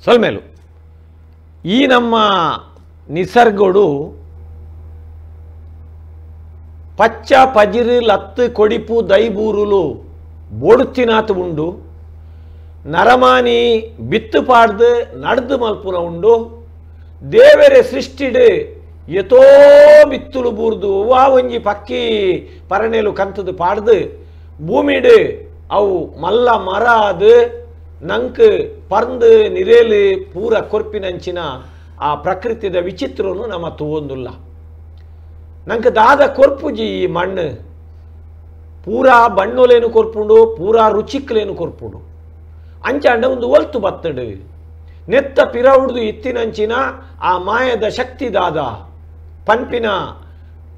ಸೊಲ್ಮೇಲು ಈ ನಮ್ಮ ನಿಸರ್ಗೋಡು ಪಚ್ಚ ಪಜಿರು ಲತ್ತು ಕೊಡಿಪು ದೈಬೂರುಲು ಬೋಡುತ್ತಿನಾತು ಉಂಡು ನರಮಾನಿ ಬಿತ್ತು ಪಾಡ್ದು ನಡ್ದು ಮಲ್ಪುನ ಉಂಡು ದೇವರೆ ಸೃಷ್ಟಿಡು ಎತೋ ಬಿತ್ತುಲು ಬೂರ್ದು ವಾ ಒಂಜಿ ಪಕ್ಕಿ ಪರಣೆಲು ಕಂತದು ಪಾಡ್ದು ಭೂಮಿಡು ಅವು ಮಲ್ಲ ಮರ ಅದು ನಂಕ್ ಪರ್ಂದು ನಿರೇಲು ಪೂರ ಕೊರ್ಪಿನಂಚಿನ ಆ ಪ್ರಕೃತಿದ ವಿಚಿತ್ರನು ನಮ್ಮ ತೂವೊಂದುಲ್ಲ. ನಂಕ್ ದಾದ ಕೊರ್ಪುಜಿ ಈ ಮಣ್ಣು ಪೂರಾ ಬಣ್ಣೊಲೇನು ಕೊರ್ಪುಂಡು ಪೂರಾ ರುಚಿಕ್ಲೇನು ಕೊರ್ಪುಂಡು ಅಂಚಾಂಡ ಒಂದು ಒಲ್ತು ಬತ್ತಡು ನೆತ್ತ ಪಿರವುಡ್ದು ಇತ್ತಿನಂಚಿನ ಆ ಮಾಯದ ಶಕ್ತಿ ದಾದ ಪನ್ಪಿನ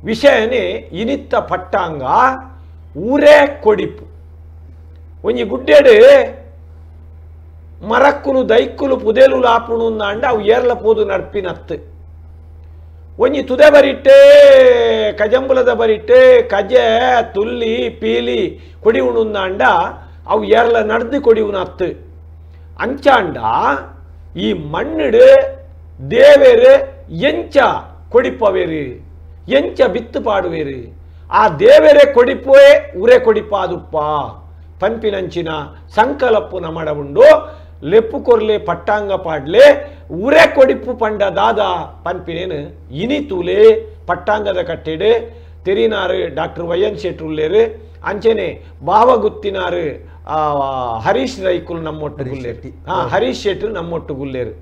ವಿಷಯನೇ ಇನಿತ್ತ ಪಟ್ಟಾಂಗ ಊರೇ ಕೊಡಿಪು. ಒಂಜಿ ಗುಡ್ಡೆಡು ಮರಕ್ಕುಲು ದೈಕ್ಕುಲು ಪುದೆಲು ಲಾಪುಣು ಅಂಡ ಅವು ಏರ್ಲ ಪೋದು ನಡ್ಪಿನತ್ತು. ಒಂಜಿ ತುದೆ ಬರಿಟ್ಟೆ ಕಜಂಬುಲದ ಬರಿಟ್ಟೆ ಕಜೆ ತುಲ್ಲಿ ಪೀಲಿ ಕೊಡಿವುಣು ಅಂಡ ಅವು ಏರ್ಲ ನಡ್ದು ಕೊಡಿವುನತ್ತು. ಅಂಚಾಂಡ ಈ ಮಣ್ಣಿಡು ದೇವೇರು ಎಂಚ ಕೊಡಿಪವೇರು ಎಂಚ ಬಿತ್ತು ಪಾಡುವೇರು ಆ ದೇವರೇ ಕೊಡಿಪೋಯೆ ಉರೆ ಕೊಡಿಪಾದುಪ್ಪ ಪಂಪಿನಂಚಿನ ಸಂಕಲಪ್ಪು ನಮಡ ಉಂಡು. ಲೆಪ್ಪು ಕೊರ್ಲೆ ಪಟ್ಟಾಂಗ ಪಾಡ್ಲೆ ಉರೆ ಕೊಡಿಪು ಪಂಡ ದಾದ ಪನ್ಪಿನೇನು ಇನಿ ತೂಲೆ ಪಟ್ಟಾಂಗದ ಕಟ್ಟೆಡು ತೆರಿನಾರು ಡಾಕ್ಟರ್ ವೈ ಎನ್ ಶೆಟ್ರುಲ್ಲೇರು ಅಂಚೆನೆ ಬಾವಗುತ್ತಿನಾರು ಹರೀಶ್ ರೈಕುಲ್ ನಮ್ಮೊಟ್ಟುಗುಲ್ಲೇರು, ಹರೀಶ್ ಶೆಟ್ರು ನಮ್ಮೊಟ್ಟುಗುಲ್ಲೇರು,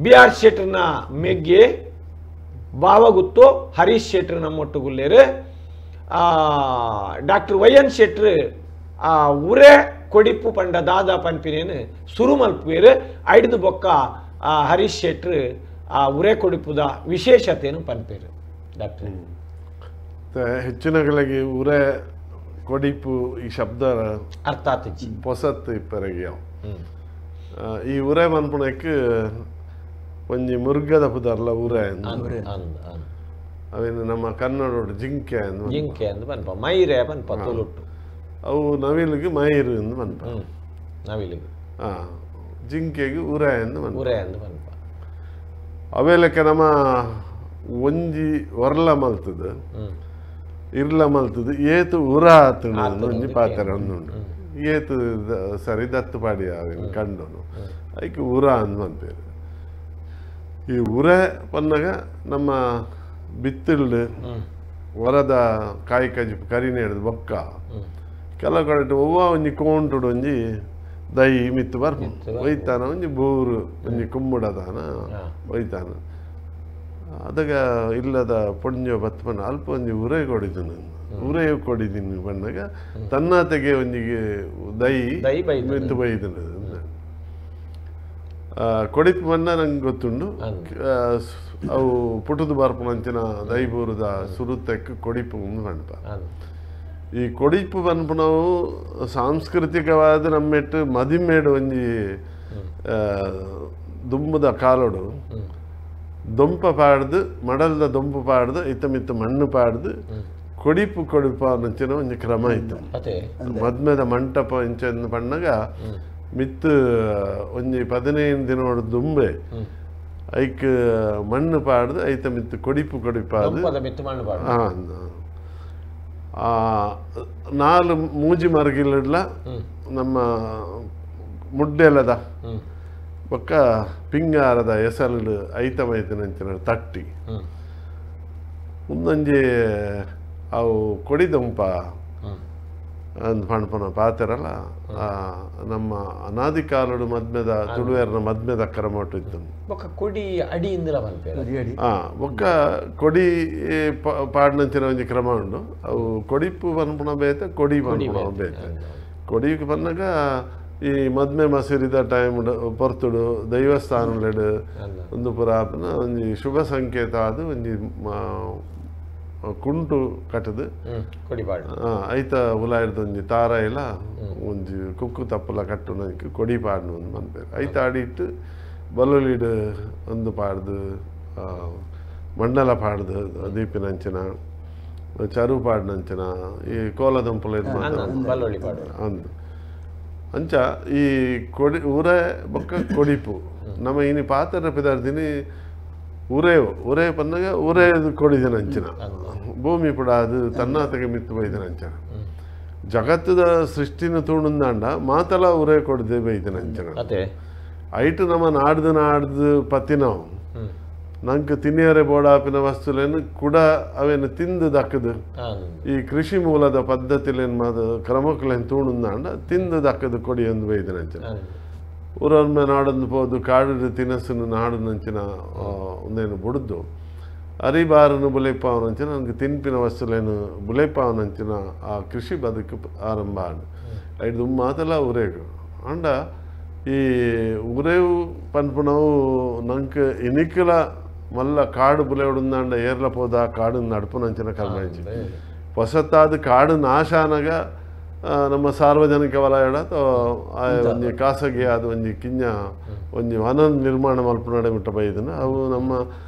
ಬಿ ಆರ್ ಶೆಟ್ರನ ಮೆಗ್ಗೆ ಬಾವಗುತ್ತು ಹರೀಶ್ ಶೆಟ್ರು ನಮ್ಮೊಟ್ಟುಗುಲ್ಲೇರು, ಡಾಕ್ಟರ್ ವೈ ಎನ್ ಶೆಟ್ರು ಉರೆ ಕೊಡಿಪು ಪಂಡ ದಾದ ಪನ್ಪಿನೇನು ಸುರುಮಲ್ಪುವೇರು ಐಡ್ದು ಬೊಕ್ಕ ಹರೀಶ್ ಶೆಟ್ರು ಆ ಉರೆ ಕೊಡಿಪುದ ವಿಶೇಷತೆಯನ್ನು ಪನ್ಪೇರು. ಡಾಕ್ಟರ್ ಹೆಚ್ಚಿನಗಳಿಗೆ ಉರೆ ಕೊಡಿಪು ಈ ಶಬ್ದ ಅರ್ಥ ಆತಿಜಿ ಪೊಸತ್ತು ಇಪ್ಪರೆಗೆ. ಈ ಉರೆ ಮನ್ಪುಣಕ್ಕೆ ಒಂಜಿ ಮುರ್ಗದ ಪುದರ್ಲ ಉರೆ ಅವೇನು ನಮ್ಮ ಕನ್ನಡೋಡು ಜಿಂಕೆ ಜಿಂಕೆ ಅಂದ್ ಪನ್ಪ ಮೈರೆ ಪನ್ಪ ತುಳುಟ್ಟು ಅವು ನವಿಲಿಗೆ ಮೈರು ಎಂದು ಪನ್ಪ ನವಿಲಿಗೆ ಜಿಂಕೆಗೆ ಉರೆ ಎಂದು ಪನ್ಪ ಉರೆ ಎಂದು ಪನ್ಪ. ಅವೇಲಕ್ಕೆ ನಮ್ಮ ಒಂಜಿ ಒರ್ಲ ಮಲ್ತದ ಇರ್ಲ ಮಲ್ತದ ಏತು ಉರ ಆತುಂಡು ಒಂಜಿ ಪಾತ್ರ ಒಂದುಂಡು ಏತು ಸರಿ ದತ್ತು ಪಾಡಿ ಅವೇನು ಕಂಡನು ಐಕೆ ಉರ ಅಂದ್ ಪನ್ಪೇರು. ಈ ಉರೆ ಪನ್ನಾಗ ನಮ್ಮ ಬಿತ್ತಿಲ್ಡು ಹೊರದ ಕಾಯಿ ಕಜ್ಜಿ ಕರಿನೇ ಹಿಡಿದು ಬೊಕ್ಕ ಕೆಲವು ಕಡೆ ಒವ್ವ ಒಂಜಿ ಕೋಂಟುಡು ಒಂಜಿ ದೈ ಮಿತ್ತು ಬರ್ಪುಂಡು ಒಯ್ತಾನ ಒಂಜಿ ಬೂರು ಒಂಜಿ ಕುಂಬುಡದಾನ ಒಯ್ತಾನ ಅದಗ ಇಲ್ಲದ ಪೊಂಜೋ ಬತ್ತು ಬಣ್ಣ ಅಲ್ಪ ಒಂಜಿ ಉರೆ ಕೊಡಿದ್ದೀನಿ ಉರೆ ಕೊಡಿದ್ದೀನಿ ಬಣ್ಣಗ ತನ್ನಾತೆಗೆ ಒಂಜಿಗೆ ದೈ ಮಿತ್ತು ಬೈದಿನ ಕೊಡಿಪು ಬಣ್ಣ ನಂಗೆ ಗೊತ್ತುಂಡು. ಅವು ಪುಟುದು ಬರ್ಪುನಂಚಿನ ದೈಬೂರದ ಸುರುತಕ್ಕೆ ಕೊಡಿಪು ಪನ್ಪ. ಈ ಕೊಡಿಪು ಪನ್ಪುನವು ಸಾಂಸ್ಕೃತಿಕವಾದ ನಮ್ಮೆಟ್ಟು ಮದಿಮೇಡು ಒಂಜಿ ದುಂಬುದ ಕಾಲೋಡು ದೊಂಪ ಪಾಡ್ದು ಮಡಲ್ದ ದೊಂಪು ಪಾಡ್ದು ಇತ್ತ ಮಿತ್ತ ಮಣ್ಣು ಪಾಡ್ದು ಕೊಡಿಪು ಕೊಡಿಪ ಅನ್ನಂಚಿನ ಒಂಜಿ ಕ್ರಮ ಇತ್ತು. ಮದ್ಮೆದ ಮಂಟಪ ಇಂಚ ಪಣ್ಣಗ ಮಿತ್ತು ಒಂಜಿ 15 ದಿನೋಡು ದುಂಬೆ ಐಕ್ ಮಣ್ಣು ಪಾಡ್ದು ಐತ ಮಿತ್ತು ಕೊಡಿಪು ಕೊಡಿಪಾದು ನಾಲು ಮೂಜಿ ಮರಗಿಲ್ಲಡ್ಲ ನಮ್ಮ ಮುಡ್ಡೆಲದ ಬೊಕ್ಕ ಪಿಂಗಾರದ ಎಸಲು ಐತ ಮೈತಿನಂಚಿನ ತಟ್ಟಿ ಮುಂದೊಂಜಿ ಅವು ಕೊಡಿದೊಂಪ ಅಂದ್ ಪಣ್ಪುನ ಪಾತೆರಲ್ಲ ನಮ್ಮ ಅನಾದಿ ಕಾಲಡು ಮದ್ಮೆದ ತುಳುವೇರ್ನ ಮದ್ಮೆದ ಕ್ರಮೊಟ್ಟು ಇತ್ತು. ಬೊಕ್ಕ ಕೊಡಿ ಅಡಿ ಇಂದಲ ಪನ್ಪೆರ್. ಬೊಕ್ಕ ಕೊಡಿ ಪಾಡ್ನಂಚಿನ ಒಂಜಿ ಕ್ರಮ ಉಂಡು. ಅವು ಕೊಡಿಪು ಪನ್ಪುನ ಬೇತೆ ಕೊಡಿ ಪನ್ಪುನ ಬೇತೆ. ಕೊಡಿ ಪನ್ನಗ ಈ ಮದ್ಮೆ ಮಸೀರಿದ ಟೈಮ್ ಪೊರ್ತುಡು ದೈವಸ್ಥಾನಲೆಡು ಒಂದು ಪುರ ಒಂಜಿ ಶುಭ ಸಂಕೇತ ಅದು ಒಂಜಿ ಕುಂಟು ಕಟ್ಟದು ಐತ ಉಲಾಯಿಡ್ದು ಒಂಜಿ ತಾರ ಇಲ್ಲ ಒಂಜಿ ಕುಕ್ಕು ತಪ್ಪಲ ಕಟ್ಟುನಕ್ಕೆ ಕೊಡಿ ಪಾಡ್ನು ಒಂದು ಪನ್ಪೇರು. ಐತ ಅಡಿಟ್ಟು ಬಲ್ಲೊಲಿಡು ಒಂದು ಪಾಡ್ದು ಮಂಡಲ ಪಾಡ್ದು ದೀಪಿನಂಚಿನ ಚರು ಪಾಡ್ನಂಚಿನ ಈ ಕೋಲದಂಪುಲ ಇದು ಅಂದು ಅಂಚ ಈ ಕೊಡಿ ಉರೆ ಬೊಕ್ಕ ಕೊಡಿಪು ನಮ್ಮ ಇನಿ ಪಾತ್ರ ಪಿದಾರ್ದಿನಿ ಉರೆ ಉರೆ ಪನ್ನಗ ಉರೆ ಕೊಡಿದಿನ ಅಂಚಿನ ಭೂಮಿ ಪುಡ ಅದು ತನ್ನಾತಗೆ ಮಿತ್ತು ಬೈದಿನ ಅಂಚನ ಜಗತ್ತದ ಸೃಷ್ಟಿನ ತೂಣುಂದಾಂಡ ಮಾತಲ ಉರೆ ಕೊಡದೆ ಬೈದಿನ ಅಂಚನ ಐಟು ನಮ್ಮ ನಾಡ್ದು ನಾಡ್ದು ಪತ್ತಿನವು ನಂಗೆ ತಿನ್ನಿಯರೆ ಬೋಡಾಪಿನ ವಸ್ತುಲೇನು ಕೂಡ ಅವೇನು ತಿಂದು ದಕ್ಕದು ಈ ಕೃಷಿ ಮೂಲದ ಪದ್ಧತಿಲೇನು ಮಾದ ಕ್ರಮಕ್ಕಲೇನು ತೂಣುಂದಾಂಡ ತಿಂದು ದಕ್ಕದು ಕೊಡಿ ಎಂದು ಬೈದಿನ ಅಂಚಿನ ಊರೊಮ್ಮೆ ನಾಡೊಂದು ಪೋದು ಕಾಡು ತಿನಸನ್ನು ನಾಡನಂಚಿನ ಒಂದೇನು ಬುಡ್ದು ಅರಿಬಾರನು ಬುಲೆಪಾವನಂಚಿನ ನನಗೆ ತಿನ್ಪಿನ ವಸ್ತುಲೇನು ಬುಲೆಪಾವನಂಚಿನ ಆ ಕೃಷಿ ಬದುಕು ಆರಂಭ ಆಂಡ್ ಐದು ಮಾತೆಲ್ಲ ಉರೇಗು ಅಂಡ ಈ ಉರೇವು ಪನ್ಪುನವು ನಂಗೆ ಇನಿಕಲ ಮಲ್ಲ ಕಾಡು ಬುಲೆವಡುಂದಾಂಡ ಏರ್ಲ ಪೋದ ಕಾಡು ನಡ್ಪುನಂಚಿನ ಕರ್ಮಾಂಚಿ ಹೊಸತಾದ ಕಾಡು ನಾಶ ಅನಗ ನಮ್ಮ ಸಾರ್ವಜನಿಕ ವಲಯಡ ಅಥವಾ ಒಂಜಿ ಖಾಸಗಿ ಆದ ಒಂಜಿ ಕಿಂಜ ಒಂಜಿ ವನ ನಿರ್ಮಾಣ ಮಲ್ಪುನಡೆ ಮುಟ್ಟ ಬೈದನ ಅವು ನಮ್ಮ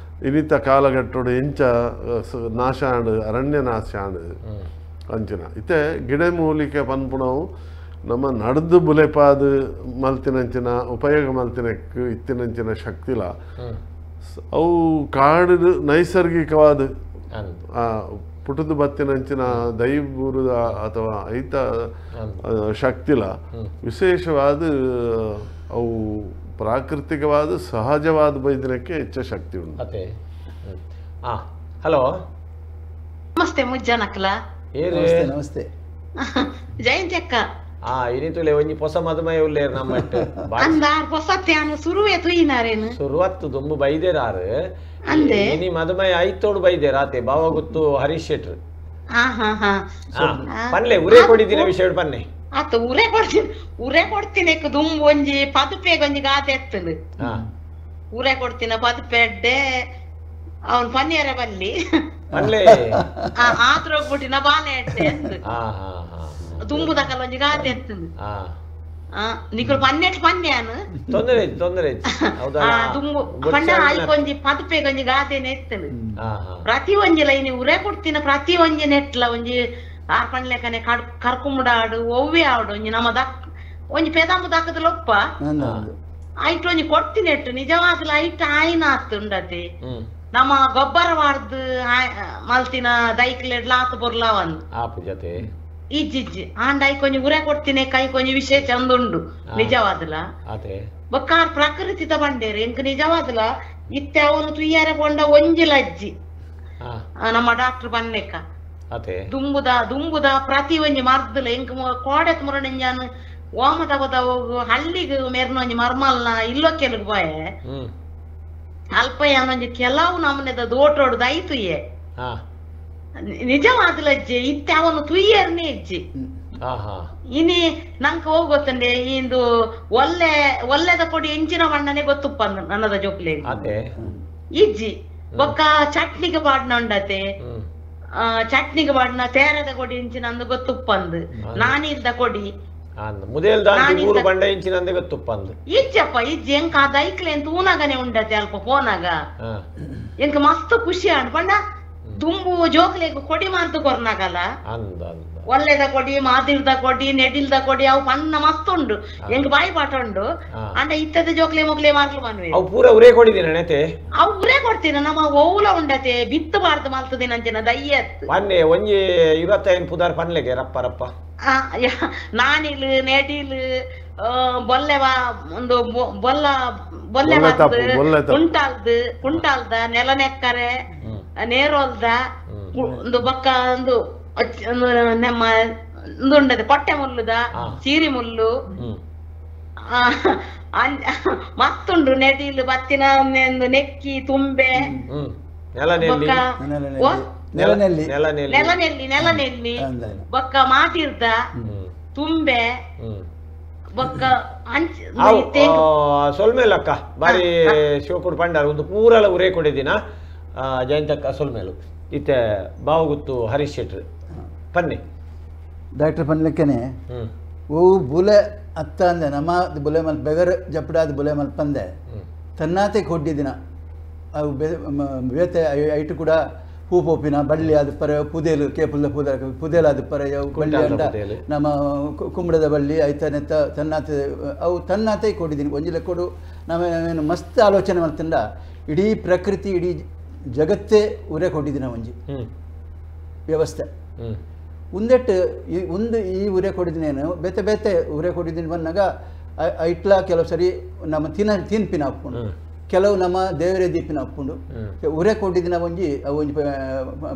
ಇನಿತ ಕಾಲಘಟ್ಟೋಡು ಎಂಚ ನಾಶ ಆಂಡ್ ಅರಣ್ಯ ನಾಶ ಆಂಡ್ ಅಂಚಿನ ಇತ್ತೆ ಗಿಡಮೂಲಿಕೆ ಪನ್ಪುನವು ನಮ್ಮ ನಡ್ದು ಬುಲೆಪಾದ ಮಲ್ತಿನಂಚಿನ ಉಪಯೋಗ ಮಲ್ತಿನಕ್ಕೆ ಇತ್ತಿನಂಚಿನ ಶಕ್ತಿಲ ಅವು ಕಾಡು ನೈಸರ್ಗಿಕವಾದ ಪುಟದ ಬತ್ತಿನಂಚಿನ ದೈವೂರದ ಅಥವಾ ಐತ ಶಕ್ತಿಲ ವಿಶೇಷವಾದ ಅವು ಪ್ರಾಕೃತಿಕವಾದ ಸಹಜವಾದ ಬೈದಿನಕ್ಕೆ ಹೆಚ್ಚು ಶಕ್ತಿ ಉಂಟು. ಹಲೋ ನಮಸ್ತೆ ಮುಜ್ಜನಕ್ಲ. ನಮಸ್ತೆ ನಮಸ್ತೆ ಜಯಂತಿ ಅಕ್ಕ. ಇನಿತುಲೆ ಒಂಜಿ ಪೊಸ ಮದುಮಯ ಉಲ್ಲೇರ್ ನಮ್ಮಟ್ಟ ಅಂದಾರ್ ಪೊಸತ್ಯಾನು ಸುರುವೆ ತುಯಿನಾರೇನು ಸುರುವತ್ತು ದುಂಬು ಬೈದೇರಾರು ಅಂದೆ ಇನಿ ಮದುಮಯ ಐತೋಡು ಬೈದೇರಾತೆ ಬಾವ ಗೊತ್ತು ಹರೀಶ್ ಶೆಟ್ರು. ಹಾ ಹಾ ಹಾ ಪನ್ಲೆ ಉರೇ ಕೊಡಿದಿನ ವಿಷಯ ಪನ್ನೆ ಆತ ಉರೇ ಕೊಡ್ತೀನಿ ಉರೇ ಕೊಡ್ತೀನಿ ದುಂಬು ಒಂಜಿ ಪದುಪೆಗೆ ಒಂಜಿ ಗಾದೆ ಎತ್ತಲು ಉರೇ ಕೊಡ್ತೀನ ಪದುಪೆಡ್ಡೆ ಅವನ್ ಪನ್ನಿಯರ ಬಲ್ಲಿ ಪನ್ಲೆ ಆತ್ರ ಹೋಗ್ಬಿಟ್ಟಿನ ಬಾಲೆ ಎಡ್ಡೆ ಅಂತ ದುಂಬುದಕಲ್ಲ ಒಂಜಿ ಗಾದೆ ಎತ್ತಲು. ನಿಕುಲು ಪನ್ನೆಟ್ ಪನ್ಯಾನು ತೊಂದರೆ ತೊಂದರೆ ದುಂಬು ಪಂಡ ಐಕೊಂಜಿ ಪದುಪೆಗೆ ಒಂಜಿ ಗಾದೆನೆ ಎತ್ತಲು ಪ್ರತಿ ಒಂಜಿ ಲೈನಿ ಉರೇ ಕೊಡ್ತೀನ ಪ್ರತಿ ಒಂಜಿ ನೆಟ್ಲ ಒಂಜಿ ಆರ್ ಪಣ್ಲೆಕನೆ ಕರ್ಕುಂಬುಡಾಡು ಒವ್ವೆ ಆಡು ಒಂಜಿ ನಮ್ಮ ದಕ್ ಒಂಜಿ ಪೆದಂಬು ದಕ್ಕದಲೊಪ್ಪ ಐಟ್ ಒಂಜಿ ಕೊಡ್ತೀನಿ ಎಟ್ಟು ನಿಜವಾಗ್ಲ ಐಟ್ ಆಯ್ನ ಆತುಂಡತೆ ನಮ್ಮ ಗೊಬ್ಬರ ವಾರ್ದು ಮಲ್ತಿನ ದೈಕ್ಲೆಡ್ಲ ಆತು ಬೊರ್ಲಾವಂದು ಜೊತೆ ಇಜ್ಜಿಜ್ಜಿ ಆಂಡ ಐಕೊಂಜಿ ಉರೆ ಕೊಡ್ತೀನಿ ಕೈ ಕೊಂಜಿ ವಿಶೇಷ ಒಂದುಂಡು ನಿಜವಾದಲ ಬೊಕ್ಕಾರ್ ಪ್ರಕೃತಿ ಬಂಡೇರು ಎಂಕ್ ನಿಜವಾದಲ ಇತ್ತೆ ಅವನು ತುಯ್ಯಾರ ಪೊಂಡ ಒಂಜಿ ಲಜ್ಜಿ ನಮ್ಮ ಡಾಕ್ಟರ್ ಬನ್ನೆಕ್ಕ ದುಂಬುದ ದುಂಬುದ ಪ್ರತಿ ಒಂಜಿ ಮರ್ದಲ ಎಂಕ್ ಕೋಡೆತ್ ಮುರಣಿಂಜಾನು ಓಮ ತಗೋದ ಹೋಗು ಹಳ್ಳಿಗ್ ಮೆರ್ನ ಒಂಜಿ ಮರ್ಮಲ್ನ ಇಲ್ಲೋ ಕೆಲಗ್ ಬಾಯೆ ಅಲ್ಪ ಯಾನೊಂಜಿ ಕೆಲವು ನಮನೆದ ದೋಟೋಡು ದೈತುಯೆ ನಿಜವಾದ ಅಜ್ಜಿ ಇತ್ತೆ ಅವನು ತುಯ್ಯರ್ನೇ ಅಜ್ಜಿ ಇನಿ ನಂಗೆ ಹೋಗ್ ಗೊತ್ತಂಡೆ ಇಂದು ಒಲ್ಲೆ ಒಲ್ಲೆದ ಕೊಡಿ ಎಂಚಿನ ಬಣ್ಣನೆ ಗೊತ್ತುಪ್ಪ ನನ್ನದ ಜೋಕ್ಲೆ ಇಜ್ಜಿ ಬೊಕ್ಕ ಚಟ್ನಿಗೆ ಪಾಡ್ನ ಉಂಡತೆ ಚಟ್ನಿಗೆ ಪಾಡ್ನ ತೇರದ ಕೊಡಿ ಇಂಚಿನ ಅಂದು ಗೊತ್ತುಪ್ಪಂದು ನಾನಿಲ್ದ ಕೊಡಿ ಇಜ್ಜಪ್ಪ ಇಜ್ಜಿ ಎಂಕ ಆ ದೈಕ್ಲೆ ಅಂತ ಊನಾಗನೆ ಉಂಡತೆ ಅಲ್ಪ ಫೋನಾಗ ಎಂಕ ಮಸ್ತ್ ಖುಷಿ ಆಂಡ್ ಪಂಡ ದುಂಬು ಜೋಕ್ಲೆಗ್ ಕೊಡಿ ಮಾರ್ದು ಕೊರ್ನಾಗಲ್ಲ ಒಲ್ಲೆದ ಕೊಡಿ ಮಾದಿರ್ದ ಕೊಡಿ ನೆಡಿಲ್ದ ಕೊಡಿ ಅವು ಪಣ್ಣ ಮಸ್ತ್ ಉಂಡು ಎಂಕ್ ಬಾಯಿ ಪಾಠ ಉಂಡು ಅಂಡ ಇತ್ತದ ಜೋಕ್ಲೆ ಮೊಗ್ಲೆ ಮಾರ್ಲು ಮನ್ವೆ ಅವು ಪೂರ ಉರೇ ಕೊಡಿದಿನ ನೆತೆ ಅವು ಉರೇ ಕೊಡ್ತೀನ ನಮ್ಮ ಓಲ ಉಂಡತೆ ಬಿತ್ತು ಬಾರ್ದು ಮಲ್ತದಿನ ಅಂಚಿನ ದಯ್ಯತ್ ಪನ್ನೆ ಒಂಜಿ 25 ಪುದಾರ್ ಪನ್ಲೆಗೆ ರಪ್ಪ ರಪ್ಪ ನಾನಿಲ್ ನೆಡಿಲ್ ಬೊಲ್ಲೆವ ಒಂದು ಬೊಲ್ಲ ಬೊಲ್ಲೆ ಕುಂಟಾಲ್ದು ಕುಂಟಾಲ್ದ ನೆಲ ನೆಕ್ಕರೆ ನೇರೋಲ್ದ ಒಂದು ಬೊಕ್ಕ ಒಂದು ನಮ್ಮ ಉಂಡದೆ ಕೊಟ್ಟೆ ಮುಲ್ಲುದ ಸೀರಿ ಮುಲ್ಲು ಮತ್ತುಂಡು ನೆಡಿಲು ಬತ್ತಿನ ನೆಕ್ಕಿ ತುಂಬೆ ನೆಲನೆಲ್ಲಿ ನೆಲನೆಲ್ಲಿ ಬೊಕ್ಕ ಮಾತಿರ್ದ ತುಂಬೆ ಬೊಕ್ಕ ಸೊಲ್ಮೇಲಕ್ಕ ಬಾರಿ ಶಿವಕುಡ್ ಪಂಡಾರ ಒಂದು ಪೂರಲ ಉರೇ ಕೊಡಿದಿನ ಜಯಂತಕ್ಕ ಸೊಲ್ಮೇಲು ಇತ್ತೆ ಬಾವಗುತ್ತು ಹರೀಶ್ ಶೆಟ್ರು ಪನ್ನಿ ಡಾಕ್ಟರ್ ಪನ್ಲಿಕ್ಕನೆ ಓ ಬುಲೆ ಅತ್ತ ಅಂದೆ ನಮ್ಮ ಬುಲೆ ಮಲ್ ಬೆಗರ್ ಜಪ್ಪಡಾದ ಬುಲೆ ಮಲ್ಪಂದೆ ತನ್ನಾತೆ ಕೊಡ್ಡಿದಿನ ಅವು ಬೇತೆ ಐಟು ಕೂಡ ಪೂ ಪೋಪಿನ ಬಳ್ಳಿ ಅದು ಪರ ಪುದೇಲು ಕೇಪುಲ್ದ ಪೂದ ಪುದೇಲು ಅದು ಪರ ಬಳ್ಳಿ ಅಂಡ ನಮ್ಮ ಕುಂಬಳದ ಬಳ್ಳಿ ಐತನೆತ್ತ ತನ್ನಾತೆ ಅವು ತನ್ನಾತೆ ಕೊಡಿದ್ದೀನಿ ಒಂಜಿ ಲೆಕ್ಕೊಡು ನಮ್ಮ ಮಸ್ತ್ ಆಲೋಚನೆ ಮಾಡ್ತಂಡ ಇಡೀ ಪ್ರಕೃತಿ ಇಡೀ ಜಗತ್ತೇ ಉರೆ ಕೊಟ್ಟಿದ್ದೀನಿ ಒಂಜಿ ವ್ಯವಸ್ಥೆ ಉಂದೆಟ್ಟು ಈ ಒಂದು ಈ ಉರೆ ಕೊಡಿದಿನೇನು ಬೇತೆ ಬೇತೆ ಉರೆ ಕೊಡಿದ್ದೀನಿ ಬಂದಾಗ ಐಟ್ಲ ಕೆಲವು ಸರಿ ನಮ್ಮ ತಿನ್ಪಿನ ಹಾಕ್ಕೊಂಡು ಕೆಲವು ನಮ್ಮ ದೇವರೇ ದೀಪಿನ ಹಾಕ್ಕೊಂಡು ಉರೆ ಕೊಟ್ಟಿದಿನ ಒಂಜಿ ಅವು ಒಂಜಿ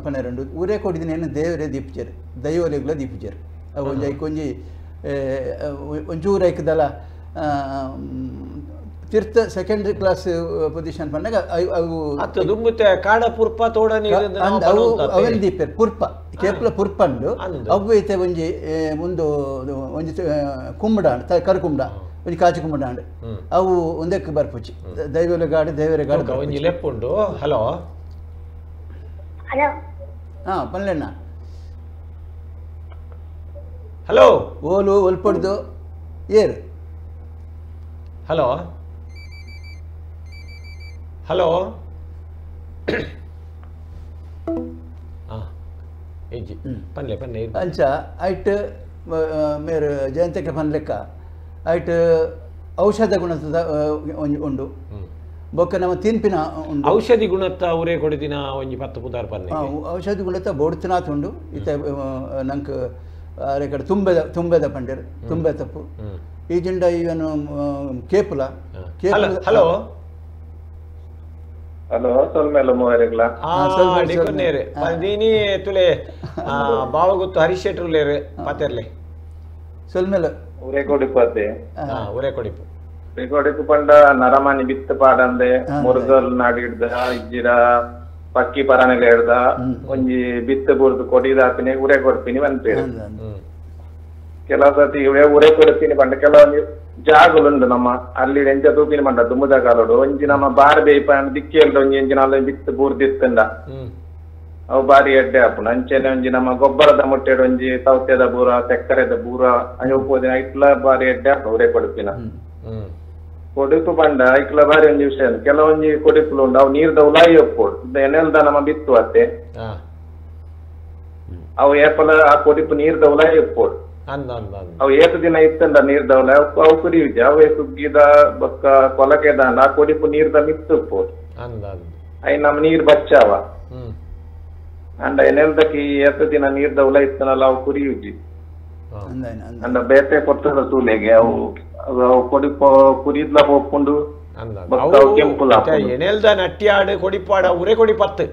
ಪನ್ನೆರಡು ಉರೆ ಕೊಟ್ಟಿದಿನೇನು ದೇವರೇ ದೀಪುಜರು ದೈವಲೆಗ್ಲ ದೀಪುಜರು ಅವು ಒಂಜಿ ಐಕೊಂಜಿ ಒಂಚೂರು ಐಕದಲ್ಲ ತೀರ್ಥ second class position ಪಂಡಾಗ ಅವು ದುಂಬುತ್ತೆ ಕಾಡ ಪುರ್ಪ ತೋಡ ಅವು ಅವೆನ್ ದೀಪೆರ್ ಪುರ್ಪ ಕೇಪಲ ಪುರ್ಪಂಡು ಅವು ಐತೆ ಒಂಜಿ ಒಂದು ಒಂಜಿ ಕುಂಬಡ ಕರುಕುಂಬಡ ಒಂಜಿ ಕಾಚಿ ಕುಂಬಡ ಅವು ಒಂದಕ್ಕೆ ಬರ್ಪುಚಿ ದೈವಲ ಗಾಡಿ ದೇವರ ಗಾಡಿ ಒಂಜಿ ಲೆಪ್ಪುಂಡು. ಹಲೋ ಹಲೋ ಹಾ ಪನ್ಲೆಣ್ಣ. ಹಲೋ ಓಲು ಒಲ್ಪಡ್ದು ಏರು. ಹಲೋ ಹಲೋ ಇಜ್ಜಿ ಪನ್ಲೆ ಪನ್ಲೆ ಅಂಚ ಐಟ್ ಮೇರು ಜಯಂತಕ್ಕೆ ಪನ್ಲೆಕ್ಕ ಐಟ್ ಔಷಧ ಗುಣದ ಉಂಡು ಬೊಕ್ಕ ನಮ್ಮ ತಿನ್ಪಿನ ಉಂಡು ಔಷಧಿ ಗುಣತ್ತ ಅವರೇ ಕೊಡಿದಿನ ಒಂಜಿ 10 ಪುದಾರ್ ಪನ್ಲೆ ಔಷಧಿ ಗುಣತ್ತ ಬೋಡ್ತನಾಥ್ ಉಂಡು ಇತ್ತ ನಂಗೆ ಅರೆ ಕಡೆ ತುಂಬೆದ ತುಂಬೆದ ಪಂಡೇರು ತುಂಬೆ ತಪ್ಪು ಈ ಜಿಂಡ ಇವನು ಕೇಪುಲ ಕೇಪುಲ. ಹಲೋ ಹಲೋ ಸೊಲ್ಮೆಲ ಮೂವರೆಗ್ಲ ಡಿಕೊನ್ನೇರು ದೀನಿ ತುಲೆ ಬಾವಗುತ್ತು ಹರೀಶ್ ಶೆಟ್ರುಲೇರು ಪಾತೆರ್ಲೆ ಸೊಲ್ಮೆಲ ಉರೆ ಕೊಡಿಪತೆ ಉರೆ ಕೊಡಿಪು ಉರೆ ಕೊಡಿಪು ಪಂಡ ನರಮಾನಿ ಬಿತ್ತು ಪಾಡಂದೆ ಮುರುಗಲ್ ನಾಡಿಡ್ದ ಇಜ್ಜಿರ ಪಕ್ಕಿ ಪರಾನೆಲೆ ಹಿಡ್ದ ಒಂಜಿ ಬಿತ್ತು ಬುರ್ದು ಕೊಡಿದಾಪಿನಿ ಉರೆ ಕೊಡ್ತೀನಿ ಪನ್ಪೇರು. ಕೆಲವು ಸತಿ ಉರೆ ಕೊಡ್ತೀನಿ ಪಂಡ ಕೆಲವೊಂದು ಜಾಗಲುಂಡು ನಮ್ಮ ಅಲ್ಲಿ ಎಂಚ ತೂಪಿನ ಪಂಡ ದುಮ್ಮದ ಕಾಲೋಡು ಒಂಜಿ ನಮ್ಮ ಬಾರ್ ಬೇಯ್ಪ ದಿಕ್ಕಿಯಲ್ದ ಒಂಜಿ ಎಂಚಿನ ಅಲ್ಲಿ ಬಿತ್ತು ಬೂರ್ದಿತ್ತಂಡ ಅವು ಬಾರಿ ಎಡ್ಡೆ ಆಪುಂಡು. ಅಂಚೆನೆ ಒಂಜಿ ನಮ್ಮ ಗೊಬ್ಬರದ ಮುಟ್ಟೆಡ್ ಒಂಜಿ ಸೌತೆದ ಬೂರ ಸಕ್ಕರೆದ ಬೂರ ಅಯ್ಯೋ ಪೋದಿನ ಐಟ್ಲ ಬಾರಿ ಎಡ್ಡೆ ಆಪುಂಡು ಉರೆ ಕೊಡುಪಿನ. ಕೊಡಿಪು ಪಂಡ ಐಕ್ಲ ಬಾರಿ ಒಂಜಿ ವಿಷಯ ಕೆಲವೊಂಜಿ ಕೊಡಿಪುಲು ಉಂಡು ಅವು ನೀರ್ದ ಉಲಾಯಿ ಒಪ್ಪೋಡು ಎನೆಲ್ದ ನಮ್ಮ ಬಿತ್ತು ಅತ್ತೆ ಅವು ಏಪಲ ಆ ಕೊಡಿಪು ನೀರ್ದ ಉಲಾಯಿ ಒಪ್ಪೋಡು ಅವು ಏತು ದಿನ ಇತ್ತಂಡ ನೀರ್ದವಲ್ಲ ಅವು ಕುರಿಯುಜಿ ಅವೇ ಸುಗ್ಗಿದ ಬೊಕ್ಕ ಕೊಲಕೆದಾಂಡ ಆ ಕೊಡಿಪು ನೀರ್ದ ಮಿತ್ತು ಉಪ್ಪೋಡು ಅಯ್ ನಮ್ಮ ನೀರ್ ಬಚ್ಚಾವ ಅಂಡ ಎನೆಲ್ದಕ್ಕೆ ಏತು ದಿನ ನೀರ್ದವಲ ಇತ್ತನಲ್ಲ ಅವು ಕುರಿಯುಜಿ ಅಂಡ ಬೇತೆ ಕೊಟ್ಟದ ತೂಲೆಗೆ ಅವು ಅವು ಕೊಡಿಪು ಕುರಿದ್ಲ ಪೋಪುಂಡು ಕೆಂಪುಲ ಎನೆಲ್ದ ನಟ್ಟಿಯಾಡು ಕೊಡಿಪಾಡ ಉರೆ ಕೊಡಿ ಪತ್ತು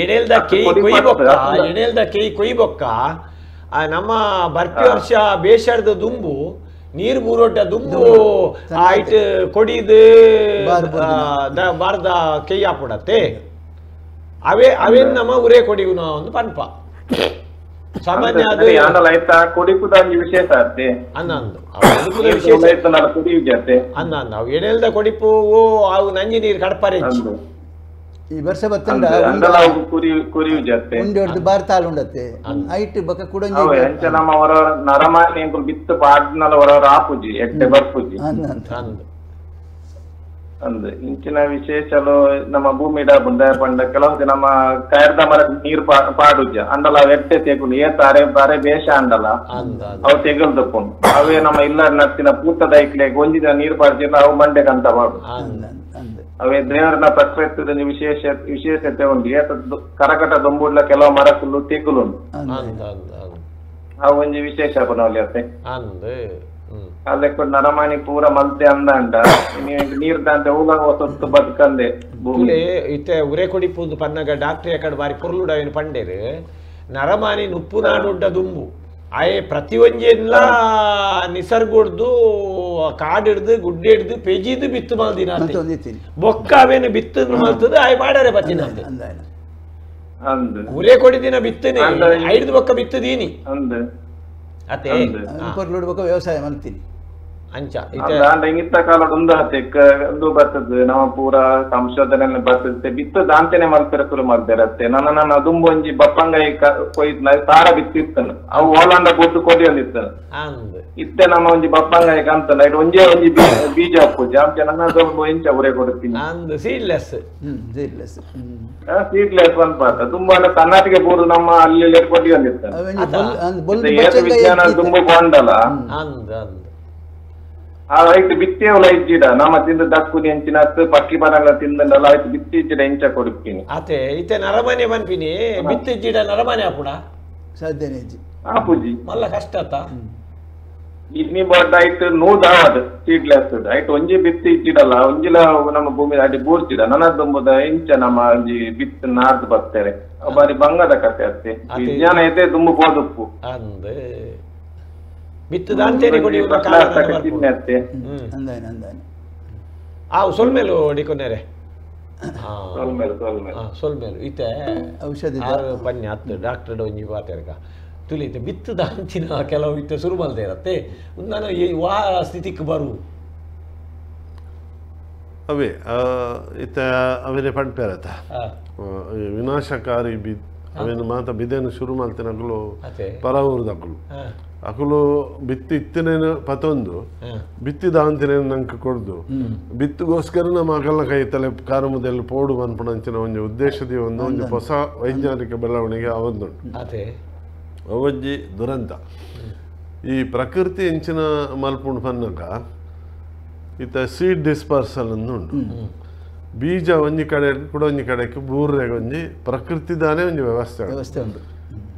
ಎಣೆಲ್ದ ಕೇಯಿ ಕೊಯ್ಬೊಕ್ಕ ಎಣೆಲ್ದ ಕೇಯಿ ಕೊಯ್ಬೊಕ್ಕ ನಮ್ಮ ಬರ್ಪಿ ವರ್ಷ ಬೇಷಾರ್ದ ದುಂಬು ನೀರು ಬೂರೊಟ್ಟ ದುಂಬು ಆಯ್ತು ಕೊಡಿದು ಬಾರ್ದ ಕೈ ಹಾಪುಡತ್ತೆ ಅವೇ ಅವೇ ನಮ್ಮ ಉರೇ ಕೊಡಿವು ನಾವು ಒಂದು ಪನ್ಪ ಸಾಮಾನ್ಯ ಅದು ಕೊಡಿಪುದ ವಿಶೇಷ ಅತ್ತೆ ಅನ್ನಂದು ಅನ್ನ ಅವು ಎಣೆಲ್ದ ಕೊಡಿಪು ಅವು ನಂಜಿ ನೀರು ಕಡಪಾರೆ ಈ ವರ್ಷ ಬತ್ತಂಡ ಉಂಡೆ ಬಾರ್ ತಾಲ್ ಉಂಡತ್ತೆ ಐಟ್ ಬೊಕ್ಕ ಕುಡಂಜಿ ಅಂಚ ನಮ್ಮ ಹೊರ ನರಮಾನಿ ಬಿತ್ತು ಪಾಡ್ನಲ ಹೊರ ಆಪುಜಿ ಎಡ್ಡೆ ಬರ್ಪುಜಿ ಅಂದ್ ಇಂಚಿನ ವಿಶೇಷಲು ನಮ್ಮ ಭೂಮಿ ಡಾಬುಂಡ ಪಂಡ ಕೆಲವು ನಮ್ಮ ಕಾಯರ್ದ ಮರ ನೀರು ಪಾಡುಜ ಅಂಡಲ ಎಡ್ಡೆ ತೆಗುಲು ಏ ತಾರೆ ಬಾರೆ ಬೇಷ ಅಂಡಲ ಅವು ತೆಗಲ್ದಪ್ಪುಂಡು ಅವೇ ನಮ್ಮ ಇಲ್ಲ ನತ್ತಿನ ಪೂತದ ಐಕ್ಲೆ ಒಂಜಿನ ನೀರು ಪಾಡ್ಜಿಲ್ಲ ಅವು ಮಂಡೆ ಕಂತ ಪಾಡು ಅವೇ ದೇವರನ ಪ್ರಕೃತಿದ ವಿಶೇಷ ವಿಶೇಷತೆ ಉಂಟು ಏತ ಕರಕಟ ದೊಂಬುಡ್ಲ ಕೆಲವು ಮರಕುಲು ತೆಗುಲುಂಡು ಅವು ಒಂಜಿ ವಿಶೇಷ ಪನವಲಿ ಅಲ್ಲೇ ನರಮಾನಿ ಪೂರ ಮಲ್ತೆ ಅಂದಾಂಡ ನೀರ್ ದಾಂತೆ ಊಲ ಸೊತ್ತು ಬದುಕಂದೆ ಭೂಮಿ ಇತ್ತೆ ಉರೆ ಕೊಡಿಪುಂದು ಪನ್ನಗ ಡಾಕ್ಟ್ರಿ ಅಕಡೆ ಬಾರಿ ಪೊರ್ಲುಡಾವಿನ ಪಂಡೇರು ನರಮಾನಿ ನುಪ್ಪು ನಾಡುಡ್ಡ ದುಂಬು ಆಯೆ ಪ್ರತಿಯೊಂಜೆಲ್ಲ ನಿಸರ್ಗೊಡ್ದು ಕಾಡಿಡ್ದು ಗುಡ್ಡೆ ಹಿಡ್ದು ಪೆಜಿದು ಬಿತ್ತು ಮಲ್ದಿನ ಬೊಕ್ಕ ಅವೇನು ಬಿತ್ತು ಮಲ್ತದ ಆಯ್ ಮಾಡಾರೆ ಬತ್ತಿನ ಉರೆ ಕೊಡಿದಿನ ಬಿತ್ತನೆ ಐದು ಬೊಕ್ಕ ಬಿತ್ತದೀನಿ ಅತ್ತೆ ವ್ಯವಸಾಯ ಮಲ್ತೀನಿ ಅಂಚ ಅಂಡ ಇಂಗಿತ್ತ ಕಾಲ ಉಂದು ಬರ್ತದೆ ನಮ್ಮ ಪೂರ ಸಂಶೋಧನೆ ಬರ್ತದೆ ಬಿತ್ತು ದಾಂತೆನೆ ಮಲ್ಪೆರೆ ಶುರು ಮಲ್ತೆರತ್ತೆ ನನ್ನ ನನ್ನ ದುಂಬು ಒಂಜಿ ಬಪ್ಪಂಗಾಯಿ ಕೊಯ್ದು ಸಾರ ಬಿತ್ತು ಇತ್ತನು ಅವು ಹೋಲಾಂಡ ಬೂತು ಕೊಡಿ ಒಂದಿತ್ತನು ಇತ್ತೆ ನಮ್ಮ ಒಂಜಿ ಬಪ್ಪಂಗಾಯಿ ಕಂತಲ್ಲ ಇಟ್ಟು ಒಂಜೇ ಒಂಜಿ ಬೀಜ ಹಾಕುಜಿ ಅಂಚ ನನ್ನ ದುಂಬು ಇಂಚ ಉರೆ ಕೊಡ್ತೀನಿ ಅಂದ್ ಸೀಡ್ಲೆಸ್ ಸೀಡ್ಲೆಸ್ ಸೀಡ್ಲೆಸ್ ಪನ್ಪಾತ ತುಂಬಾ ಕರ್ನಾಟಕ ಬೂರು ನಮ್ಮ ಅಲ್ಲಿ ಕೊಡಿ ಒಂದಿತ್ತನು ವಿಜ್ಞಾನ ದುಂಬು ಕೊಂಡಲ್ಲ ಅಂದ್ ಅಂದ್ ಆಯ್ತು ಬಿತ್ತಿ ಅವಲ ಇಜ್ಜಿಡ ನಮ್ಮ ತಿಂದು ದಕ್ಕುನಿ ಎಂಚಿನ ಪಕ್ಕಿ ಬರಲ್ಲ ತಿಂದಲ್ಲ ಆಯ್ತು ಬಿತ್ತಿ ಇಜ್ಜಿಡ ಎಂಚ ಕೊಡುತ್ತೀನಿ ಅತೆ ಇತ್ತೆ ನರಮನೆ ಪನ್ಪಿನಿ ಬಿತ್ತಿ ಇಜ್ಜಿಡ ನರಮನೆ ಆಪುಣ ಸಾಧ್ಯನೇ ಇಜ್ಜಿ ಆಪುಜಿ ಮಲ್ಲ ಕಷ್ಟ ಆತ ಇಡ್ನಿ ಬಾರ್ಡ್ ಆಯ್ತು ನೂದಾವದು ಸೀಡ್ಲೆಸ್ ಆಯ್ತು ಒಂಜಿ ಬಿತ್ತಿ ಇಜ್ಜಿಡಲ್ಲ ಒಂಜಿಲ ನಮ್ಮ ಭೂಮಿ ಅಡಿ ಬೂರ್ಚಿಡ ನನ್ನ ದುಂಬುದ ಇಂಚ ನಮ್ಮ ಒಂಜಿ ಬಿತ್ತು ನಾರ್ದು ಬರ್ತಾರೆ ಬಾರಿ ಬಂಗದ ಕತೆ ಅತ್ತೆ ವಿಜ್ಞಾನ ಐತೆ ದುಂಬು ಬೋದುಪ್ಪು ಅಂದ್ ಬಿತ್ತು ದಾಂತೇನೆ ಕೊಡಿ ಆ ಸೊಲ್ಮೇಲು ಹೊಡಿಕೊನೇರೆ ಸೊಲ್ಮೇಲು ಇತ್ತೆ ಔಷಧಿ ಬನ್ನಿ ಹತ್ತು ಡಾಕ್ಟರ್ ಒಂಜಿ ಪಾತೆರ್ಕ ತುಲಿತೆ ಬಿತ್ತು ದಾಂತಿನ ಕೆಲವು ಇತ್ತೆ ಶುರು ಮಲ್ದೆ ಇರತ್ತೆ ನಾನು ಈ ವಾ ಸ್ಥಿತಿಗೆ ಬರು ಅವೇ ಇತ್ತ ಅವೇನೆ ಪಂಪೇರತ ವಿನಾಶಕಾರಿ ಬಿ ಅವೇನು ಮಾತ ಬಿದೇನು ಶುರು ಮಲ್ತಿನಗಳು ಪರವೂರ್ದಗಳು ಅಕುಲು ಬಿತ್ತಿ ಇತ್ತನೇನು ಪತೊಂದು ಬಿತ್ತಿದ ಅಂತಿನೇನು ನಂಗೆ ಕೊಡ್ದು ಬಿತ್ತುಗೋಸ್ಕರ ನಮ್ಮ ಅಕಲ್ನ ಕೈ ತಲೆ ಕಾರು ಮುದ್ದೆಲ್ಲ ಪೋಡು ಪನ್ಪುಣಂಚಿನ ಒಂಜಿ ಉದ್ದೇಶದ ಒಂದು ಒಂಜಿ ಹೊಸ ವೈಜ್ಞಾನಿಕ ಬೆಳವಣಿಗೆ ಅವೊಂದುಂಟು ಅವಜ್ಜಿ ದುರಂತ ಈ ಪ್ರಕೃತಿ ಎಂಚಿನ ಮಲ್ಪುಂಡು ಪನ್ನಕ ಇತ್ತ ಸೀಡ್ ಡಿಸ್ಪರ್ಸಲ್ ಉಂಟು ಬೀಜ ಒಂಜಿ ಕಡೆ ಕೂಡ ಒಂಜಿ ಕಡೆಗೆ ಬೂರ್ರೆಗೆ ಒಂಜಿ ಪ್ರಕೃತಿದಾನೇ ಒಂಜಿ ವ್ಯವಸ್ಥೆ ವ್ಯವಸ್ಥೆ ಉಂಟು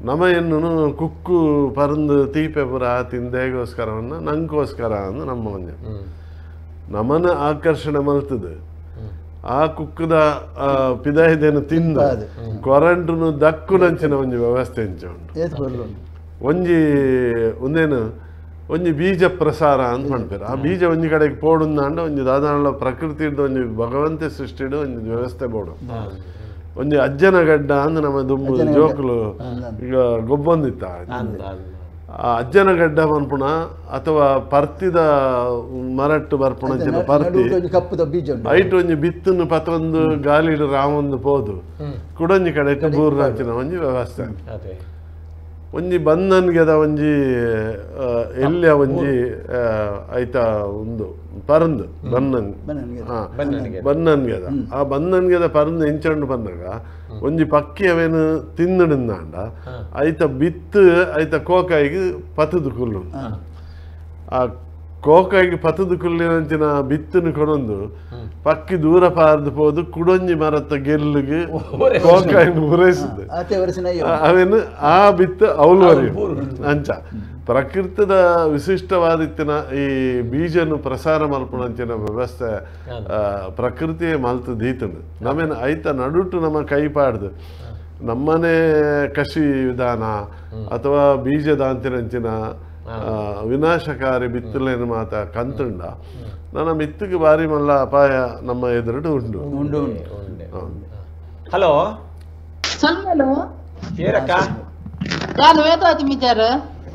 ನಮ್ಮ ಎನ್ನು ಕುಕ್ಕು ಪರಂದು ತೀಪೆ ಪುರ ತಿಂದೇಗೋಸ್ಕರವನ್ನ ನಂಗೋಸ್ಕರ ಅಂದು ನಮ್ಮ ಒಂಜಿ ನಮನ ಆಕರ್ಷಣೆ ಮಲ್ತದೆ ಆ ಕುಕ್ಕದ ಪಿದಾಯಿದೇನು ತಿಂದು ಕೊರಂಟುನು ದಕ್ಕುನಂಚಿನ ಒಂಜಿ ವ್ಯವಸ್ಥೆ ಎಂಚ ಉಂಟು ಒಂಜಿ ಒಂದೇನು ಒಂಜಿ ಬೀಜ ಪ್ರಸಾರ ಅಂತ ಪನ್ಪೆರ್ ಆ ಬೀಜ ಒಂಜಿ ಕಡೆಗೆ ಪೋಡುಂದಾಂಡ ಒಂಜಿ ದಾದಾಂಡ ಪ್ರಕೃತಿ ಒಂಜಿ ಭಗವಂತೆ ಸೃಷ್ಟಿಡು ಒಂಜಿ ವ್ಯವಸ್ಥೆ ಬೋಡು ಒಂಜಿ ಅಜ್ಜನ ಗಡ್ಡ ಅಂದ್ ನಮ್ಮ ದುಂಬು ಜೋಕುಲು ಈಗ ಗೊಬ್ಬೊಂದಿತ್ತ ಆ ಅಜ್ಜನ ಗಡ್ಡ ಪನ್ಪುಣ ಅಥವಾ ಪರ್ತಿದ ಮರಟ್ಟು ಬರ್ಪುಣ ಪರ್ತಿ ಐಟ್ ಒಂಜಿ ಬಿತ್ತನ್ನು ಪತ್ತೊಂದು ಗಾಲಿಡು ರಾಮೊಂದು ಪೋದು ಕುಡೊಂಜಿ ಕಡೆ ಬೂರ್ನಂಚಿನ ಒಂಜಿ ವ್ಯವಸ್ಥೆ ಒಂಜಿ ಬಂದನ್ಗೆದ ಒಂಜಿ ಎಲ್ಲಿಯ ಒಂಜಿ ಐತ ಒಂದು ಪರಂದು ಬನ್ನನ್ ಬನ್ನನ್ಗೆದ ಆ ಬನ್ನನ್ಗೆದ ಪರಂದು ಎಂಚಂಡು ಬಂದಾಗ ಒಂಜಿ ಪಕ್ಕಿ ಅವೇನು ತಿನ್ನುಡಿಂದಾಂಡ ಐತ ಬಿತ್ತು ಐತ ಕೋಕಾಯಿಗೆ ಪತದು ಕುಲ್ಲು ಆ ಕೋಕಾಯಿಗೆ ಪತದು ಕುಲ್ಲಿನಂಚಿನ ಬಿತ್ತನ್ನು ಕೊಡೊಂದು ಪಕ್ಕಿ ದೂರ ಪಾರ್ದು ಪೋದು ಕುಡೊಂಜಿ ಮರತ್ತ ಗೆಲ್ಲುಗೆ ಕೋಕಾಯಿನ ಪೂರೈಸಿದೆ ಅವೇನು ಆ ಬಿತ್ತು ಅವಲು ಅಂಚ ಪ್ರಕೃತದ ವಿಶಿಷ್ಟವಾದಿತ್ತಿನ ಈ ಬೀಜನು ಪ್ರಸಾರ ಮಲ್ಪುಣಂಚಿನ ವ್ಯವಸ್ಥೆ ಪ್ರಕೃತಿಯೇ ಮಲ್ತು ದೀತನು ನಮೇನು ಐತ ನಡುಟು ನಮ್ಮ ಕೈ ಪಾಡ್ದು ನಮ್ಮನೆ ಕೃಷಿ ವಿಧಾನ ಅಥವಾ ಬೀಜದಾಂತಿನಂಚಿನ ವಿನಾಶಕಾರಿ ಬಿತ್ತಲೇನು ಮಾತ ಕಂತುಂಡ ನನ್ನ ಮಿತ್ತಿಗೆ ಬಾರಿ ಮಲ್ಲ ಅಪಾಯ ನಮ್ಮ ಎದುರುಡು ಉಂಡು ಉಂಡು. ಹಲೋ ಏರಕ್ಕ ನಾನು ವೇದಾವತಿ ಮಿಜಾರ್.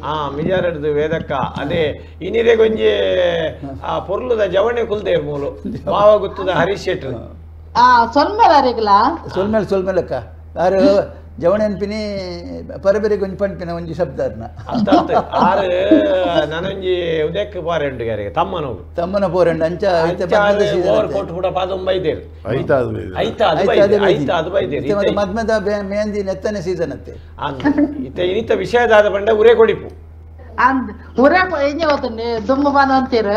ಆ ಮಿಜಾರ್ ಹಿಡ್ದು ವೇದಕ್ಕ ಅದೇ ಇನ್ನಿದೆ ಗೊಂಜಿ ಆ ಪೊರ್ಲುದ ಜವಣೆ ಕುಲ್ದೆ ಮೂಲು ಮಾವ ಗುತ್ತದ ಹರೀಶ್ ಶೆಟ್ರು. ಆ ಸೊಲ್ಮೇಲ ಅರೆಗ್ಲಾ ಸೊಲ್ಮೇಲೆ ಸೊಲ್ಮೇಲಕ್ಕ ಆರು ಜವಣೆ ಅನ್ಪಿನಿ ಪರಬೇರೆ ಗೊಂಜಿ ಪನ್ಪಿನ ಒಂಜಿ ಶಬ್ದ ಅರ್ನ ಆರು ನಾನೊಂಜಿ ಉದಯಕ್ಕೆ ಪಾರೆಂಡು ಯಾರಿಗೆ ತಮ್ಮನೋಗು ತಮ್ಮನ ಪೋರೆಂಡು ಅಂಚ ಓವರ್ ಕೋಟ್ ಕೂಡ ಪಾದೊಂಬೈದೇರು ಐತಾದು ಬೈದೇರು ಮದ್ಮದ ಮೆಹಂದಿ ನೆತ್ತನೆ ಸೀಸನ್ ಅತ್ತೆ ಇತ್ತ ಇನ್ನಿತ ವಿಷಯದಾದ ಬಂಡ ಉರೇ ಕೊಡಿಪು ಅಂದ್ ಉರೇ ಎಂಜ ಗೊತ್ತುಂಡು ದುಮ್ಮು ಬಾನು ಅಂತೀರು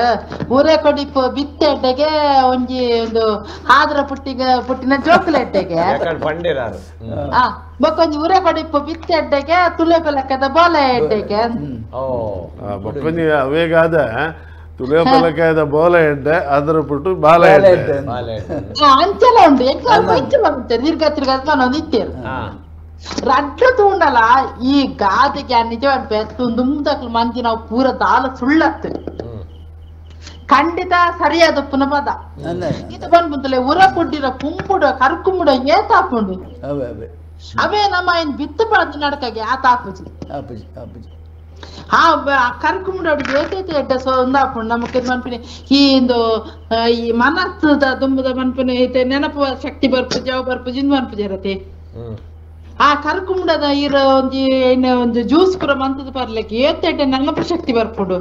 ಉರೇ ಕೊಡಿಪು ಬಿತ್ತೆ ಎಡ್ಡೆಗೆ ಒಂಜಿ ಒಂದು ಆದ್ರ ಪುಟ್ಟಿಗೆ ಪುಟ್ಟಿನ ಜೋಕುಲ ಎಡ್ಡೆಗೆ ಪಂಡೇರಾರು ಆ ಬೊಕ್ಕೊಂಜಿ ಉರೇ ಕೊಡಿಪು ಬಿತ್ತೆ ಎಡ್ಡೆಗೆ ತುಲೆ ಪಲಕದ ಬೋಲೆ ಎಡ್ಡೆಗೆ ಓ ಬೊಕ್ಕೊಂಜಿ ಅವೇಗಾದ ತುಲೆ ಪಲಕದ ಬೋಲೆ ಎಡ್ಡೆ ಅದರ ಪುಟ್ಟು ಬಾಲೆ ಎಡ್ಡೆ ಅಂಚೆಲ್ಲ ಉಂಟು ಎಂಚಲ ಉಂಟು ತಿರ್ಗ ತಿರ್ಗ ನಾನು ಇತ್ತೇರು ರಡ್ಡು ತೂಂಡಲ ಈ ಗಾದೆಗೆ ನಿಜ ದುಂಬದಕ್ಲು ಮಂದಿ ನಾವು ಪೂರ ದಾಲ ಸುಳ್ಳತ್ತು ಖಂಡಿತ ಸರಿಯಾದ ಪುನ ಪದ ಇದು ಬಂದ್ಬಂತಲೆ ಉರ ಪುಡ್ಡಿರ ಪುಂಪುಡ ಕರ್ಕುಂಬುಡ ಏತಾಪುಂಡು ಅವೇ ನಮ್ಮ ಏನ್ ಬಿತ್ತು ಪಡದ ನಡಕಾಗೆ ಆ ತಾಪುಜಿ ಆ ಕರ್ಕುಂಬ ಏತೇತೆ ಎಡ್ಡ ಒಂದಾಪುಂಡು ನಮಕ್ ಮನ್ಪಿನಿ ಈ ಇಂದು ಈ ಮನಸ್ಸುದ ದುಂಬುದ ಮನ್ಪಿನಿ ಇತ್ತೆ ನೆನಪು ಶಕ್ತಿ ಬರ್ಪುಜಿ ಅವು ಬರ್ಪುಜಿ ಇಂದು ಮನ್ಪುಜಿ ಇರತ್ತೆ. ಆ ಕರ್ಕುಂಬದ ಇರ ಒಂಜಿ ಏನ ಒಂಜಿ ಜ್ಯೂಸ್ ಪೂರ ಮಂತದ ಪರ್ಲೆಕ್ ಏತೆಡ್ಡೆ ನೆನಪು ಶಕ್ತಿ ಬರ್ಪುಂಡು.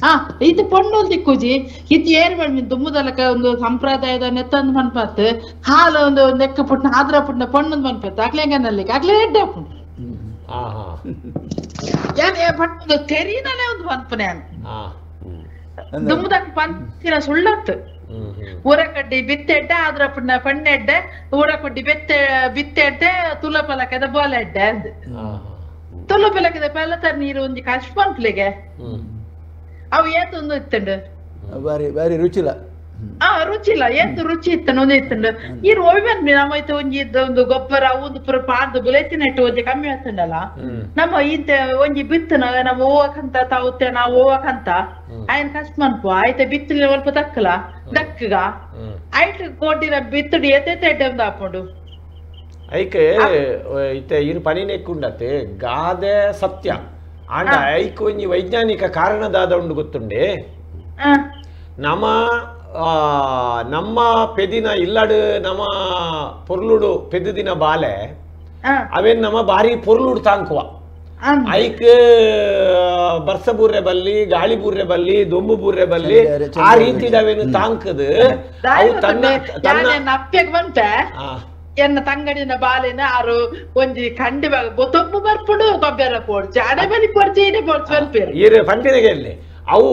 ಆ ಇದು ಪೊಣ್ಣು ದಿಕ್ಕುಜಿ ಇತ್ತು ಏರ್ ಮಣ್ಣಿನ ದುಮ್ಮದಲಕ ಒಂದು ಸಂಪ್ರದಾಯದ ನೆತ್ತಂದು ಮನ್ಪತ್ ಹಾಲು ಒಂದು ನೆಕ್ಕ ಪುಟ್ನ ಆದ್ರ ಪುಟ್ನ ಪೊಣ್ಣೊಂದು ಮನ್ಪತ್ ಅಕ್ಲೆ ಹೆಂಗನಲ್ಲಿಕ್ಕೆ ಅಕ್ಲೆ ಎಡ್ಡೆ ಹಾಪುಂಡು. ಪಟ್ಟು ತೆರಿನಲ್ಲೇ ಒಂದು ಪನ್ಪನೆ ದುಮ್ಮದಕ್ ಪಂತಿನ ಸುಳ್ಳತ್ತು ಊರಕಡ್ಡಿ ಬಿತ್ತೆಡ್ಡೆ ಆದ್ರ ಪುಣ್ಣ ಪಣ್ಣೆಡ್ಡೆ ಊರಕಡ್ಡಿ ಬೆತ್ತೆ ಬಿತ್ತೆಡ್ಡೆ ತುಲ ಪಲಕದ ಬೋಲೆಡ್ಡೆ ಅಂದ್ ತುಲ ಪಲಕದ ಪಲತ ನೀರು ಒಂಜಿ ಕಷ್ಟ ಪನ್ಪ್ಲಿಗೆ ಅವು ಏತೊಂದು ಇತ್ತಂಡು ಬಾರಿ ಬಾರಿ ರುಚಿಲ್ಲ. ಆ ರುಚಿಲ್ಲ ಏತು ರುಚಿ ಇತ್ತಂಡು ಒಂದು ಇತ್ತಂಡು ನೀರು ಒಮ್ಮೆ ನಮ್ಮ ಇತ್ತು ಒಂಜಿ ಒಂದು ಗೊಬ್ಬರ ಒಂದು ಪೂರ ಪಾಡ್ದು ಬುಲೆತಿನ ಇಟ್ಟು ಒಂಜಿ ಕಮ್ಮಿ ಆಗ್ತಂಡಲ್ಲ ನಮ್ಮ ಇಂತ ಒಂಜಿ ಬಿತ್ತನ ನಮ್ಮ ಹೋವಕಂತ ತಾವುತ್ತೆ ನಾವು ಹೋವಕಂತ ಆಯ್ನ ಕಷ್ಟ ಮನ್ಪು ಆಯ್ತ ಬಿತ್ತಲಿನ ಸ್ವಲ್ಪ ತಕ್ಕಲ ದಕ್ಕಗ ಐಟ್ ಕೋಟಿನ ಬಿತ್ತುಡು ಏತೈತೆ ಎಡ್ಡೆ ಹಾಕೊಂಡು ಐಕೆ ಇತ್ತೆ ಇರು ಪನಿನೆಕ್ಕುಂಡತೆ ಗಾದೆ ಸತ್ಯ ಆಂಡ ಐಕ್ ಒಂಜಿ ವೈಜ್ಞಾನಿಕ ಕಾರಣದಾದ ಉಂಡು ಗೊತ್ತುಂಡೆ. ನಮ್ಮ ನಮ್ಮ ಪೆದಿನ ಇಲ್ಲಡು ನಮ್ಮ ಪೊರ್ಲುಡು ಪೆದ್ದಿನ ಬಾಲೆ ಅವೇನ್ ನಮ್ಮ ಬಾರಿ ಪೊರ್ಲುಡು ತಾಂಕುವ ಐಕ್ ಬರ್ಸ ಬೂರ್ರೆ ಬಲ್ಲಿ ಗಾಳಿ ಬೂರ್ರೆ ಬಲ್ಲಿ ದೊಂಬು ಬೂರ್ರೆ ಬಲ್ಲಿ ಆ ರೀತಿ ಅವೇನು ತಾಂಕದು ಅವು ತನ್ನ ತನ್ನ ಅಪ್ಪೆಗ್ ಬಂತೆ ಎನ್ನ ತಂಗಡಿನ ಬಾಲಿನ ಆರು ಒಂಜಿ ಕಂಡಿ ಬೊತ್ತೊಬ್ಬು ಬರ್ಪುಂಡು ಕೊಬ್ಬರ ಪೋಡ್ಚಿ ಅಡೆ ಬಲಿ ಪೋಡ್ಚಿ ಇಡೆ ಪೋಡ್ಚಿ ಬರ್ಪೇರು ಇರು ಪಂಪಿನಗೆ ಇಲ್ಲಿ ಅವು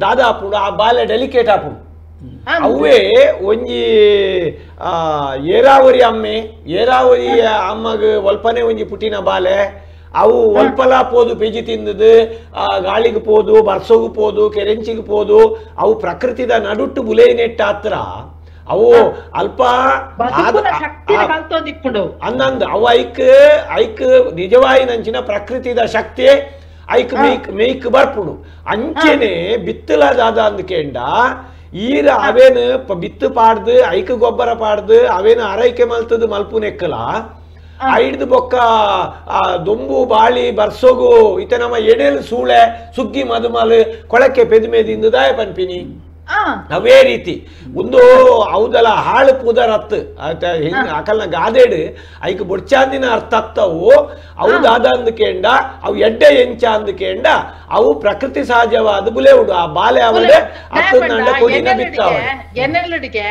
ದಾದಾಪುಂಡು ಆ ಬಾಲೆ ಡೆಲಿಕೇಟ್ ಆಪುಂಡು ಅವೇ ಒಂಜಿ ಏರಾವರಿ ಅಮ್ಮೆ ಏರಾವರಿ ಅಮ್ಮಗ ಒಲ್ಪನೆ ಒಂಜಿ ಪುಟಿನ ಬಾಲೆ ಅವು ಒಲ್ಪಲ ಪೋದು ಪೆಜಿ ತಿಂದದು ಗಾಳಿಗೆ ಪೋದು ಬರ್ಸೋಗು ಪೋದು ಕೆರೆಂಚಿಗೆ ಪೋದು ಅವು ಪ್ರಕೃತಿದ ನಡುಟ್ಟು ಬುಲೆ ನೆಟ್ಟ ಹತ್ರ ಅವು ಅಲ್ಪ ಅಂದಂದು ಅವು ಐಕ್ ಐಕ್ ನಿಜವಾಯಿನಂಚಿನ ಪ್ರಕೃತಿದ ಶಕ್ತಿ ಐಕ್ ಮೇಯ್ಕ್ ಮೇಯ್ಕ್ ಬರ್ಪುಡು ಅಂಚೆನೆ ಬಿತ್ತಲದಾದ ಅಂದ್ಕೇಂಡ ಈರ ಅವೇನು ಬಿತ್ತು ಪಾಡ್ದು ಐಕ್ ಗೊಬ್ಬರ ಪಾಡ್ದು ಅವೇನು ಆರೈಕೆ ಮಲ್ತದು ಮಲ್ಪುನೆಕ್ಕಲ ಐಡ್ದು ಬೊಕ್ಕ ಆ ದೊಂಬು ಬಾಳಿ ಬರ್ಸೋಗು ಇತ ನಮ್ಮ ಎಡೆಲು ಸೂಳೆ ಸುಗ್ಗಿ ಮದುಮಲು ಕೊಳಕೆ ಪೆದುಮೇದಿಂದ ದಾಯ ಪನ್ಪಿನಿ ಅವೇ ರೀತಿ ಒಂದು ಹೌದಲ್ಲ ಹಾಳು ಪೂದರತ್ತು ಅಕಲ್ನ ಗಾದೆಡು ಐಕ್ ಬೊಡ್ಚಾಂದಿನ ಅರ್ಥ ಅತ್ತವು ಅವು ದಾದ ಅಂದ್ಕೇಂಡ ಅವು ಎಡ್ಡೆ ಎಂಚ ಅಂದ್ಕೇಂಡ ಅವು ಪ್ರಕೃತಿ ಸಹಜವಾದ ಬುಲೆ ಉಡು ಆ ಬಾಲೆ ಅವಡೆ ಅತ್ತಂಡ ಕೊಡಿನ ಬಿತ್ತಾವ ಎನ್ನೆಲ್ಲುಡಿಗೆ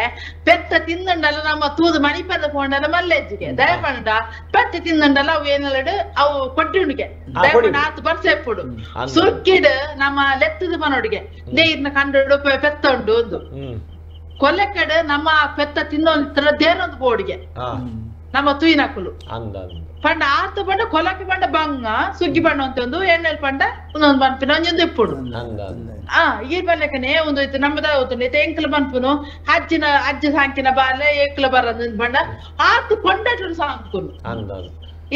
ಪೆತ್ತ ತಿಂದಂಡಲ್ಲ ನಮ್ಮ ತೂದು ಮಣಿಪದ ಪೋಂಡಲ್ಲ ಮಲ್ಲೆಜ್ಜಿಗೆ ದಯಪಂಡ ಪೆತ್ತ ತಿಂದಂಡಲ್ಲ ಅವು ಏನೆಲ್ಲಡು ಅವು ಕೊಟ್ಟಿಡುಗೆ ದಯಪಂಡ ಆತು ಬರ್ಸೆಪ್ಪುಡು ಸುರ್ಕಿಡು ನಮ್ಮ ಲೆತ್ತದ ಮನೋಡಿಗೆ ನೀರ್ನ ಕಂಡು ಪೆತ್ತ ಉಂಡು ಒಂದು ಕೊಲೆಕಡೆ ನಮ್ಮ ಪೆತ್ತ ತಿನ್ನೋ ದೇನೊಂದು ಬೋಡಿಗೆ ನಮ್ಮ ತುಯಿನಕುಲು ಪಂಡ ಆತ ಪಂಡ ಕೊಲಕ್ಕೆ ಪಂಡ ಬಂಗ ಸುಗ್ಗಿ ಬಣ್ಣ ಅಂತ ಒಂದು ಎಣ್ಣೆಲ್ ಪಂಡ ಒಂದೊಂದು ಬನ್ಪಿನ ಒಂಜೊಂದು ಇಪ್ಪುಡು ಆ ಈ ಬಲ್ಲೆಕನೆ ಒಂದು ಇತ್ತು ನಮ್ಮದ ಎಂಕಲ ಬನ್ಪುನು ಅಜ್ಜಿನ ಅಜ್ಜಿ ಸಾಂಕಿನ ಬಾಲೆ ಏಕಲ ಬರ ಬಣ್ಣ ಆತು ಕೊಂಡಾಟು ಸಾಂಕುನು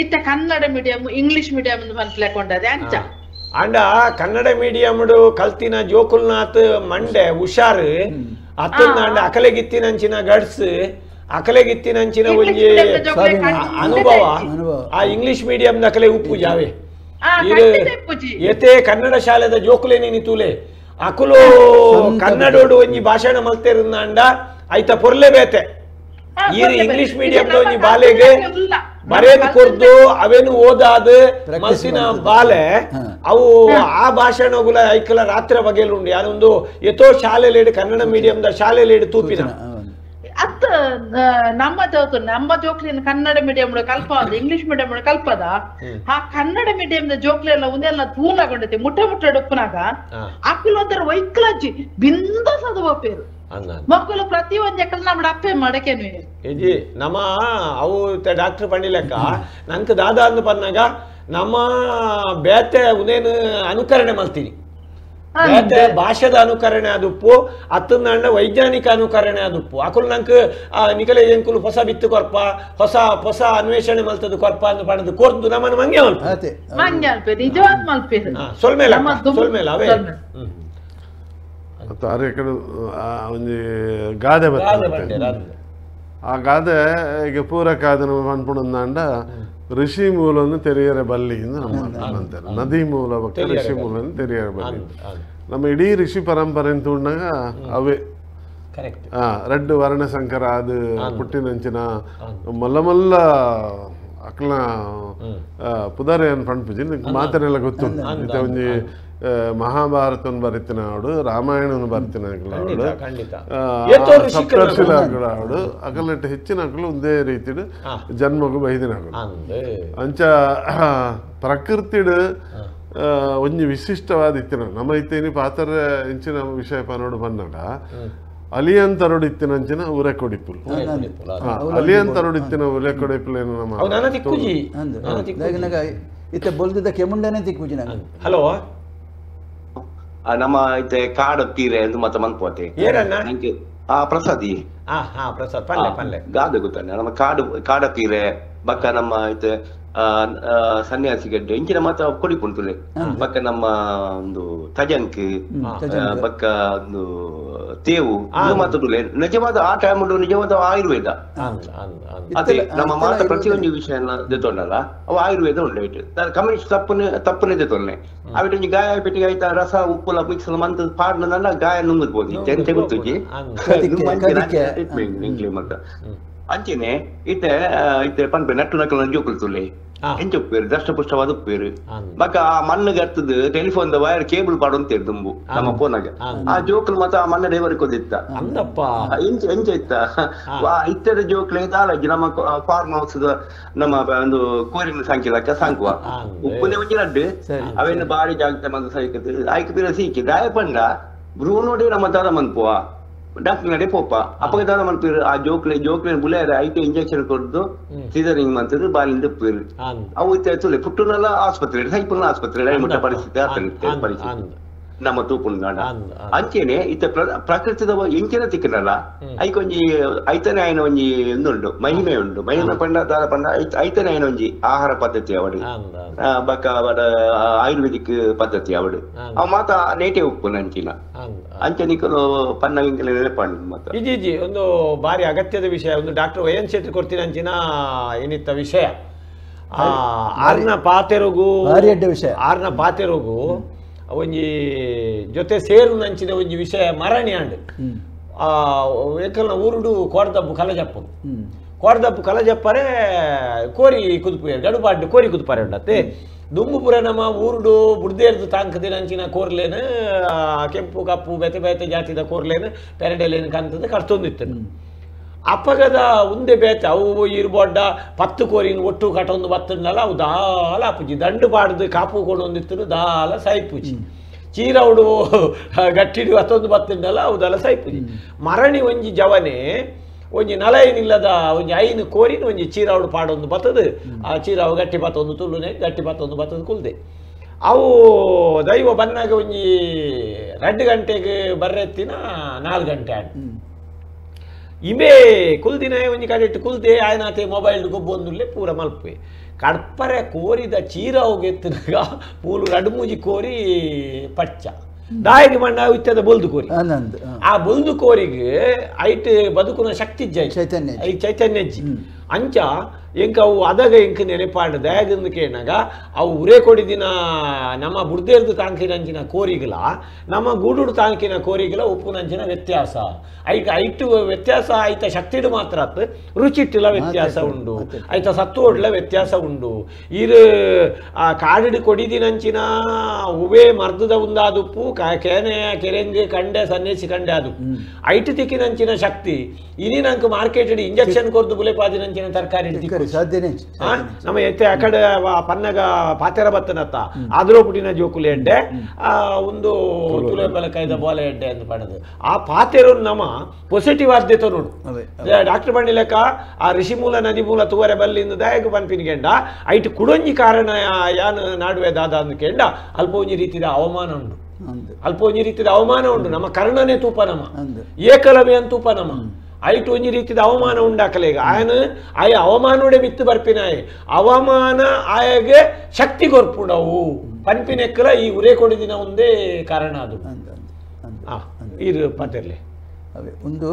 ಇತ್ತ ಕನ್ನಡ medium English medium ಬನ್ಪ್ಲೆ ಕೊಂಡದೆ ಅಂಚ ಅಂಡ ಕನ್ನಡ ಮೀಡಿಯಂಡು ಕಲ್ತಿನ ಜೋಕುಲ್ನಾಥ್ ಮಂಡೆ ಹುಷಾರು ಅತ್ತಂಡ ಅಕಲೆಗಿತ್ತಿನಂಚಿನ ಗಡ್ಸ್ ಅಕಲೆಗಿತ್ತಿನಂಚಿನ ಒಂಜಿ ಅನುಭವ ಆ ಇಂಗ್ಲಿಷ್ ಮೀಡಿಯಂ ಅಕಲೆ ಉಪ್ಪು ಜಾವೆ ಏತೆ ಕನ್ನಡ ಶಾಲೆದ ಜೋಕುಲೆ ನೀನಿ ತೂಲೆ ಅಕುಲು ಕನ್ನಡೋಡು ಒಂಜಿ ಭಾಷಣ ಮಲ್ತೇರುಂಡ ಐತ ಪೊರ್ಲೆ ಬೇತೆ ಈ ಇಂಗ್ಲಿಷ್ ಮೀಡಿಯಂ ಒಂಜಿ ಬಾಲೆಗೆ ಬರೇನು ಕೊರ್ದು ಅವೇನು ಓದಾದ ಮಲ್ಸಿನ ಬಾಲೆ ಅವು ಆ ಭಾಷಣಗುಲ ಐಕಲ ರಾತ್ರಿ ಬಗೆಲುಂಡು ಯಾರೊಂದು ಎತೋ ಶಾಲೆಲೇಡು ಕನ್ನಡ ಮೀಡಿಯಂದ ಶಾಲೆಲೇಡು ತೂಪಿನ ಅತ್ತ ನಮ್ಮ ನಮ್ಮ ಜೋಕ್ಲಿನ ಕನ್ನಡ ಮೀಡಿಯಂ ಕಲ್ಪ ಇಂಗ್ಲಿಷ್ ಮೀಡಿಯಂ ಕಲ್ಪದ ಆ ಕನ್ನಡ ಮೀಡಿಯಂ ಜೋಕ್ಲಿ ಎಲ್ಲ ಒಂದೆಲ್ಲ ತೂನಾಗೊಂಡೈತಿ ಮುಟ್ಟ ಮುಟ್ಟ ಡೊಪ್ಪನಾಗ ಅಕ್ಕಲು ಒಂಥರ ವೈಕ್ಲಜ್ಜಿ ಬಿಂದ ಸದವ ಪೇರು ಮಕ್ಕಳು ಪ್ರತಿ ಒಂದ್ ಎಕಲ್ ನಮ್ಮ ಅಪ್ಪೆ ಮಾಡಕೇನು ಇಜಿ ನಮ್ಮ ಅವು ಡಾಕ್ಟರ್ ಪಂಡಿಲೆಕ್ಕ ನಂಗೆ ದಾದಾ ಅಂದ್ ಪನ್ನಾಗ ನಮ್ಮ ಬೇತೆ ಉನೇನು ಅನುಕರಣೆ ಮಲ್ತೀನಿ ಬೇತೆ ಭಾಷೆದ ಅನುಕರಣೆ ಆದುಪ್ಪು ಅತ್ತಂದ ವೈಜ್ಞಾನಿಕ ಅನುಕರಣೆ ಆದುಪ್ಪು ಅಕುಲು ನಂಗೆ ನಿಕಲೆ ಎಂಕುಲು ಹೊಸ ಬಿತ್ತು ಕೊರ್ಪ ಹೊಸ ಹೊಸ ಅನ್ವೇಷಣೆ ಮಲ್ತದ ಕೊರ್ಪ ಅಂದ್ ಪಣದು ಕೊರ್ದು ನಮ್ಮನ್ನು ಮಂಗೆ ಮಲ್ಪ ಮಂಗೆ ಅಲ್ಪೆ ನಿಜವಾದ ಮಲ್ಪೆ ಸೊಲ್ಮೇಲ ಸೊಲ್ಮೇಲ ಅವೇ ಅರೆ ಒಂಜಿ ಗಾದೆ ಬರ್ತದೆ ಆ ಗಾದೆ ಈಗ ಪೂರಕ ಅದನ್ನು ಪನ್ಪುಣಂದಾಂಡ ಋಷಿ ಮೂಲವನ್ನು ತೆರೆಯರೆ ಬಲ್ಲಿ ನಮ್ಮ ಅಂತಾರೆ. ನದಿ ಮೂಲ ಬಕ್ಕ ಋಷಿ ಮೂಲವನ್ನು ತೆರೆಯರೆ ಬಲ್ಲಿ. ನಮ್ಮ ಇಡೀ ಋಷಿ ಪರಂಪರೆ ತೂಂಡಾಗ ಅವೇ ರಡ್ಡು ವರ್ಣಶಂಕರ ಅದು ಪುಟ್ಟಿನಂಚಿನ ಮಲ್ಲ ಮಲ್ಲ ಅಕ್ಲ ಪುದಾರೆ ಅನ್ ಪಣ್ಪುಜಿ ಮಾತರೆಲ್ಲ ಗೊತ್ತುಂಟು. ಇತ್ತೆ ಒಂಜಿ ಮಹಾಭಾರತವನ್ನು ಬರಿತಿನ ಅವಡು, ರಾಮಾಯಣವನ್ನು ಬರಿತಿನ ಅವಡು, ಸಪ್ತರ್ಷಿಲಾಕುಳು ಅವಡು, ಅಕಲೆಟ್ಟು ಹೆಚ್ಚಿನ ಅಕಲು ಒಂದೇ ರೀತಿಡು ಜನ್ಮಗು ಬೈದಿನ ಅಕಲು. ಅಂಚ ಪ್ರಕೃತಿಡು ಒಂಜಿ ವಿಶಿಷ್ಟವಾದ ಇತ್ತಿನ ನಮ್ಮ ಇತ್ತೇನಿ ಪಾತ್ರ ಇಂಚಿನ ವಿಷಯ ಪನೋಡು ಬಂದಾಗ ಅಲಿಯಂತರೋಡು ಇತ್ತಿನಂಚಿನ ಉರೆ ಕೊಡಿಪುಲ್, ಅಲಿಯಂತರೋಡು ಇತ್ತಿನ ಉರೆ ಕೊಡಿಪುಲ್ ಏನು ನಮ್ಮ ಇತ್ತೆ ಬೊಲ್ದಿದ್ದ ಕೆಮುಂಡನೆ ತಿಕ್ಕುಜಿ. ಹಲೋ, ನಮ್ಮ ಇತ್ತೆ ಕಾಡು ತೀರೆ ಎಂದು ಮತ್ತೆ ಮನ್ಪೋತೆ ಆ ಪ್ರಸಾದಿ ಪ್ರಸಾದ್ ಪಲ್ಲೆ ಪಲ್ಲೆ ಗಾದೆ ಗೊತ್ತಾನೆ. ನಮ್ಮ ಕಾಡು ಕಾಡ ತೀರೆ ಬಕ್ಕ ನಮ್ಮ ಇತ್ತೆ ಸನ್ಯಾಸಿ ಗಡ್ಡೆ ಇಂಚಿನ ಮಾತ ಕೊಡಿಪುಂಟುಲೆ ಬಕ್ಕ ನಮ್ಮ ಒಂದು ತಜಂಕ್ ಬಕ್ಕ ಒಂದು ತೇವು ಇದು ಮಾತುಲೆ ನಿಜವಾದ ಆ ಟೈಮ್ ಉಂಟು, ನಿಜವಾದ ಆಯುರ್ವೇದ. ಅದೇ ನಮ್ಮ ಮಾತ ಪ್ರತಿಯೊಂದು ವಿಷಯ ದೆತೊಂಡಲ್ಲ ಅವು ಆಯುರ್ವೇದ ಉಂಟು. ಕಮ್ಯುನಿಸ್ಟ್ ತಪ್ಪನೆ ತಪ್ಪನೆ ದೆತೊನ್ನೆ ಅವಿಟ ಒಂಜಿ ಗಾಯ ಪೆಟ್ಟಿಗೆ ಆಯ್ತಾ ರಸ ಉಪ್ಪುಲ ಮಿಕ್ಸ್ ಮಂತ್ ಪಾಡ್ನಲ್ಲ ಗಾಯ ನುಂಗುದ್ಬೋದು ಎಂತ ಗೊತ್ತುಜಿ ಟ್ರೀಟ್ಮೆಂಟ್ ಮತ್ತ ಅಂಚೆನೆ ಇತ್ತೆ ಇತ್ತೆ ಪನ್ಪೆ ನಟ್ಟು ನಕಲ ಜೋಕುಲು ತುಲೆ ಎಂಚ ಉಪ್ಪೇರು ದಷ್ಟಪುಷ್ಟವಾದ ಉಪ್ಪೇರು ಬಕ್ಕ ಆ ಮಣ್ಣು ಗರ್ತದ telephone the wire cable ಪಾಡೊಂತೇರು ದುಂಬು ನಮ್ಮ ಫೋನಾಗ ಆ ಜೋಕುಲು ಮತ್ತ ಆ ಮಣ್ಣ ಡೈವರ್ ಕೊದಿತ್ತ ಎಂಚ ಎಂಚ ಇತ್ತ ಇತ್ತದ ಜೋಕ್ಲೆ ದಾಲಜ್ಜಿ ನಮ್ಮ ಫಾರ್ಮ್ ಹೌಸ್ ನಮ್ಮ ಒಂದು ಕೋರಿನ ಸಾಂಕಿಲಕ್ಕ ಸಾಂಕುವ ಉಪ್ಪುನೆ ಒಂಜಿ ಲಡ್ಡು ಅವೇನು ಬಾರಿ ಜಾಗ್ರತೆ ಮಂದ ಸೈಕತ್ ಆಯ್ಕೆ ಪಿರ ಸೀಕಿ ದಾಯ ಪಂಡ ಬ್ರೂನೋಡೆ ನಮ್ಮ ದಾದ ಮನ್ಪುವ ಡಾಕ್ಟರ್ ನಡೆ ಪೋಪ ಅಪ್ಪಗೆ ದಾದ ಮನ್ಪೀರು ಆ ಜೋಕ್ಲೆ ಜೋಕ್ಲೆ ಬುಲೆಯರ ಐತೆ ಇಂಜೆಕ್ಷನ್ ಕೊಡ್ದು ಸೀಸರಿಂಗ್ ಮಂತದ್ದು ಬಾಲಿಂದ ಉಪ್ಪೇರು ಅವು ತುಲೆ ಪುಟ್ಟುನಲ್ಲ ಆಸ್ಪತ್ರೆ ಸೈಪುನ ಆಸ್ಪತ್ರೆ ಮುಟ್ಟ ಪರಿಸ್ಥಿತಿ ಆತನಿತ್ತೆ ಪರಿಸ್ಥಿತಿ ನಮ್ಮ ತೂಪುನ ಅಂಚೆನೆ ಇತ್ತ ಪ್ರಕೃತಿದ ಎಂಚಿನ ತಿಕ್ಕನಲ್ಲ ಐಕೊಂಜಿ ಐತನೆ ಆಯ್ನ ಒಂಜಿ ಉಂಡು ಮಹಿಮೆ ಉಂಡು. ಮಹಿಮೆ ಪಂಡ ದಾದ ಪಂಡ ಐತನೆ ಆಯ್ನ ಒಂಜಿ ಆಹಾರ ಪದ್ಧತಿ ಅವಡು ಬಕ್ಕ ಅವಡ ಆಯುರ್ವೇದಿಕ್ ಪದ್ಧತಿ ಅವಡು ಅವ ಮಾತ ನೇಟಿವ್ ಉಪ್ಪುನ ಅಂಚಿನ ಅಂಚನಿಕಲು ಪನ್ನ ನೆನಪಂಡು ಮಾತ. ಇಜಿ ಇಜಿ ಒಂದು ಭಾರಿ ಅಗತ್ಯದ ವಿಷಯ. ಒಂದು ಡಾಕ್ಟರ್ ವೈ ಎನ್ ಶೆಟ್ಟಿ ಕೊಡ್ತೀನಿ ಅಂಚಿನ ಏನಿತ್ತ ವಿಷಯ ಆರ್ನ ಪಾತೆರುಗು ವಿಷಯ ಆರ್ನ ಪಾತೆರುಗು ಒಂಜಿ ಜೊತೆ ಸೇರು ನಂಚಿನ ಒಂಜಿ ವಿಷಯ ಮರಣಿ ಅಂಡ್ ಏಕಲ್ನ ಊರುಡು ಕೋಡದಬ್ಬು ಕಲಜಪ್ಪು ಕೋಡದಬ್ಬು ಕಲಜಪ್ಪರೆ ಕೋರಿ ಕುದುಪು ಗಡುಪಾಡ್ಡು ಕೋರಿ ಕುದುಪಾರೆ ಉಂಡತ್ತೆ ದುಂಬುಪುರ ನಮ್ಮ ಊರುಡು ಬುಡ್ದೇರ್ದು ತಾಂಕದಿನಂಚಿನ ಕೋರ್ಲೇನು ಕೆಂಪು ಕಪ್ಪು ಬೇತೆ ಬೇತೆ ಜಾತಿದ ಕೋರ್ಲೇನು ಪೆರಡೆಲೇನು ಕಂತದ್ದು ಕರ್ತೊಂದಿತ್ತು. ಅಪ್ಪಗದ ಉಂದೆ ಬೇತೆ ಅವು ಇರ್ಬೋಡ್ಡ ಪತ್ತು ಕೋರಿನ ಒಟ್ಟು ಕಟೊಂದು ಬತ್ತಂಡಲ್ಲ ಅವು ದಾಲ ಅಪ್ಪುಜಿ ದಂಡು ಬಾಡ್ದು ಕಾಪು ಕೊಡೊಂದಿತ್ತು ದಾಲ ಸಾಯ್ಪುಜಿ ಚೀರೌಡು ಗಟ್ಟಿಡಿ ಅತ್ತೊಂದು ಬತ್ತಂಡಲ್ಲ ಅವು ದಾಲ ಸಾಯ್ಪುಜಿ. ಮರಣಿ ಒಂಜಿ ಜವನೆ ಒಂಜಿ ನಲೈನಿಲ್ಲದ ಒಂಜಿ ಐನು ಕೋರಿನ ಒಂಜಿ ಚೀರೌಡು ಪಾಡೊಂದು ಬತ್ತದು ಆ ಚೀರಾವು ಗಟ್ಟಿ ಬತ್ತೊಂದು ತುಳ್ಳುನೆ ಗಟ್ಟಿ ಬತ್ತೊಂದು ಬತ್ತದು ಕುಲ್ದೆ ಅವು ದೈವ ಬನ್ನಾಗ ಒಂಜಿ 2 ಗಂಟೆಗೆ ಬರ್ರೆತ್ತಿನ 4 ಗಂಟೆ ಆಂಡ್ ಇಮೇ ಕುಲ್ದಿನ ಒಂಜಿ ಕಡೆಟ್ಟು ಕುಲ್ದೆ ಆಯ್ನಾತೆ ಮೊಬೈಲ್ ಗೊಬ್ಬೊಂದುಲ್ಲೆ ಪೂರ ಮಲ್ಪೆ ಕಡ್ಪರೆ ಕೋರಿದ ಚೀರಾವು ಗೆತ್ತನಾಗ ಪೂಲು ರಡ್ಮೂಜಿ ಕೋರಿ ಪಚ್ಚ ದಾಯಿಗೆ ಮಣ್ಣ ಇತ್ತದ ಬೊಲ್ದು ಕೋರಿ ಆ ಬೊಲ್ದು ಕೋರಿಗೆ ಐಟ್ ಬದುಕುನ ಶಕ್ತಿ ಚೈತನ್ಯ ಚೈತನ್ಯಜ್ಜಿ ಅಂಚ ಎಂಕ ಅವು ಅದಾಗ ಎಂಕ ನೆನೆಪಾಂಡ ದಯಾಗಂದು ಕೇನಾಗ ಅವು ಉರೇ ಕೊಡಿದಿನ ನಮ್ಮ ಬುಡ್ದೇರ್ದು ತಾಂಕಿನಂಚಿನ ಕೋರಿಗಲ ನಮ್ಮ ಗೂಡುಡು ತಾಂಕಿನ ಕೋರಿಗಲ ಉಪ್ಪುನಂಚಿನ ವ್ಯತ್ಯಾಸ ಐಕ ಐಟು ವ್ಯತ್ಯಾಸ ಐತ ಶಕ್ತಿಡು ಮಾತ್ರ ಅತ್ತು ರುಚಿಟ್ಟುಲ ವ್ಯತ್ಯಾಸ ಉಂಡು ಐತ ಸತ್ತುವಡ್ಲ ವ್ಯತ್ಯಾಸ ಉಂಡು ಇರು ಆ ಕಾಡಿಡು ಕೊಡಿದಿನಂಚಿನ ಉವೇ ಮರ್ದದ ಉಂದಾದುಪ್ಪು ಕೇನೆ ಕೆರೆಂಗ್ ಕಂಡೆ ಸನ್ನೇಸಿ ಕಂಡೆ ಅದು ಐಟು ತಿಕ್ಕಿನಂಚಿನ ಶಕ್ತಿ ಇನಿ ನಂಗೆ ಮಾರ್ಕೆಟ್ ಇಂಜೆಕ್ಷನ್ ಕೊರ್ದು ಬುಲೆಪಾದಿನಂಚಿನ ತರಕಾರಿ ನಮ್ಮ ಎತ್ತೆ ಅಕಡೆ ಪನ್ನಗ ಪಾತೆರ ಬತ್ತನತ್ತ ಆದ್ರೋ ಪುಟಿನ ಜೋಕುಲೆ ಎಡ್ಡೆ ಆ ಒಂದು ತುಲೆ ಬಲಕಾಯ್ದ ಬೋಲೆ ಎಡ್ಡೆ ಅಂತ ಪಡೆದು ಆ ಪಾತೆರ ನಮ್ಮ ಪಾಸಿಟಿವ್ ಆದ್ಯತೆ ನೋಡು. ಡಾಕ್ಟರ್ ಬಂಡಿ ಲೆಕ್ಕ ಆ ಋಷಿ ಮೂಲ ನದಿ ಮೂಲ ತುವರೆ ಬಲ್ಲಿಂದ ದಯಗು ಪನ್ಪಿನ ಕೆಂಡ ಐಟ್ ಕುಡೊಂಜಿ ಕಾರಣ ಯಾನ್ ನಾಡುವೆ ದಾದ ಅಂದ್ ಕೆಂಡ ಅಲ್ಪ ಒಂಜಿ ರೀತಿಯ ಅವಮಾನ ಉಂಡು ಅಲ್ಪ ಒಂಜಿ ರೀತಿಯ ಅವಮಾನ ಉಂಡು. ನಮ್ಮ ಕರ್ಣನೇ ತೂಪ ನಮ್ಮ ಏಕಲವ್ಯ ತೂಪ ನಮ್ಮ ಐಟು ಒಂಜಿ ರೀತಿದ ಅವಮಾನ ಉಂಡಾಕಲೇಗ ಆಯನ ಆಯ ಅವಮಾನೋಡೆ ಬಿತ್ತು ಬರ್ಪಿನಾಯ ಅವಮಾನ ಆಯಗೆ ಶಕ್ತಿ ಕೊರ್ಪುಂಡವು ಪನ್ಪಿನೆಕ್ಕಲ ಈ ಉರೇ ಕೊಡಿದಿನ ಒಂದೇ ಕಾರಣ ಅದು. ಇದು ಪತಿರ್ಲಿ ಅವೇ ಒಂದು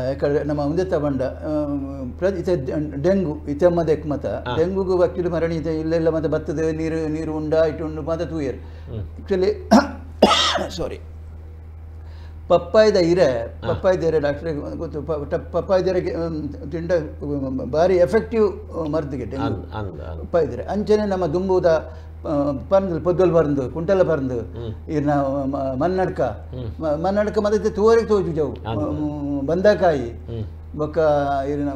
ಯಾಕಂದ್ರೆ ನಮ್ಮ ಉಂದೆತ್ತ ಬಂಡ ಇತ್ತೆ ಡೆಂಗು ಇತ್ತೆ ಮತ ಡೆಂಗುಗೂ ಆಕ್ಚುಲಿ ಮರಣಿ ಇದೆ ಇಲ್ಲೆಲ್ಲ ಮತ್ತೆ ಬತ್ತದ ನೀರು ನೀರು ಉಂಡ ಇಟ್ಟು ಉಂಡು ಮತ್ತೆ ತೂಯರು ಆಕ್ಚುಲಿ ಸಾರಿ ಪಪ್ಪಾಯದ ಇರೆ ಪಪ್ಪಾಯದ ಇರೆ ಡಾಕ್ಟ್ರಿಗೆ ಗೊತ್ತು ಪಪ್ಪಾಯದ ಇರೆಗೆ ತಿಂಡ ಭಾರಿ ಎಫೆಕ್ಟಿವ್ ಮರ್ದಿಗೆ ಡೆಂಗು ಪಪ್ಪಾಯದಿರೆ ಅಂಚನೆ ನಮ್ಮ ದುಂಬುದ ಪರ್ಂದು ಪೊದ್ದೊಲ್ ಪರ್ಂದು ಕುಂಟಲ ಪರ್ಂದು ಇರ್ನ ಮನ್ನಡ್ಕ ಮನ್ನಡ್ಕ ಮತ್ತೆ ತೂವರೆಗೆ ತೋಜು ಜವು ಬಂದಕಾಯಿ ಬೊಕ್ಕ ಇರ್ನ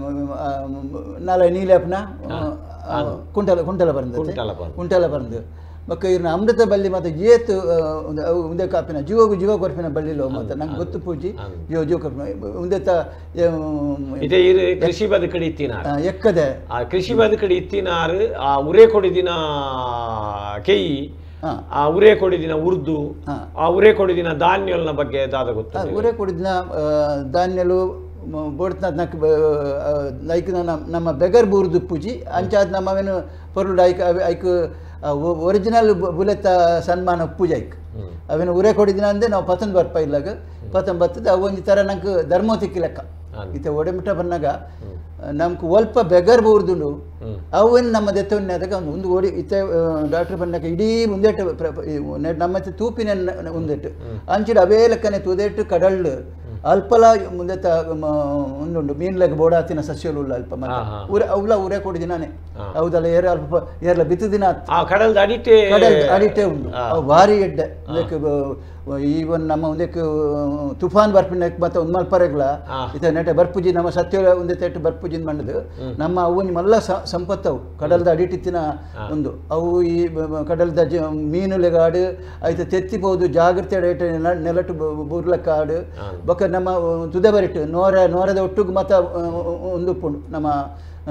ನಾಳೆ ನೀಲಪ್ನ ಕುಂಟಲ ಕುಂಟಲ ಪರ್ಂದು ಕುಂಟಲ ಪರ್ಂದು ಬೊಕ್ಕ ಇರ್ನ ಅಮೃತ ಬಳ್ಳಿ ಮತ್ತೆ ಏತು ಉಂದೆ ಕಾಪಿನ ಜೀವಗೂ ಜೀವ ಕೊರ್ಪಿನ ಬಳ್ಳಿಲೋ ಮತ್ತೆ ನಂಗೆ ಗೊತ್ತು ಪೂಜಿ ಜೀವ ಜೀವ ಕೊರ್ಪಿನ ಉಂದೆತ ಕೃಷಿ ಬದುಕಡಿ ಇತ್ತಿನಾರು ಎಕ್ಕದೆ ಆ ಕೃಷಿ ಬದುಕಡಿ ಇತ್ತಿನಾರು ಆ ಉರೇ ಕೊಡಿದಿನ ಕೆಯಿ ಆ ಉರೇ ಕೊಡಿದಿನ ಉರ್ದು ಆ ಉರೇ ಕೊಡಿದಿನ ಧಾನ್ಯಲ್ನ ಬಗ್ಗೆ ದಾದ ಗೊತ್ತು ಉರೇ ಕೊಡಿದಿನ ಧಾನ್ಯಲು ಬೋಡ್ತನಾಥ್ ಲೈಕ್ ನಮ್ಮ ಬೆಗರ್ ಬೂರ್ದು ಪೂಜಿ ಅಂಚಾದ ನಮ್ಮವೇನು ಪೊರುಳು ಐಕ್ ಐಕ್ ಒರಿಜಿನಲ್ ಬುಲೆತ ಸನ್ಮಾನ ಪೂಜೆ ಐಕ್ ಅವೇನು ಉರೇ ಕೊಡಿದಿನ ಅಂದೆ ನಾವು ಪತನ್ ಬರ್ಪ ಇಲ್ಲಾಗ ಪತನ್ ಬರ್ತದೆ ಅವು ಒಂಜಿ ಥರ ನಂಗೆ ಧರ್ಮ ತಿಕ್ಕಿ ಲೆಕ್ಕ ಇತ್ತೆ ಒಡೆಮಿಟ್ಟ ಬನ್ನಾಗ ನಮ್ಗೆ ಒಲ್ಪ ಬೆಗರ್ ಬೂರ್ದುಂಡು ಅವೇನು ನಮ್ಮ ದೆತ್ತವನ್ನೇ ಆದಾಗ ಒಂದು ಒಂದು ಓಡಿ ಇತ್ತೆ ಡಾಕ್ಟ್ರ್ ಬನ್ನಾಗ ಇಡೀ ಮುಂದೆಟ್ಟು ನಮ್ಮ ತೂಪಿನ ಒಂದೆಟ್ಟು ಅಂಚಿಡ ಅವೇ ಲೆಕ್ಕನೆ ತುದೆಟ್ಟು ಕಡಲ್ಲು ಅಲ್ಪಲ ಮುಂದೆ ಒಂದುಂಡು ಮೀನ್ಲೆಗ್ ಬೋಡಾತಿನ ಸಸ್ಯಲು ಉಲ್ಲ ಅಲ್ಪ ಮತ್ತೆ ಊರ ಅವಲ ಊರೇ ಕೊಡಿದಿನಾನೆ ಹೌದಲ್ಲ ಏರ ಅಲ್ಪ ಏರ್ಲ ಬಿತ್ತದಿನ ಕಡಲ್ದ ಅಡಿಟೆ ಕಡಲ್ದ ಅಡಿಟೆ ಉಂಡು ಅವು ಭಾರಿ ಎಡ್ಡೆ ಒಂದಕ್ಕೆ ಈವನ್ ನಮ್ಮ ಒಂದಕ್ಕೆ ತುಫಾನ್ ಬರ್ಪಿನ ಮತ್ತೆ ಒಂದು ಮಲ್ಪರೆಗ್ಲ ಇತ ನೆಟೆ ಬರ್ಪುಜಿ ನಮ್ಮ ಸತ್ಯ ಒಂದೇ ತೆಟ್ಟು ಬರ್ಪುಜಿನ ಮಂಡದು ನಮ್ಮ ಅವು ಮಲ್ಲ ಸಂಪತ್ತವು ಕಡಲ್ದ ಅಡಿಟಿತ್ತಿನ ಒಂದು ಅವು ಈ ಕಡಲ್ದ ಮೀನುಲೆಗಾಡು ಐತ ತೆತ್ತಿಬೋದು ಜಾಗ್ರತೆ ಅಡಿಟೆ ನೆಲಟು ಬೂರ್ಲಕ್ಕಾಡು ಬೊಕ್ಕ ನಮ್ಮ ತುದೆ ಬರಿಟ್ಟು ನೋರ ನೋರದ ಒಟ್ಟುಗು ಮತ್ತ ಒಂದು ಉಪ್ಪುಂಡು ನಮ್ಮ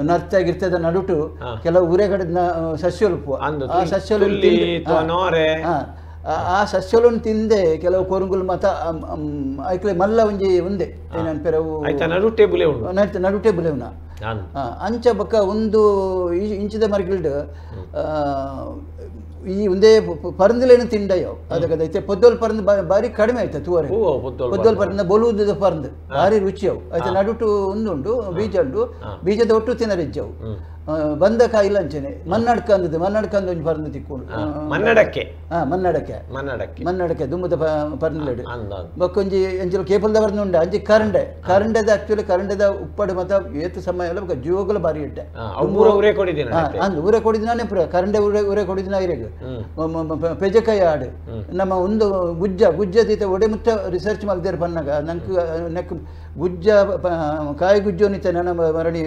ನರ್ತ ಗಿರ್ತದ ನಡುಟು ಕೆಲವು ಊರೆಗಡೆ ಸಸ್ಯಲು ಆ ಸಸ್ಯಲು ಆ ಸಸ್ಯಲನ್ನು ತಿಂದೆ ಕೆಲವು ಕೊರುಂಗುಲ್ ಮತ ಐಕ್ಲೆ ಮಲ್ಲ ಒಂಜಿ ಒಂದೇ ಏನನ್ಪೆರವು ನಡುಟೆ ಬುಲೆ ಉಂಡು ನಡುಟೆ ಬುಲೆವ್ನ ಅಂಚ ಬೊಕ್ಕ ಒಂದು ಇಂಚಿದ ಮರ್ಗಿಲ್ಡ್ ಈ ಒಂದೇ ಪರಂದುಲೇನು ತಿಂಡಯೋ ಅದಕ್ಕೆ ಐತೆ ಪೊದ್ದೋಲ್ ಪರಂದು ಬಾರಿ ಕಡಿಮೆ ಆಯ್ತು ತೂವರೆ ಪೊದ್ದೋಲ್ ಪರಂದ ಬೊಲುವುದ ಪರಂದು ಭಾರಿ ರುಚಿಯವು ಆಯ್ತು ನಡುಟು ಒಂದುಂಡು ಬೀಜ ಉಂಡು ಬೀಜದ ಒಟ್ಟು ತಿನ್ನರಿಜ್ಜವು ಬಂದ ಕಾಯಿಲ್ಲ ಅಂಚನೆ ಮನ್ನಡ್ಕ ಅಂದದ್ದು ಮನ್ನಡ್ಕ ಅಂದ ಒಂಜಿ ಪರಂದು ತಿಕ್ಕೊಂಡು ಮನ್ನಡಕ್ಕೆ ಹಾ ಮನ್ನಡಕ್ಕೆ ಮನ್ನಡಕ್ಕೆ ಮನ್ನಡಕ್ಕೆ ದುಮ್ಮದ ಪರಂದುಲೆಡು ಬೊಕ್ಕೊಂಜಿ ಅಂಚಿನ ಕೇಪಲ್ದ ಪರಂದು ಉಂಡು ಅಂಚಿ ಕರಂಡೆ ಕರಂಡೆದ ಆಕ್ಚುಲಿ ಕರಂಡೆದ ಉಪ್ಪಡು ಮತ್ತ ಏತು ಸಮಯ ಎಲ್ಲ ಬೊಕ್ಕ ಜೀವಗಳ ಬಾರಿ ಇಟ್ಟೆ ಊರೇ ಕೊಡಿದ್ದೀನಿ ಅಂದ್ ಊರೇ ಕೊಡಿದಿನಾನೆ ಪುರ ಕರಂಡೆ ಊರೇ ಊರೇ ಕೊಡಿದಿನ ಇರೆಗ್ ಪೆಜಕಾಯಿ ಆಡು ನಮ್ಮ ಒಂದು ಗುಜ್ಜ ಗುಜ್ಜದ ಒಡೆ ಮುತ್ತ ರಿಸರ್ಚ್ ಮಲ್ದೇರ್ ಪನ್ನಾಗ ನಂಗೆ ನೆಕ್ ಗುಜ್ಜ ಕಾಯಿ ಗುಜ್ಜೋ ನಿತ ನಮ್ಮ ಮರಣಿ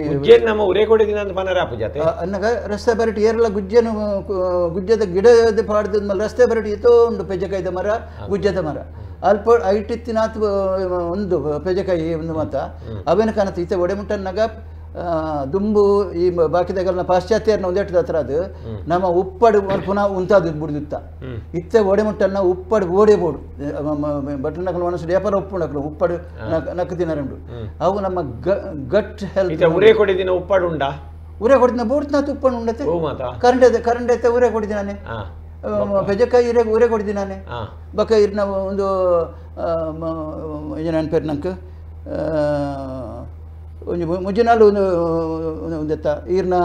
ನಮ್ಮ ಉರೇ ಕೊಡಿದಿನ ಅಂತ ಪನ್ನರ ಪೂಜಾತೆ ಅನ್ನಗ ರಸ್ತೆ ಬರಟಿ ಏರಲ ಗುಜ್ಜನು ಗುಜ್ಜದ ಗಿಡದ ಪಾಡ್ದ ಮೇಲೆ ರಸ್ತೆ ಬರಟಿ ಇತೋ ಉಂಡು ಪೆಜಕಾಯ್ದ ಮರ ಗುಜ್ಜದ ಮರ ಅಲ್ಪ ಐಟಿತ್ತಿನಾತ್ ಒಂದು ಪೆಜಕಾಯಿ ಒಂದು ಮತ ಅವೇನ ಕಾಣತ್ತೆ ಈತ ಒಡೆಮುಟ್ಟನ್ನಾಗ ದುಂಬು ಈ ಬಾಕಿದಾಗಲ್ಲ ಪಾಶ್ಚಾತ್ಯರನ್ನ ಒಂದೆಟ್ಟು ಹತ್ರ ಅದು ನಮ್ಮ ಉಪ್ಪಡು ಪುನಃ ಉಂತಾದ ಬುಡ್ದಿತ್ತ ಇತ್ತೆ ಒಡೆಮುಟ್ಟನ್ನ ಉಪ್ಪಡು ಓಡೆ ಬೋಡು ಬಟ್ಟನಕಲು ಮನಸ್ಸು ವ್ಯಾಪಾರ ಉಪ್ಪು ನಕಲು ಉಪ್ಪಡು ನಕ್ಕು ತಿನ್ನರುಂಡು ಅವು ನಮ್ಮ ಗಟ್ ಹೆಲ್ತ್ ಉರೇ ಕೊಡಿದಿನ ಉಪ್ಪಡು ಉಂಡಾ ಉರೇ ಕೊಡಿದಿನ ಬೋಡ್ತಿನ ಉಪ್ಪಡು ಉಂಡತೆ ಕರಂಡೆ ಕರಂಡೆ ಉರೇ ಕೊಡಿದಿನಾನೆ ಪೆಜಕಾಯಿ ಉರೆ ಉರೆ ಕೊಡಿದಿನಾನೆ ಬಕ್ಕ ಇರ್ನ ಒಂದು ಏನು ಅನ್ಪೇರು ನಂಗೆ ಒಂಜಿ ಮುಜ್ಜಿನಾಲು ಒಂದು ಒಂದೆತ್ತ ಈರ್ನ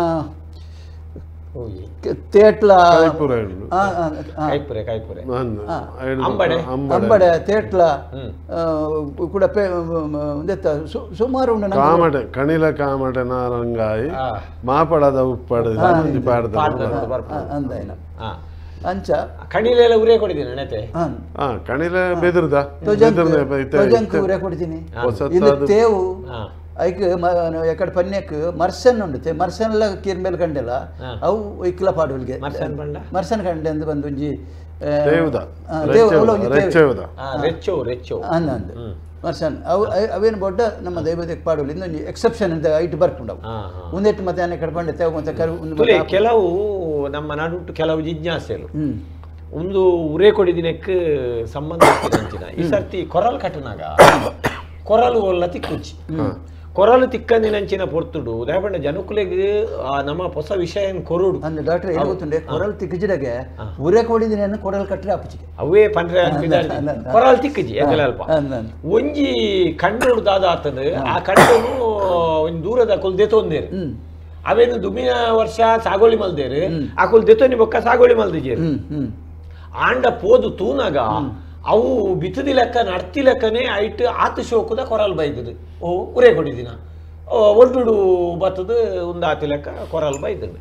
ತೇಟ್ಲ ಅಂಬಡೆ ತೇಟ್ಲ ಕೂಡ ಒಂದೆತ್ತ ಸುಮಾರು ಉಂಡು ಕಾಮಟೆ ಕಣಿಲ ಕಾಮಟೆ ನಾರಂಗಾಯಿ ಮಾಪಡದ ಉಪ್ಪಡು ಅಂದಾಯನ ಅಂಚ ಕಣಿಲೆಲ್ಲ ಉರೇ ಕೊಡಿದ್ದೀನಿ ನೆತೆ ಕಣಿಲೆ ಬೆದರ್ದ ಉರೇ ಕೊಡ್ತೀನಿ ಇದು ತೇವು ಐಕ್ ಎಕಡೆ ಪನ್ಯಕ್ ಮರ್ಸನ್ ಉಂಡುತ್ತೆ ಮರ್ಸನ್ಲ ಕೀರ್ಮೇಲ್ ಕಂಡೆಲ್ಲ ಅವು ಇಕ್ಲ ಪಾಡುವಲ್ಗೆ ಮರ್ಸನ್ ಕಂಡೆ ಅಂತ ಬಂದು ಒಂಜಿ ಅಂದ ಮರ್ಸನ್ ಅವು ಅವೇನು ಬೊಡ್ಡ ನಮ್ಮ ದೈವದಕ್ಕೆ ಪಾಡುವಲ್ ಇನ್ನೊಂದು ಎಕ್ಸೆಪ್ಷನ್ ಅಂತ ಐಟ್ ಬರ್ಪುಂಡವು ಒಂದೆಟ್ಟು ಮತ್ತೆ ಆನೆ ಕಡ್ಪಂಡೆ ತೇವು ಮತ್ತೆ ಕರು ಕೆಲವು ನಮ್ಮ ನಡುಟು ಕೆಲವು ಜಿಜ್ಞಾಸೆಲು ಒಂದು ಉರೇ ಕೊಡಿದಿನಕ್ಕೆ ಸಂಬಂಧ ಈ ಸರ್ತಿ ಕೊರಲ್ ಕಟ್ಟನಾಗ ಕೊರಲು ಒಲ್ಲ ತಿಕ್ಕುಚ್ಚಿ ಕೊರಲು ತಿಕ್ಕಂದಿನಂಚಿನ ಪೊರ್ತುಡು ದಾಯಪಂಡ ಜನಕುಲೆಗ್ ನಮ್ಮ ಹೊಸ ವಿಷಯ ಕೊರುಡು ಅಂದ್ರೆ ಡಾಕ್ಟರ್ ಏನು ಗೊತ್ತುಂಡೆ ಕೊರಲ್ ತಿಕ್ಕಿಜಿಡಗೆ ಉರೆ ಕೊಡಿದಿನ ಕೊರಲ್ ಕಟ್ಟರೆ ಅಪ್ಪಚಿಗೆ ಅವೇ ಪಂಡ್ರೆ ಕೊರಲ್ ತಿಕ್ಕಿಜಿ ಎಕಲೆ ಅಲ್ಪ ಒಂಜಿ ಕಂಡೋಡು ದಾದ ಆತದ ಆ ಕಂಡೋನು ಒಂಜಿ ದೂರದ ಕೊಲ್ ದೆತೊಂದೇರು ಅವೇನು ದುಮಿನ ವರ್ಷ ಸಾಗೋಳಿ ಮಲ್ದೇರು ಆ ಕೊಲ್ ದೆತೊನಿ ಬೊಕ್ಕ ಸಾಗೋಳಿ ಮಲ್ದಿಜೇರು ಆಂಡ ಪೋದು ತೂನಗ ಅವು ಬಿತ್ತದಿ ಲೆಕ್ಕ ನಡ್ತಿ ಲೆಕ್ಕನೆ ಐಟ್ ಆತ ಶೋಕದ ಕೊರಲ್ ಬೈದದು ಓ ಉರೆ ಕೊಡಿದಿನ ಒಡ್ಡುಡು ಬತ್ತದು ಒಂದು ಆತಿ ಲೆಕ್ಕ ಕೊರಲ್ ಬೈದದು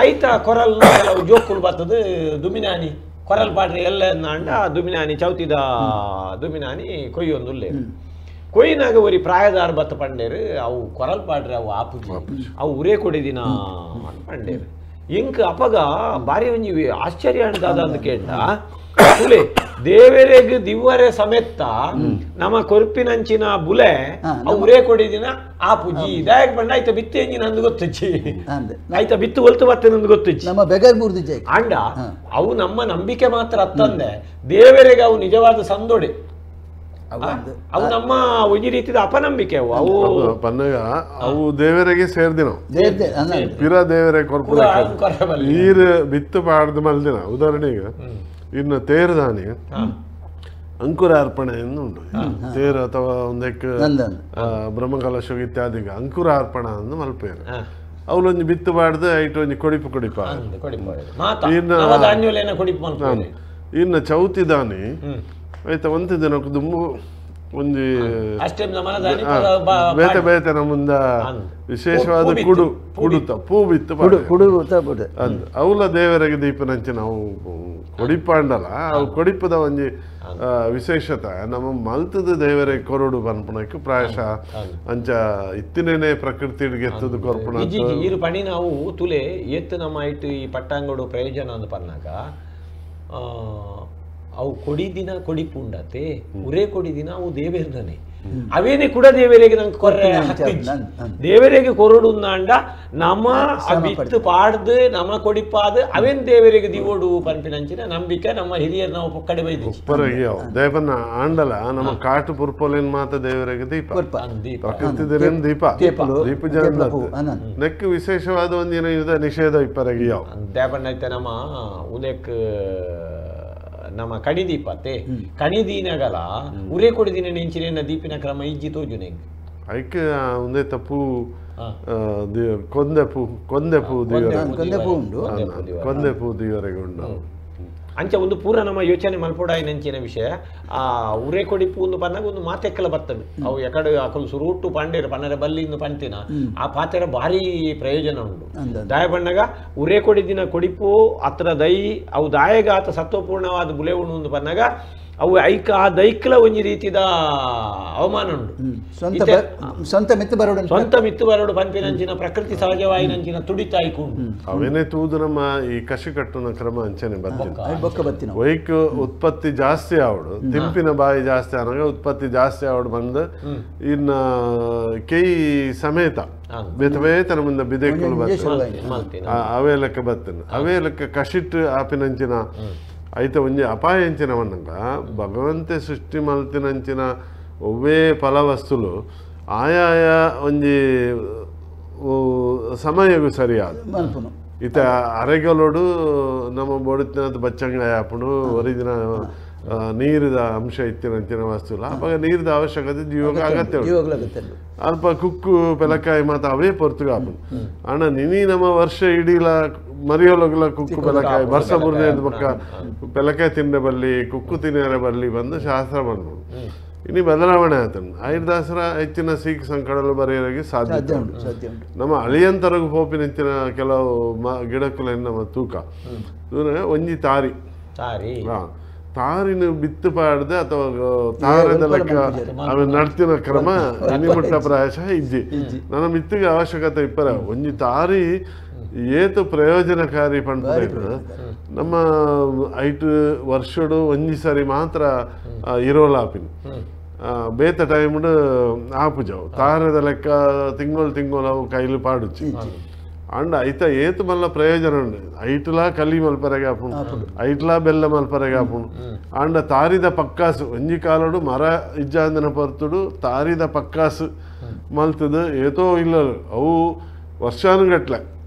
ಐತ ಕೊರಲ್ ಕೆಲವು ಜೋಕುಲು ಬತ್ತದು ದುಮಿನಾನಿ ಕೊರಲ್ ಪಾಡ್ರೆ ಎಲ್ಲ ಅಂಡ ದುಮಿನಾನಿ ಚೌತಿದ ದುಮಿನಾನಿ ಕೊಯ್ಯೊಂದುಲ್ಲೆ ಕೊಯ್ಯಿನಾಗ ಒರಿ ಪ್ರಾಯದಾರ ಬತ್ತ ಪಂಡೇರು ಅವು ಕೊರಲ್ ಪಾಡ್ರೆ ಅವು ಆಪುಜಿ ಅವು ಉರೆ ಕೊಡಿದಿನ ಪಂಡೇರು ಇಂಕ್ ಅಪಗ ಬಾರಿ ಒಂಜಿ ಆಶ್ಚರ್ಯ ದಾದ ಅಂತ ಕೇಂಡ ತುಲೆ ದೇವರೆಗ್ ದಿವ್ವರೆ ಸಮೇತ ನಮ್ಮ ಕೊರ್ಪಿನಂಚಿನ ಬುಲೆ ಉರೇ ಕೊಡಿದಿನ ಆ ಪೂಜಿ ದಾಯಕ್ ಬಂಡ ಆಯ್ತ ಬಿತ್ತು ಎಂಜಿನ ಅಂದು ಗೊತ್ತುಚ್ಚಿ ಆಯ್ತ ಬಿತ್ತು ಒಲ್ತು ಬತ್ತೆ ನಂದು ಗೊತ್ತುಚ್ಚಿ ನಮ್ಮ ಬೆಗರ್ ಮೂರ್ದಿ ಅಂಡ ಅವು ನಮ್ಮ ನಂಬಿಕೆ ಮಾತ್ರ ಅತ್ತಂದೆ ದೇವರಿಗೆ ಅವು ನಿಜವಾದ ಸಂದೊಡೆ ಅವು ನಮ್ಮ ಒಂಜಿ ರೀತಿಯ ಅಪನಂಬಿಕೆ ಅವು ಅವು ಪನ್ನಗ ಅವು ದೇವರಿಗೆ ಸೇರ್ದಿನ ಪಿರ ದೇವರೇ ಕೊರ್ಪುನ ನೀರು ಬಿತ್ತು ಪಾಡ್ದು ಮಲ್ದಿನ ಉದಾಹರಣೆಗೆ ಇನ್ನು ತೇರುದಾನಿ ಅಂಕುರಾರ್ಪಣೆ ಉಂಟು ತೇರು ಅಥವಾ ಒಂದಕ್ಕೆ ಬ್ರಹ್ಮಕಲಶ ಇತ್ಯಾದಿ ಅಂಕುರಾರ್ಪಣ ಅಂದು ಮಲ್ಪೇರು ಅವಳೊಂದು ಬಿತ್ತು ಬಾಡ್ದು ಐಟ್ ಒಂಜಿ ಕೊಡಿಪು ಕೊಡಿಪ ಇನ್ನು ಚೌತಿ ದಾನಿ ಆಯ್ತಾ ಒಂತೆ ದಿನಕ್ಕೆ ದುಂಬು ಒಂಜಿ ಬೇತೆ ಬೇತೆ ನಮ್ಮುಂದ ವಿಶೇಷವಾದ ಕುಡು ಕುಡುತ ಪೂ ಬಿತ್ತು ಅಂದ್ ಅವಲ ದೇವರಿಗೆ ದೀಪನಂಚೆ ನಾವು ಕೊಡಿಪಾಂಡಲ ಅವು ಕೊಡಿಪದ ಒಂಜಿ ವಿಶೇಷತೆ ನಮ್ಮ ಮಲ್ತದ ದೇವರಿಗೆ ಕೊರಡು ಪನ್ಪುನಕ್ಕೆ ಪ್ರಾಯಶಃ ಅಂಚ ಇತ್ತಿನೇ ಪ್ರಕೃತಿ ಗೆತ್ತದ ಕೊರ್ಪುಣ ಈರು ಪಣಿ ನಾವು ತುಲೆ ಎತ್ತು ನಮ್ಮ ಇಟ್ಟು ಈ ಪಟ್ಟಾಂಗಡು ಪ್ರಯೋಜನ ಅಂದ್ ಪನ್ನಾಗ ಅವು ಕೊಡಿದಿನ ಕೊಡಿಪುಂಡತೆ ಉರೇ ಕೊಡಿದಿನ ಅವು ದೇವೇರ್ದನೆ ಅವೇನೆ ಕೂಡ ದೇವರಿಗೆ ನಂಗೆ ಕೊರ್ರೆ ದೇವರಿಗೆ ಕೊರಡು ಅಂಡ ನಮ್ಮ ಬಿತ್ತು ಪಾಡ್ದು ನಮ್ಮ ಕೊಡಿಪಾದು ಅವೇನ್ ದೇವರಿಗೆ ದಿವೋಡು ಪನ್ಪಿನಂಚಿನ ನಂಬಿಕೆ ನಮ್ಮ ಹಿರಿಯರು ನಾವು ಪೊಕ್ಕಡೆ ಬೈದು ದೇವನ ಆಂಡಲ ನಮ್ಮ ಕಾಟು ಪುರ್ಪೊಲಿನ ಮಾತ ದೇವರಿಗೆ ದೀಪ ಪ್ರಕೃತಿ ದೀಪ ದೀಪ ಜನ ನೆಕ್ ವಿಶೇಷವಾದ ಒಂದಿನ ಯುದ್ಧ ನಿಷೇಧ ಇಪ್ಪರಗೆ ಯಾವ ದೇವಣ್ಣ ನಮ್ಮ ಉದಕ್ ನಮ್ಮ ಕಣಿದೀಪತ್ತೆ ಕಣಿದೀನಗಲ ಉರೇ ಕೊಡಿದಿನ ನೆಂಚಿನ ದೀಪಿನ ಕ್ರಮ ಇಜ್ಜಿ ತೋಜುನೆ ಐಕ್ ಒಂದೇ ತಪ್ಪು ಕೊಂದೆ ಪೂ ಕೊಂದೆ ಪೂ ಉಂಟು ಕೊಂದೆ ಪೂ ದಿವರೆಗೆ ಉಂಟು ಅಂಚ ಒಂದು ಪೂರ ನಮ್ಮ ಯೋಚನೆ ಮಲ್ಪೊಡಾಯಿ ನಂಚಿನ ವಿಷಯ ಆ ಉರೆ ಕೊಡಿಪು ಒಂದು ಪನ್ನಾಗ ಒಂದು ಮಾತೆಕ್ಕಲ ಬರ್ತದೆ ಅವು ಎಕಡೆ ಅಕಲು ಸುರುಟ್ಟು ಪಾಂಡೇರು ಪನ್ನರೆ ಬಲ್ಲಿ ಇಂದು ಪಂತಿನ ಆ ಪಾತೆರ ಭಾರಿ ಪ್ರಯೋಜನ ಉಂಟು ದಾಯ ಬಣ್ಣಗ ಉರೆ ಕೊಡಿದಿನ ಕೊಡಿಪು ಅತ್ರ ದೈ ಅವು ದಾಯಗ ಆತ ಸತ್ವಪೂರ್ಣವಾದ ಬುಲೆ ಉಣ್ಣು ಒಂದು ಪನ್ನಾಗ ಅವು ಐಕ ಆ ದೈಕ್ಲ ಒಂಜಿ ರೀತಿದ ಅವಮಾನ ಉಂಟು ಸ್ವಂತ ಮಿತ್ತು ಬರೋಡು ಸ್ವಂತ ಮಿತ್ತು ಬರೋಡು ಪನ್ಪಿನಂಚಿನ ಪ್ರಕೃತಿ ಸಹಜವಾಯಿನಂಚಿನ ತುಡಿತ ಐಕುಂಡು ಅವೇನೇ ತೂದು ನಮ್ಮ ಈ ಕಸಿ ಕಟ್ಟುನ ಕ್ರಮ ಅಂಚನೆ ಬರ್ತೀನಿ ವೈಕ್ ಉತ್ಪತ್ತಿ ಜಾಸ್ತಿ ಆವಡು ತಿಂಪಿನ ಬಾಯಿ ಜಾಸ್ತಿ ಆನಾಗ ಉತ್ಪತ್ತಿ ಜಾಸ್ತಿ ಆವಡು ಬಂದು ಇನ್ನ ಕೈ ಸಮೇತ ಬೇತ ಬೇತ ನಮ್ಮಿಂದ ಬಿದೆಕ್ಕಲು ಬರ್ತೇನೆ ಅವೇ ಲೆಕ್ಕ ಬರ್ತೇನೆ ಅವೇ ಲೆಕ್ಕ ಕಸಿಟ್ಟು ಆಪಿನಂಚಿನ ಐತ ಒಂಜಿ ಅಪಾಯ ಎಂಚಿನ ವನ್ನಗ ಭಗವಂತೆ ಸೃಷ್ಟಿ ಮಲ್ತಿನಂಚಿನ ಒವ್ವೇ ಫಲವಸ್ತುಲು ಆಯಾಯ ಒಂಜಿ ಸಮಯಗೂ ಸರಿಯಾದ ಇತ ಅರೆಗಲೋಡು ನಮ್ಮ ಬೊಡಿತಿನ ಬಚ್ಚಂಗ ಆಪುಂಡು ಒರಿದಿನ ನೀರಿದ ಅಂಶ ಇತ್ತಿನಂಚಿನ ವಸ್ತುಲ ಅವಾಗ ನೀರಿದ ಅವಶ್ಯಕತೆ ಜೀವಕ್ಕೆ ಅಗತ್ಯ ಅಲ್ಪ ಕುಕ್ಕು ಪೆಲಕಾಯಿ ಮಾತ ಅವೇ ಪೊರ್ತುಗ ಆಪುಂಡು ಅಣ್ಣ ನಿನಿ ನಮ್ಮ ವರ್ಷ ಇಡೀಲ ಮರಿಯೊಲಗಲ ಕುಕ್ಕು ಪೆಲಕಾಯಿ ವರ್ಷ ಬುರ್ನೇದ ಬಕ್ಕ ಪೆಲಕಾಯಿ ತಿಂಡೆ ಬಲ್ಲಿ ಕುಕ್ಕು ತಿನ್ನಿರ ಬಲ್ಲಿ ಬಂದು ಶಾಸ್ತ್ರ ಬಂದು ಇನ್ನು ಬದಲಾವಣೆ ಆತನು ಆಯುರ್ದಾಸರ ಹೆಚ್ಚಿನ ಸೀಕ್ ಸಂಕಡಲು ಬರೆಯಲಿಕ್ಕೆ ಸಾಧ್ಯತೆ ಉಂಟು ನಮ್ಮ ಅಳಿಯಂತರಗು ಪೋಪಿನ ಹೆಚ್ಚಿನ ಕೆಲವು ಗಿಡಕ್ಕುಲ ನಮ್ಮ ತೂಕ ಒಂಜಿ ತಾರಿ ತಾರಿನ ಬಿತ್ತು ಪಾಡ್ದೆ ಅಥವಾ ತಾರದ ಲೆಕ್ಕ ಅವ ನಡ್ತಿನ ಕ್ರಮ ಮುಟ್ಟ ಪ್ರಾಯಶಃ ಇಜ್ಜಿ ನನ್ನ ಮಿತ್ತಿಗೆ ಅವಶ್ಯಕತೆ ಇಪ್ಪರ ಒಂಜಿ ತಾರಿ ಏತು ಪ್ರಯೋಜನಕಾರಿ ಪಂಡ ನಮ್ಮ ಐಟು ವರ್ಷಡು ಒಂಜಿ ಸರಿ ಮಾತ್ರ ಇರೋಲಾಪಿನ ಬೇತ ಟೈಮ್ಡು ಆಪುಜವು ತಾರದ ಲೆಕ್ಕ ತಿಂಗಳು ತಿಂಗಳು ಅವು ಕೈಲು ಪಾಡುಚ್ಚಿ ಅಂಡ್ ಐತ ಏತು ಮಲ್ಲ ಪ್ರಯೋಜನ ಉಂಡು ಐಟ್ಲಾ ಕಲಿ ಮಲ್ಪರೆಗೆ ಆಪುಂಡು ಐಟ್ಲಾ ಬೆಲ್ಲ ಮಲ್ಪರೆಗೆ ಆಪುಂಡು ಅಂಡ ತಾರಿದ ಪಕ್ಕಾಸು ಒಂಜಿ ಕಾಲಡು ಮರ ಇಜ್ಜಾಂದಿನ ಪೊರ್ತುಡು ತಾರಿದ ಪಕ್ಕಾಸು ಮಲ್ತದ ಏತೋ ಇಲ್ಲ ಅವು ವರ್ಷಾನುಗಟ್ಲೆ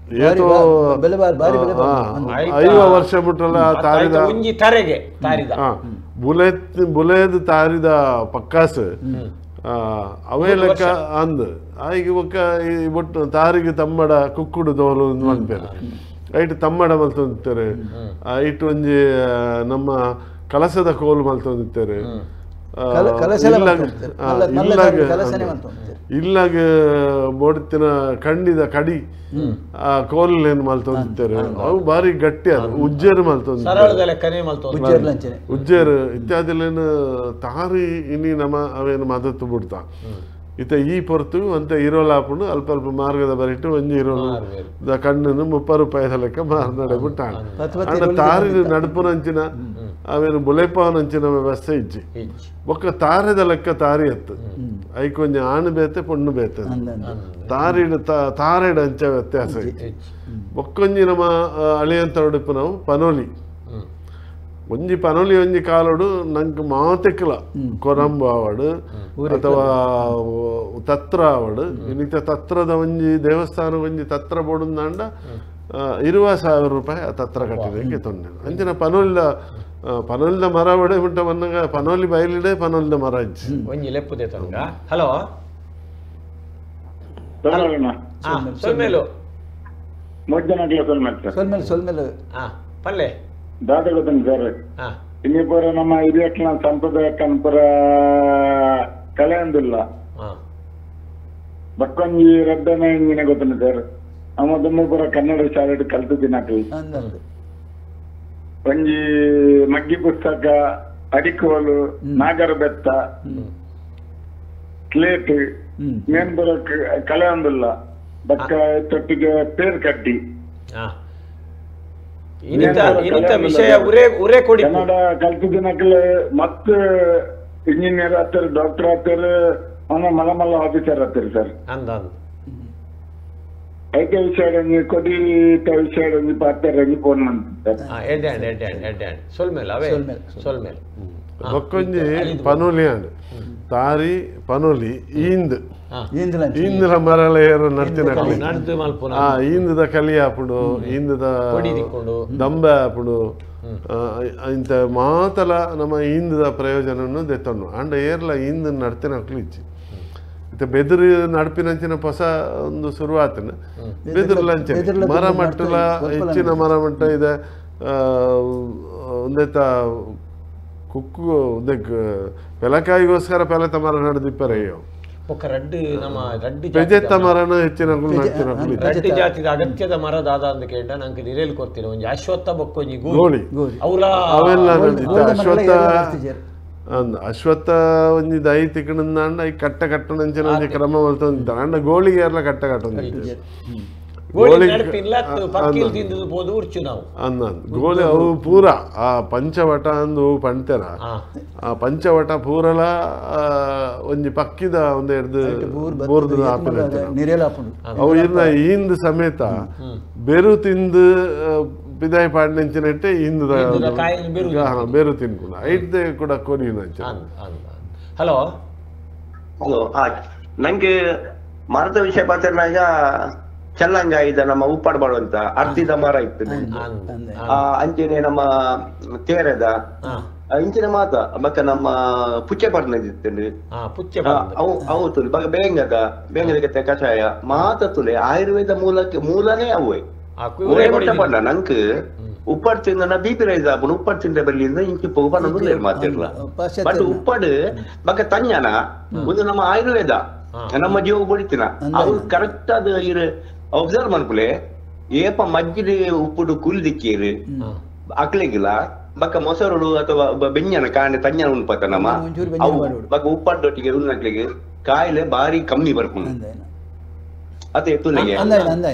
ಏತೋ 50 ವರ್ಷ ಬಿಟ್ಟಲ್ಲ ತಾರಿದ ಒಂಜಿ ತರೆಗೆ ತಾರಿದ ಬುಲೆದ್ ತಾರಿದ ಪಕ್ಕಾಸು ಅವೇ ಲೆಕ್ಕ ಅಂದ್ ಆಯ್ಕೆ ಬೊಕ್ಕ ಈ ಬೊಟ್ಟು ತಾರಿಗೆ ತಮ್ಮಡ ಕುಕ್ಕುಡು ದೋಲು ಮನ್ಪೇರು ಐಟ್ ತಮ್ಮಡ ಮಲ್ತೊಂದಿತ್ತಾರೆ ಐಟ್ ಒಂಜಿ ನಮ್ಮ ಕಲಸದ ಕೋಲು ಮಲ್ತೊಂದಿತ್ತಾರೆ ಇಲ್ಲಾಗ ಬೋಡ್ತಿನ ಕಂಡಿದ ಕಡಿ ಆ ಕೋಲ್ ಏನು ಮಲ್ತೊಂದಿತ್ತಾರೆ ಅವು ಭಾರಿ ಗಟ್ಟಿ ಅದು ಉಜ್ಜೇರು ಮಲ್ತೊಂದಿತ್ತಾರೆ ಉಜ್ಜೇರು ಇತ್ಯಾದಿಲೇನು ತಾರಿ ಇನಿ ನಮ್ಮ ಅವೇನು ಮದತ್ತು ಬಿಡ್ತಾ ಇತ ಈ ಪೊರ್ತು ಅಂತ ಇರೋಲ ಹಾಕೊಂಡು ಅಲ್ಪ ಅಲ್ಪ ಮಾರ್ಗದ ಬರಿಟ್ಟು ಒಂಜಿ ಇರೋಲು ಕಣ್ಣನ್ನು 30 ರೂಪಾಯಿದ ಲೆಕ್ಕ ಮಾರ್ನಡೆ ಬಿಟ್ಟಾಣ ಅಂಡ ತಾರಿನ ನಡುಪುನಂಚಿನ ಅವೇನು ಬುಲೆಪವನಂಚಿನ ವ್ಯವಸ್ಥೆ ಇಜ್ಜಿ ಬೊಕ್ಕ ತಾರೆದ ಲೆಕ್ಕ ತಾರಿ ಎತ್ತು ಐಕೊಂಜಿ ಆಣು ಬೇತೆ ಪೊಣ್ಣು ಬೇತೆ ತಾರಿಡ ತಾರೆಡ ಅಂಚ ವ್ಯತ್ಯಾಸ ಇಜ್ಜಿ ಬೊಕ್ಕೊಂಜಿ ನಮ್ಮ ಅಳಿಯಂತ ಉಡುಪು ನಾವು ಪನೋಲಿ ಒಂಜಿ ಪನೋಲಿ ಒಂಜಿ ಕಾಲೋಡು ನಂಗೆ ಮಾತೆಕ್ಲ ಕೊರಂಬು ಆವಡು ಅಥವಾ ತತ್ರ ಆವಡು ಇನ್ನಿತ ತತ್ರದ ಒಂಜಿ ದೇವಸ್ಥಾನ ಒಂಜಿ ತತ್ರ ಬೋಡುಂದಾಂಡ 20,000 ರೂಪಾಯಿ ಆ ತತ್ರ ಕಟ್ಟಿದಂಗೆ ತೊಂದರೆ ಅಂಚಿನ ಪನೋಲಿದ ಪನೋಲಿದ ಮರ ಒಡೆ ಉಂಟ ಬಂದಾಗ ಪನೋಲಿ ಬಯಲಿಡೆ ಪನೋಲಿದ ಮರ ಇಜ್ಜಿ ಒಂಜಿ ಲೆಪ್ಪುದೆ ತಂಗ ಹಲೋ ಸೊಲ್ಮೇಲು ಸೊಲ್ಮೇಲು ಪಲ್ಲೆ ದಾದ ಗೊತ್ತೇನೆ ಸರ್ ಇನ್ನಿಪುರ ನಮ್ಮ ಹಿರಿಯಕ್ಲ ಸಂಪ್ರದಾಯಕ್ಕನ್ಪುರ ಕಲೆ ಅಂದಿಲ್ಲ ಬಕ್ಕೊಂಜಿ ರಡ್ಡನೆ ಇಂಜಿನ ಗೊತ್ತೇನೆ ಸರ್ ನಮ್ಮ ದುಮ್ಮಪುರ ಕನ್ನಡ ಶಾಲೆ ಕಲ್ತಿದ್ದೀನಕ್ಲಿ ಒಂಜಿ ಮಗ್ಗಿ ಪುಸ್ತಕ ಅಡಿಕೋಲು ನಾಗರ ಬೆತ್ತ ಸ್ಲೇಟ್ ಮೇನ್ಪುರ ಕಲೆ ಅಂದಿಲ್ಲ ಬಕ್ಕ ತೊಟ್ಟಿಗೆ ಪೇರ್ ಕಡ್ಡಿ ವಿಷಯ ಉರೇ ಕೊಡಿ ಕನ್ನಡ ಕಲ್ತಿದ್ದೀನಕ್ಲೆ ಮತ್ತೆ ಇಂಜಿನಿಯರ್ ಆಗ್ತಾರೆ ಡಾಕ್ಟರ್ ಆಗ್ತಾರೆ ಅವನ ಮಲ ಮಲ್ಲ ಆಫೀಸರ್ ಆಗ್ತಾರೆ ಸರ್ ಐತೆ ವಿಷಯ ಕೊಡಿ ವಿಷಯ ಪಾತ್ರ ಫೋನ್ ಮಾಡ್ತಾರೆ ಸೊಲ್ಮೇಲೆ ಬೊಕ್ಕೊಂಜಿ ಪನೋಲಿ ಅಂಡ್ ತಾರಿ ಪನೋಲಿ ಈಂದ್ ಈಂದಲ ಮರಳ ಏರು ನಡ್ತಿನ ಈಂದದ ಕಲಿ ಆಪುಡು ಈಂದದ ದಂಬೆ ಆಪುಡು ಇಂತ ಮಾತಲ ನಮ್ಮ ಈಂದದ ಪ್ರಯೋಜನವನ್ನು ದೆತ್ತೊಂಡು ಅಂಡ ಏರ್ಲ ಈಂದ ನಡ್ತಿನ ಇಜ್ಜಿ ಇತ್ತ ಬೆದರು ನಡ್ಪಿನಂಚಿನ ಹೊಸ ಒಂದು ಶುರುವಾತನ ಬೆದರ್ಲಂಚೆ ಮರ ಮಟ್ಟಲ ಹೆಚ್ಚಿನ ಮರ ಮಟ್ಟ ಇದೆ ಒಂದೇತ ಕುಕ್ಕು ಉದಕ್ಕೆ ಪೆಲಕಾಯಿಗೋಸ್ಕರ ಪೆಲತ ಮರ ನಡೆದಿಪ್ಪರೆ ಅಯ್ಯೋ ರಡ್ಡು ನಮ್ಮ ರಡ್ಡು ಪೆಜೆತ್ತ ಮರನ ಹೆಚ್ಚಿನ ರಡ್ಡು ಜಾತಿದ ಅಗತ್ಯದ ಮರ ದಾದ ಅಂತ ಕೇಂಡ ನಂಗೆ ನಿರೇಲ್ ಕೊಡ್ತೀನಿ ಒಂಜಿ ಅಶ್ವತ್ಥ ಬೊಕ್ಕೊಂಜಿ ಗೋಳಿ ಅವಲ ಅವೆಲ್ಲ ಅಶ್ವತ್ಥ ಅಶ್ವತ್ಥ ಒಂಜಿ ದೈ ತಿಕ್ಕಣಂದಾಂಡ ಈ ಕಟ್ಟ ಕಟ್ಟಣಂಚಿನ ಒಂಜಿ ಕ್ರಮ ಮಲ್ತೊಂದಿದ್ದಾನೆ ಅಂಡ ಗೋಳಿಗೆ ಎಲ್ಲ ಕಟ್ಟ ಕಟ್ಟೊಂದಿದ್ದೆ ಗೋಲಿ ಅವು ಪೂರ ಆ ಪಂಚವಟ ಅಂದು ಪಂತೆರ ಆ ಪಂಚವಟ ಪೂರಲ ಒಂಜಿ ಪಕ್ಕಿದ ಒಂದು ಎಡ್ದು ಬೋರ್ದು ಅವು ಇರ್ನ ಈಂದ್ ಸಮೇತ ಬೆರು ತಿಂದು ಪಿದಾಯಿ ಪಾಡ್ನೆಂಚಿನಟ್ಟೆ ಈಂದ ಬೆರು ತಿನ್ಕೊಂಡು ಐಟ್ದೆ ಕೂಡ ಕೊರಿಯನಂಚಿನ. ಹಲೋ ಹಲೋ, ನಂಗೆ ಮರದ ವಿಷಯ ಮಾತಾಡಿದಾಗ ಚಲ್ಲಂಗಾಯಿದ ನಮ್ಮ ಉಪ್ಪಾಡು ಮಾಡುವಂತ ಅರ್ಧಿದ ಮರ ಇತ್ತು, ಅಂಚೆನೆ ನಮ್ಮ ತೇರದ ಇಂಚಿನ ಮಾತ ಮತ್ತೆ ನಮ್ಮ ಪುಚ್ಚೆ ಪರ್ನದಿತ್ತು ಅವು ತುಲೆ ಬಗ ಬೇಂಗದ ಬೇಂಗದ ಕಷಾಯ ಮಾತ ತುಲೆ ಆಯುರ್ವೇದ ಮೂಲಕ್ಕೆ ಮೂಲನೇ ಅವೇ ಪಂಡ ನಂಕ್ ಉಪ್ಪಾಡು ತಿಂದ ಬಿಪಿ ರೈಸ್ ಆಪುಂಡು ಉಪ್ಪಾಡು ತಿಂದ ಬಲ್ಲಿಂದ ಇಂಚಿ ಪೋಪ ಮಾತಿರ್ಲ ಬಟ್ ಉಪ್ಪಾಡು ಬಕ ತಂಜನ ಒಂದು ನಮ್ಮ ಆಯುರ್ವೇದ ನಮ್ಮ ಜೀವ ಬಡಿತಿನ ಅವು ಕರೆಕ್ಟ್ ಅದು ಇರು ಅಬ್ಸರ್ವ್ ಮನ್ಪುಲೆ ಏಪ ಮಜ್ಜಿಗೆ ಉಪ್ಪುಡು ಕುಲ್ದಿಕ್ಕೇರು ಅಕ್ಲೆಗಿಲ್ಲ ಬಕ್ಕ ಮೊಸರುಡು ಅಥವಾ ಬೆಂಜನ ಕಾಣೆ ತಂಜನ ಉಣ್ಪತ ನಮ್ಮ ಅವು ಬಕ್ಕ ಉಪ್ಪಾಡೊಟ್ಟಿಗೆ ಉಣ್ಣಕ್ಲಿಗೆ ಕಾಯಿಲೆ ಬಾರಿ ಕಮ್ಮಿ ಬರ್ಕೊಂಡು ಅದೇ ತುಲೆಗೆ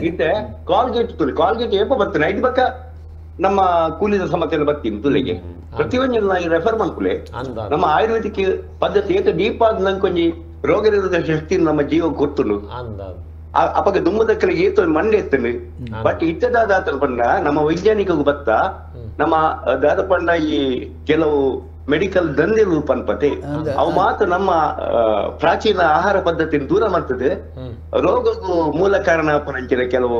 ಇತ್ತೆ ಕಾಲ್ಗೇಟ್ ತುಲೆ ಕಾಲ್ಗೇಟ್ ಏಪ ಬರ್ತಾನೆ ಐದು ಬಕ್ಕ ನಮ್ಮ ಕೂಲಿದ ಸಮಸ್ಯೆ ಬರ್ತೀನಿ ತುಲೆಗೆ ಪ್ರತಿಯೊಂದು ರೆಫರ್ ಮನ್ಪುಲೆ ನಮ್ಮ ಆಯುರ್ವೇದಿಕ್ ಪದ್ಧತಿ ಏತ ಡೀಪ್ ಆದ ನಂಕೊಂಜಿ ರೋಗ ನಿರೋಧಕ ಶಕ್ತಿ ನಮ್ಮ ಜೀವ ಗೊತ್ತುಂಡು ಅಪಗ ದುಮ್ಮದಕ್ಕಲಿಗೆ ಏತು ಮಂಡೆ ಇತ್ತಂಡು ಬಟ್ ಇತ್ತದಾದ ಪಂಡ ನಮ್ಮ ವೈಜ್ಞಾನಿಕಗೂ ಬತ್ತ ನಮ್ಮ ದಾದ ಪಂಡ ಈ ಕೆಲವು Medical ದಂಧೆಲು ಪನ್ಪತೆ ಅವು ಮಾತ್ರ ನಮ್ಮ ಪ್ರಾಚೀನ ಆಹಾರ ಪದ್ಧತಿಯನ್ನು ದೂರ ಮಾಡ್ತದೆ. ರೋಗಕ್ಕೂ ಮೂಲ ಕಾರಣ ಪರಂಚಿನ ಕೆಲವು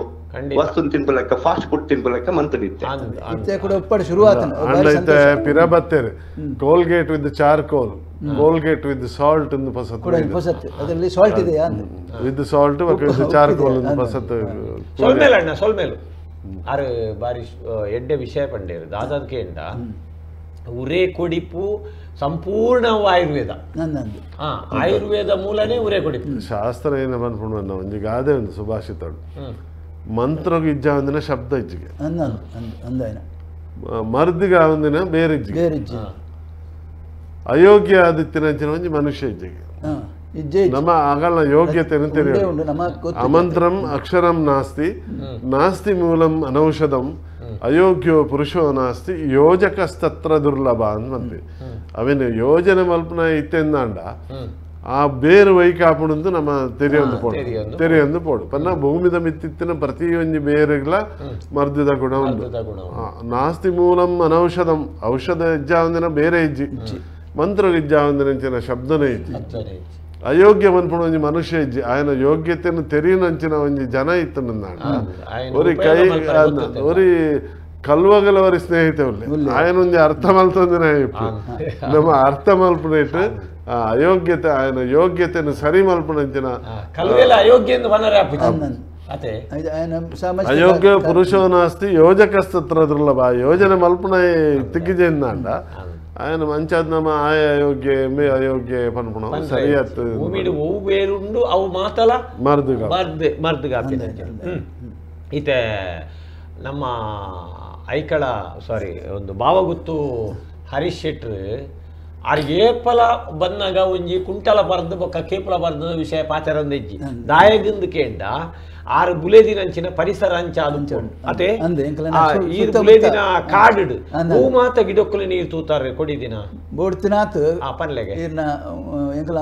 ವಸ್ತು ತಿನ್ಪಲಕ್ಕ ಫಾಸ್ಟ್ ಫುಡ್ ತಿನ್ಪಲಕ್ಕ ಮಂತದಿತ್ತೆ ಪಿರ ಬತ್ತೇರು Colgate with charcoal, Colgate with salt ಎಂದು ಪಸತ್, ಅದರಲ್ಲಿ ಸಾಲ್ಟ್ ಇದೆಯಾ with salt with charcoal ಎಂದು ಪಸತ್. ಸೊಲ್ಮೇಲೆ ಅಣ್ಣ ಸೊಲ್ಮೇಲು ಆರು ಬಾರಿ ಎಡ್ಡೆ ವಿಷಯ ಪಂಡೇರು ದಾದಾದ ಕೇಂಡ ಉರೇ ಕೊಡಿಪು ಸಂಪೂರ್ಣ ಆಯುರ್ವೇದ. ಆಯುರ್ವೇದ ಮೂಲನೇ ಉರೇ ಕೊಡಿಪು. ಶಾಸ್ತ್ರ ಏನ ಪನ್ಪುಂಡು ಒಂಜಿ ಗಾದೆ ಒಂದು ಸುಭಾಷಿತಡು, ಮಂತ್ರಗ್ ಇಜ್ಜ ಒಂದಿನ ಶಬ್ದ ಇಜ್ಜಿಗೆ, ಮರ್ದಿಗ ಒಂದಿನ ಬೇರೆ ಇಜ್ಜಿಗೆ, ಅಯೋಗ್ಯ ಆದಿತ್ತಿನ ಒಂಜಿ ಮನುಷ್ಯ ಇಜ್ಜಿಗೆ. ನಮ್ಮ ಆಗಲ್ಲ ಯೋಗ್ಯತೆ ಅಮಂತ್ರಂ ಅಕ್ಷರಂ ನಾಸ್ತಿ ನಾಸ್ತಿ ಮೂಲಂ ಅನೌಷಧಂ ಅಯೋಗ್ಯೋ ಪುರುಷೋ ನಾಸ್ತಿ ಯೋಜಕಸ್ತತ್ರ ದುರ್ಲಭ ಅಂತ. ಅವೇನು ಯೋಜನೆ ಮಲ್ಪನ ಇತ್ತೆಂದಾಂಡ ಆ ಬೇರು ವೈಕಾಪುಣಂದು ನಮ್ಮ ತೆರೆಯೊಂದು ಪೋಡು ತೆರೆಯೊಂದು ಪೋಡು ಪನ್ನ ಭೂಮಿದ ಮಿತ್ತಿತ್ತಿನ ಪ್ರತಿಯೊಂದು ಬೇರುಗಳ ಮರ್ದಿದ ಗುಣ ಉಂಟು. ನಾಸ್ತಿ ಮೂಲಂ ಅನೌಷಧಂ, ಔಷಧ ಇಜ್ಜ ಒಂದಿನ ಬೇರೆ ಇಜ್ಜಿ, ಮಂತ್ರ ಇಜ್ಜ ಒಂದಿನ ಶಬ್ದನೇ ಇಜ್ಜಿ. ಅಯೋಗ್ಯ ಮನ್ಪುಣ ಒಂಜಿ ಮನುಷ್ಯ ಇಜ್ಜಿ, ಆಯನ ಯೋಗ್ಯತೆಯನ್ನು ತೆರೆಯನಂಚಿನ ಒಂಜಿ ಜನ ಇತ್ತು ನಂದಾಂಡ. ಒರಿ ಕೈ ಒರಿ ಕಲ್ವಗಲವರಿ ಸ್ನೇಹಿತ ಉಲ್ಲೆ ಆಯನ ಒಂಜಿ ಅರ್ಥ ಮಲ್ತೊಂದಿನ ಇಪ್ಪು ನಮ್ಮ ಅರ್ಥ ಮಲ್ಪುನೇಟ್ ಅಯೋಗ್ಯತೆ ಆಯನ ಯೋಗ್ಯತೆಯನ್ನು ಸರಿ ಮಲ್ಪುನಂಚಿನ ಅಯೋಗ್ಯ ಪುರುಷೋ ನಾಸ್ತಿ ಯೋಜಕಸ್ತತ್ರ ದುರ್ಲಭ. ಯೋಜನೆ ಮಲ್ಪುನ ತಿಗ್ಗಿಜೆಂದಾಂಡ ఆయన ಮಂಚಾದ್ನಮ ಆಯ ಅಯೋಗ್ಯ ಮೇ ಅಯೋಗ್ಯ ಪನ್ಪುಣ ಸರಿಯಾತ್. ಭೂಮಿಡು ಒವು ಬೇರುಂಡು ಅವು ಮಾತಲ ಮರ್ದುಗ ಮರ್ದು ಮರ್ದುಗ ಈತೆ ನಮ್ಮ ಐಕಳ ಸಾರಿ ಒಂದು ಬಾವಗುತ್ತು ಹರೀಶ್ ಶೆಟ್ರು ಆರ್ ಏಪಲ ಬಂದಾಗ ಒಂಜಿ ಕುಂಟಲ ಬರ್ದು ಬೊಕ್ಕ ಕೇಪಲ ಬರ್ದ ವಿಷಯ ಪಾಚರಂದೆಜ್ಜಿ ದಾಯಗಿಂದು ಕೇಂಡ ಆರು ಬುಲೇದಿನಂಚಿನ ಪರಿಸರ ಅಂಚ ಅತೆ ಈ ಬುಲೇದಿನ ಕಾಡು ಹೂ ಮಾತ ಗಿಡಕ್ಕಲು ನೀರು ತೂತಾರೆ ಕೊಡಿದಿನ ಬೋಡ್ತಿನಾತ್ ಪನ್ಲೆಗೆ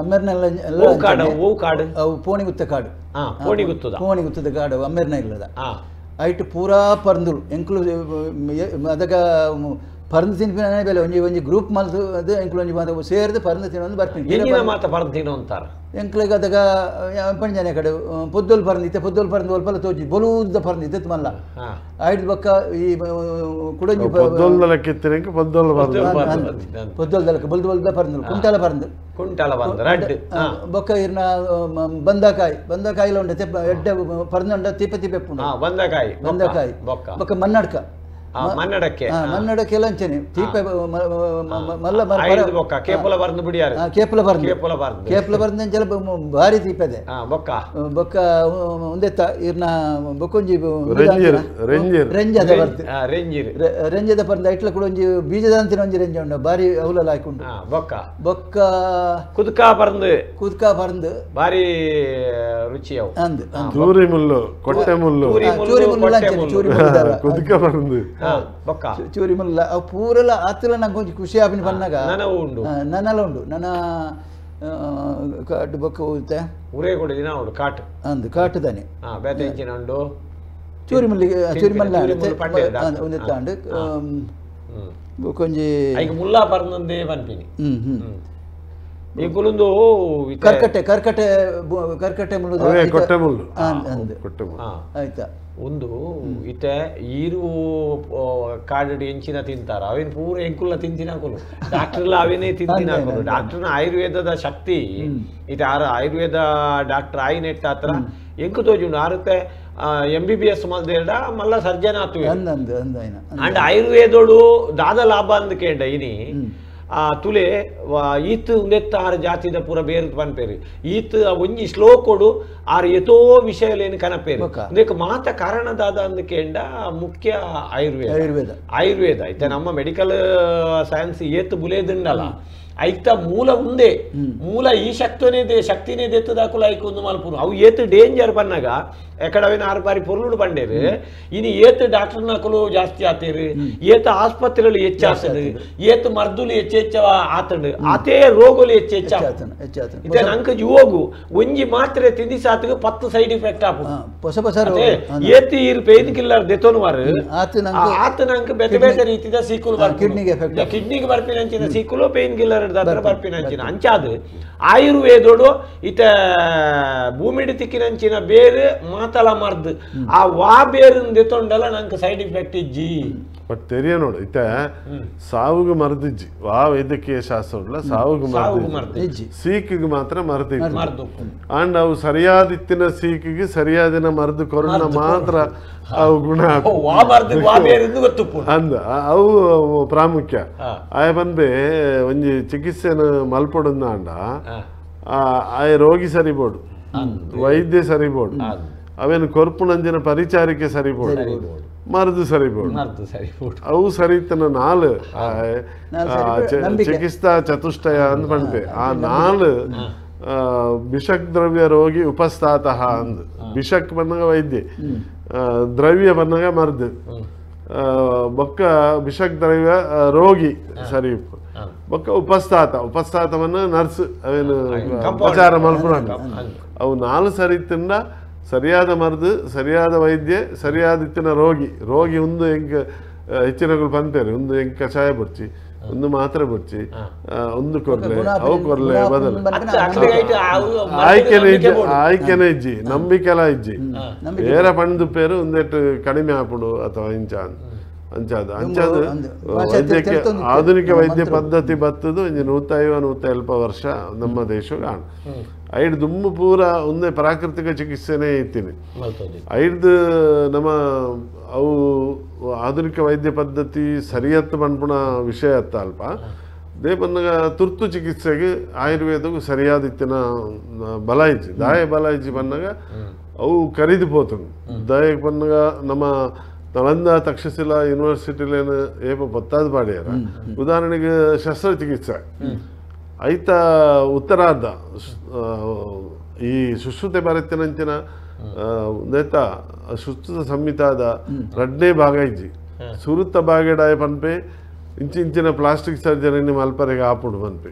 ಅಮ್ಮೆರ್ನೆಲ್ಲ ಕಾಡು ಹೂ ಕಾಡು ಅವು ಪೋಣಿಗುತ್ತ ಕಾಡು ಪೋಣಿಗುತ್ತದ ಪೋಣಿಗುತ್ತದ ಕಾಡು ಅಮ್ಮೆರ್ನ ಇಲ್ಲದ ಐಟ್ ಪೂರಾ ಪರ್ಂದುಲು ಎಂಕ್ಲು ಅದಗ ಪರಂದು ತಿನ್ಪಿನ ಬೇಲೆ ಒಂಜಿ ಒಂಜಿ ಗ್ರೂಪ್ ಮಲ್ತು ಅದು ಎಂಕ್ಲು ಒಂಜಿ ಮಾತ ಸೇರ್ದು ಪರಂದು ತಿನ್ನೊಂದು ಬರ್ತೀನಿ ಎಂಜಿನ ಮಾತ ಪರಂದು ತಿನ್ನೋ ಅಂತಾರೆ ಎಂಕ್ಲಿಗೆ ಅದಗ ಪಂಜನೆ ಕಡೆ ಪೊದ್ದೋಲ್ ಪರಂದು ಇತ್ತೆ ಪೊದ್ದೋಲ್ ಪರಂದು ಒಲ್ಪಲ ತೋಜಿ ಬೊಲೂದ ಪರಂದು ಇತ್ತು ಮಲ್ಲ ಐಟ್ ಬೊಕ್ಕ ಈ ಕುಡಂಜಿ ಪೊದ್ದೋಲ್ ಲೆಕ್ಕಿತ್ತಿನಕ್ಕೆ ಪೊದ್ದೋಲ್ ಪರಂದು ಪೊದ್ದೋಲ್ ದಲಕ್ಕೆ ಬೊಲ್ದು ಬೊಲ್ದ ಪರಂದು ಕುಂಟಾಲ ಪರಂದು ಕುಂಟಾಲ ಪರಂದು ರಡ್ಡು ಬೊಕ್ಕ ಇರ್ನ ಬಂದಕಾಯಿ ಬಂದಕಾಯಿಲ ಉಂಡೆ ತೆಪ್ಪ ಎಡ್ಡೆ ಪರಂದು ಉಂಡ ತಿಪ್ಪ ತಿಪ್ಪೆ ಬಂದಕಾಯಿ ಬಂದಕಾಯಿ ಬೊಕ್ಕ ಮನ್ನಡ್ಕ ಮನ್ನಡಕ್ಕೆ ಮನ್ನಡಕ್ಕೆ ಎಲ್ಲ ಅಂಚನೆ ತೀಪೆ ಮಲ್ಲ ಬೊಕ್ಕ ಕೇಪುಲ ಬರ್ದು ಬಿಡಿಯಾರು ಕೇಪುಲ ಬರ್ದು ಕೇಪುಲ ಬರ್ದು ಕೇಪುಲ ಬರ್ದು ಅಂಚಲ ಭಾರಿ ತೀಪದೆ ಬೊಕ್ಕ ಬೊಕ್ಕ ಒಂದೆತ್ತ ಇರ್ನ ಬೊಕ್ಕೊಂಜಿ ರೆಂಜದ ಬರ್ದು ರೆಂಜಿರ್ ರೆಂಜದ ಪರ್ದು ಐಟ್ಲ ಕೂಡ ಒಂಜಿ ಬೀಜದಂತಿನ ಒಂಜಿ ರೆಂಜ ಉಂಡು ಭಾರಿ ಅವಲಲ್ಲ ಹಾಕೊಂಡು ಬೊಕ್ಕ ಬೊಕ್ಕ ಕುದ್ಕಾ ಪರಂದು ಕುದ್ಕಾ ಪರಂದು ಭಾರಿ ರುಚಿ ಅವು ಅಂದು ಚೂರಿ ಮುಳ್ಳು ಕೊಟ್ಟೆ ಮುಳ್ಳು ಚೂರಿ ಮುಳ್ಳು ಅಂಚನೆ ಚೂರಿ ಮುಳ್ಳು ಕುದ್ಕ ಪರಂದು ಬೊಕ್ಕ ಚೂರಿ ಮುಲ್ಲ ಅವು ಪೂರೆಲ್ಲ ಆತಲ ನಂಗೆ ಒಂಜಿ ಖುಷಿ ಆಪಿನ ಪನ್ನಾಗ ನನ ಉಂಡು ನನಲ ಉಂಡು ನನ್ನ ಕಾಟು ಬೊಕ್ಕ ಹೋಗುತ್ತೆ ಉರೇ ಕೊಡಿ ದಿನ ಉಂಡು ಕಾಟು ಅಂದು ಕಾಟು ತಾನೆ ಬೇತೆ ಇಂಚಿನ ಉಂಡು ಚೂರಿ ಮುಲ್ಲಿಗೆ ಚೂರಿ ಮಲ್ಲ ಒಂದು ತಾಂಡು ಬೊಕ್ಕೊಂಜಿ ಐಕ್ ಮುಲ್ಲಾ ಪರ್ನಂದೇ ಪನ್ಪಿನಿ ಹ್ಮ್ ಹ್ಮ್ ಈ ಕುಲುಂದು ಕರ್ಕಟೆ ಕರ್ಕಟೆ ಕರ್ಕಟೆ ಮುಳ್ಳು ಕೊಟ್ಟೆ ಮುಳ್ಳು ಅಂದು ಕೊಟ್ಟೆ ಮುಳ್ಳು ಆಯ್ತಾ ಒಂದು ಇತ್ತೆ ಈರು ಕಾಡು ಎಂಚಿನ ತಿಂತಾರ ಅವೇನು ಪೂರ ಎಂಕುಲ್ಲ ತಿಂತಿನಾಕುಲು ಡಾಕ್ಟರ್ಲ ಅವೇನೇ ತಿಂತಿನಾಕುಲು ಡಾಕ್ಟರ್ನ ಆಯುರ್ವೇದದ ಶಕ್ತಿ ಇತ್ತೆ ಆರ ಆಯುರ್ವೇದ ಡಾಕ್ಟರ್ ಆಯಿನೆಟ್ಟ ಹತ್ರ ಎಂಕು ತೋಜುಂಡು ಆರುತ್ತೆ MBBS ಮಲ್ದೇಡ ಮಲ್ಲ ಸರ್ಜನ್ ಆತು ಅಂಡ್ ಆಯುರ್ವೇದೋಡು ದಾದ ಲಾಭ ಅಂದ್ ಕೇಂಡ ಇನಿ ಆ ತುಲೆ ಈತ್ ಉಂದೆತ್ತ ಆರು ಜಾತಿದ ಪೂರ ಬೇರೆ ಪನ್ಪೇರು ಈತ್ ಒಂಜಿ ಶ್ಲೋಕೊಡು ಆರು ಎತೋ ವಿಷಯಲೇನು ಕನಪೇರು ಉಂದೆಕ್ ಮಾತ ಕಾರಣ ದಾದ ಅಂದ್ ಕೇಂಡ ಮುಖ್ಯ ಆಯುರ್ವೇದ ಆಯುರ್ವೇದ ಆಯುರ್ವೇದ ಐತೆ ನಮ್ಮ ಮೆಡಿಕಲ್ ಸೈನ್ಸ್ ಏತ್ ಬುಲೇದುಂಡಲ್ಲ ಐತ ಮೂಲ ಉಂದೆ ಮೂಲ ಈ ಶಕ್ತಿನೇ ಶಕ್ತಿನೇ ದೆತ್ತದಾಕುಲ ಐಕ್ ಒಂದು ಮಲ್ಪುರು ಅವು ಏತ್ ಡೇಂಜರ್ ಪನ್ನಾಗ ಎಕಡವಿನ ಆರು ಬಾರಿ ಪೊರ್ಲುಡು ಬಂಡೇರು ಇನಿ ಏತ್ ಡಾಕ್ಟರ್ ನಕಲು ಜಾಸ್ತಿ ಆತೇರು ಏತ ಆಸ್ಪತ್ರೆಗಳು ಹೆಚ್ಚಾತಂಡು ಏತ್ ಮರ್ದುಲು ಹೆಚ್ಚೆಚ್ಚ ಆತಂಡು ಆತೇ ರೋಗಲು ಹೆಚ್ಚೆಚ್ಚ ಇತ್ತೆ ನಂಕ ಜೀವೋಗು ಒಂಜಿ ಮಾತ್ರೆ ತಿಂದಿಸಾತಗ 10 ಸೈಡ್ ಎಫೆಕ್ಟ್ ಆಪು ಹೊಸ ಹೊಸ ಏತ್ ಈರ್ ಪೇನ್ ಕಿಲ್ಲರ್ ದೆತೊನುವಾರು ಆತ ನಂಕ ಬೇತೆ ಬೇತೆ ರೀತಿದ ಸೀಕುಲು ಬರ್ಪುಂಡು ಕಿಡ್ನಿಗೆ ಎಫೆಕ್ಟ್ ಕಿಡ್ನಿಗೆ ಬರ್ಪಿನಂಚಿನ ಸೀಕುಲು ಪೇನ್ ಕಿಲ್ಲರ್ ದಾತ್ರ ಬರ್ಪಿನಂಚಿನ ಅಂಚಾದ್ ಆಯುರ್ವೇದೋಡು ಇತ ಭೂಮಿಡ್ ತಿಕ್ಕಿನಂಚಿನ ಬೇರು ಮಾತಲ ಮರ್ದು ಆ ವಾ ಬೇರು ದೆತೊಂಡಲ ನಂಗೆ ಸೈಡ್ ಎಫೆಕ್ಟ್ ಇಜ್ಜಿ ಬಟ್ ತೆರಿಯ ನೋಡು ಇತ್ತ ಸಾವುಗು ಮರ್ದಿಜ್ಜಿ ವಾ ವೈದ್ಯಕೀಯ ಶಾಸ್ತ್ರ ಉಡ್ಲ ಸಾವುಗು ಮರ್ದಿಜ್ಜಿ ಸೀಕಿಗೆ ಮಾತ್ರ ಮರ್ದಿಜ್ಜಿ ಅಂಡ್ ಅವು ಸರಿಯಾದ ಇತ್ತಿನ ಸೀಕಿಗೆ ಸರಿಯಾದಿನ ಮರ್ದು ಕೊರೋನಾ ಮಾತ್ರ ಅವು ಗುಣ ಅಂದ ಅವು ಪ್ರಾಮುಖ್ಯ ಆಯ ಬಂದೆ ಒಂಜಿ ಚಿಕಿತ್ಸೆನ ಮಲ್ಪೊಡುಂದ ಅಂಡ ಆಯ ರೋಗಿ ಸರಿಬೋಡು ವೈದ್ಯ ಸರಿಬೋಡು ಅವೇನು ಕೊರ್ಪುನಂಜಿನ ಪರಿಚಾರಿಕೆ ಸರಿಬೋಡು ಮರದು ಸರಿಬೋಡು ಅವು ಸರಿತನ ನಾಲು ಚಿಕಿತ್ಸಾ ಚತುಷ್ಟಯ ಅಂದ್ ಪಂಪೆ ಆ ನಾಲು ಬಿಷಕ್ ದ್ರವ್ಯ ರೋಗಿ ಉಪಸ್ಥಾತಃ ಅಂದ್ ಬಿಷಕ್ ಬನ್ನಗ ವೈದ್ಯ ದ್ರವ್ಯ ಬನ್ನಗ ಮರ್ದು ಬೊಕ್ಕ ಬಿಷಕ್ ದ್ರವ್ಯ ರೋಗಿ ಸರಿ ಬೊಕ್ಕ ಉಪಸ್ಥಾತ ಉಪಸ್ಥಾತವನ್ನು ನರ್ಸ್ ಅವೇನು ಉಪಚಾರ ಮಲ್ಪುನ ಅವು ನಾಲು ಸರಿ ತಿಂದ ಸರಿಯಾದ ಮರ್ದು ಸರಿಯಾದ ವೈದ್ಯ ಸರಿಯಾದ ಇತ್ತಿನ ರೋಗಿ ರೋಗಿ ಒಂದು ಹೆಂಗೆ ಹೆಚ್ಚಿನಗಳು ಪಂತೇರು ಒಂದು ಹೆಂಗೆ ಕಷಾಯ ಬುಡ್ಚಿ ಒಂದು ಮಾತ್ರೆ ಬುಡ್ಚಿ ಒಂದು ಕೊರ್ಲೆ ಅವು ಕೊರ್ಲೆ ಬದಲು ಆಯ್ಕೆನೆ ಇಜ್ಜಿ ಆಯ್ಕೆನೆ ಇಜ್ಜಿ ನಂಬಿಕೆಲ ಇಜ್ಜಿ ಬೇರೆ ಪಂಡು ಪೇರು ಒಂದೆಟ್ಟು ಕಡಿಮೆ ಆಪುಡು ಅಥವಾ ಇಂಚ ಅಂಚಾದ ಅಂಚಾದ ವೈದ್ಯಕೀಯ ಆಧುನಿಕ ವೈದ್ಯ ಪದ್ಧತಿ ಬತ್ತದು ಒಂಜಿ 150 180 ವರ್ಷ ನಮ್ಮ ದೇಶ ಕಾಣು ಐದು ದುಮ್ಮು ಪೂರ ಒಂದೇ ಪ್ರಾಕೃತಿಕ ಚಿಕಿತ್ಸೆನೇ ಇತ್ತೀನಿ ಐದು ನಮ್ಮ ಅವು ಆಧುನಿಕ ವೈದ್ಯ ಪದ್ಧತಿ ಸರಿಯತ್ತು ಪನ್ಪುಣ ವಿಷಯ ಅತ್ತ ಅಲ್ಪ ದೇಪನ್ನಗ ತುರ್ತು ಚಿಕಿತ್ಸೆಗೆ ಆಯುರ್ವೇದಕ್ಕೂ ಸರಿಯಾದ ಇತ್ತಿನ ಬಲ ಇಜ್ಜಿ ದಾಯ ಬಲ ಇಜ್ಜಿ ಪನ್ನಗ ಅವು ಕರಿದು ಪೋತುಂಡು ದಾಯಕ್ಕೆ ಪನ್ನಗ ನಮ್ಮ ನಳಂದ ತಕ್ಷಶಿಲಾ ಯೂನಿವರ್ಸಿಟಿಲೇನು ಏಪ ಪೊತ್ತಾದ ಪಾಡ್ಯಾರ ಉದಾಹರಣೆಗೆ ಶಸ್ತ್ರಚಿಕಿತ್ಸೆ ಐತ ಉತ್ತರಾರ್ಧ ಈ ಸುಶ್ರುತೆ ಬರತ್ತಿನಂಚಿನ ನೇತ ಸುಶ್ರುತ ಸಂಹಿತಾದ ರಡ್ನೇ ಭಾಗ ಇಜ್ಜಿ ಸುರುತ್ತ ಭಾಗಡಾಯ ಪನ್ಪೆ ಇಂಚಿಂಚಿನ ಪ್ಲಾಸ್ಟಿಕ್ ಸರ್ಜರಿని ಮಲ್ಪರೆಗೆ ಆಪುಡು ಪನ್ಪೆ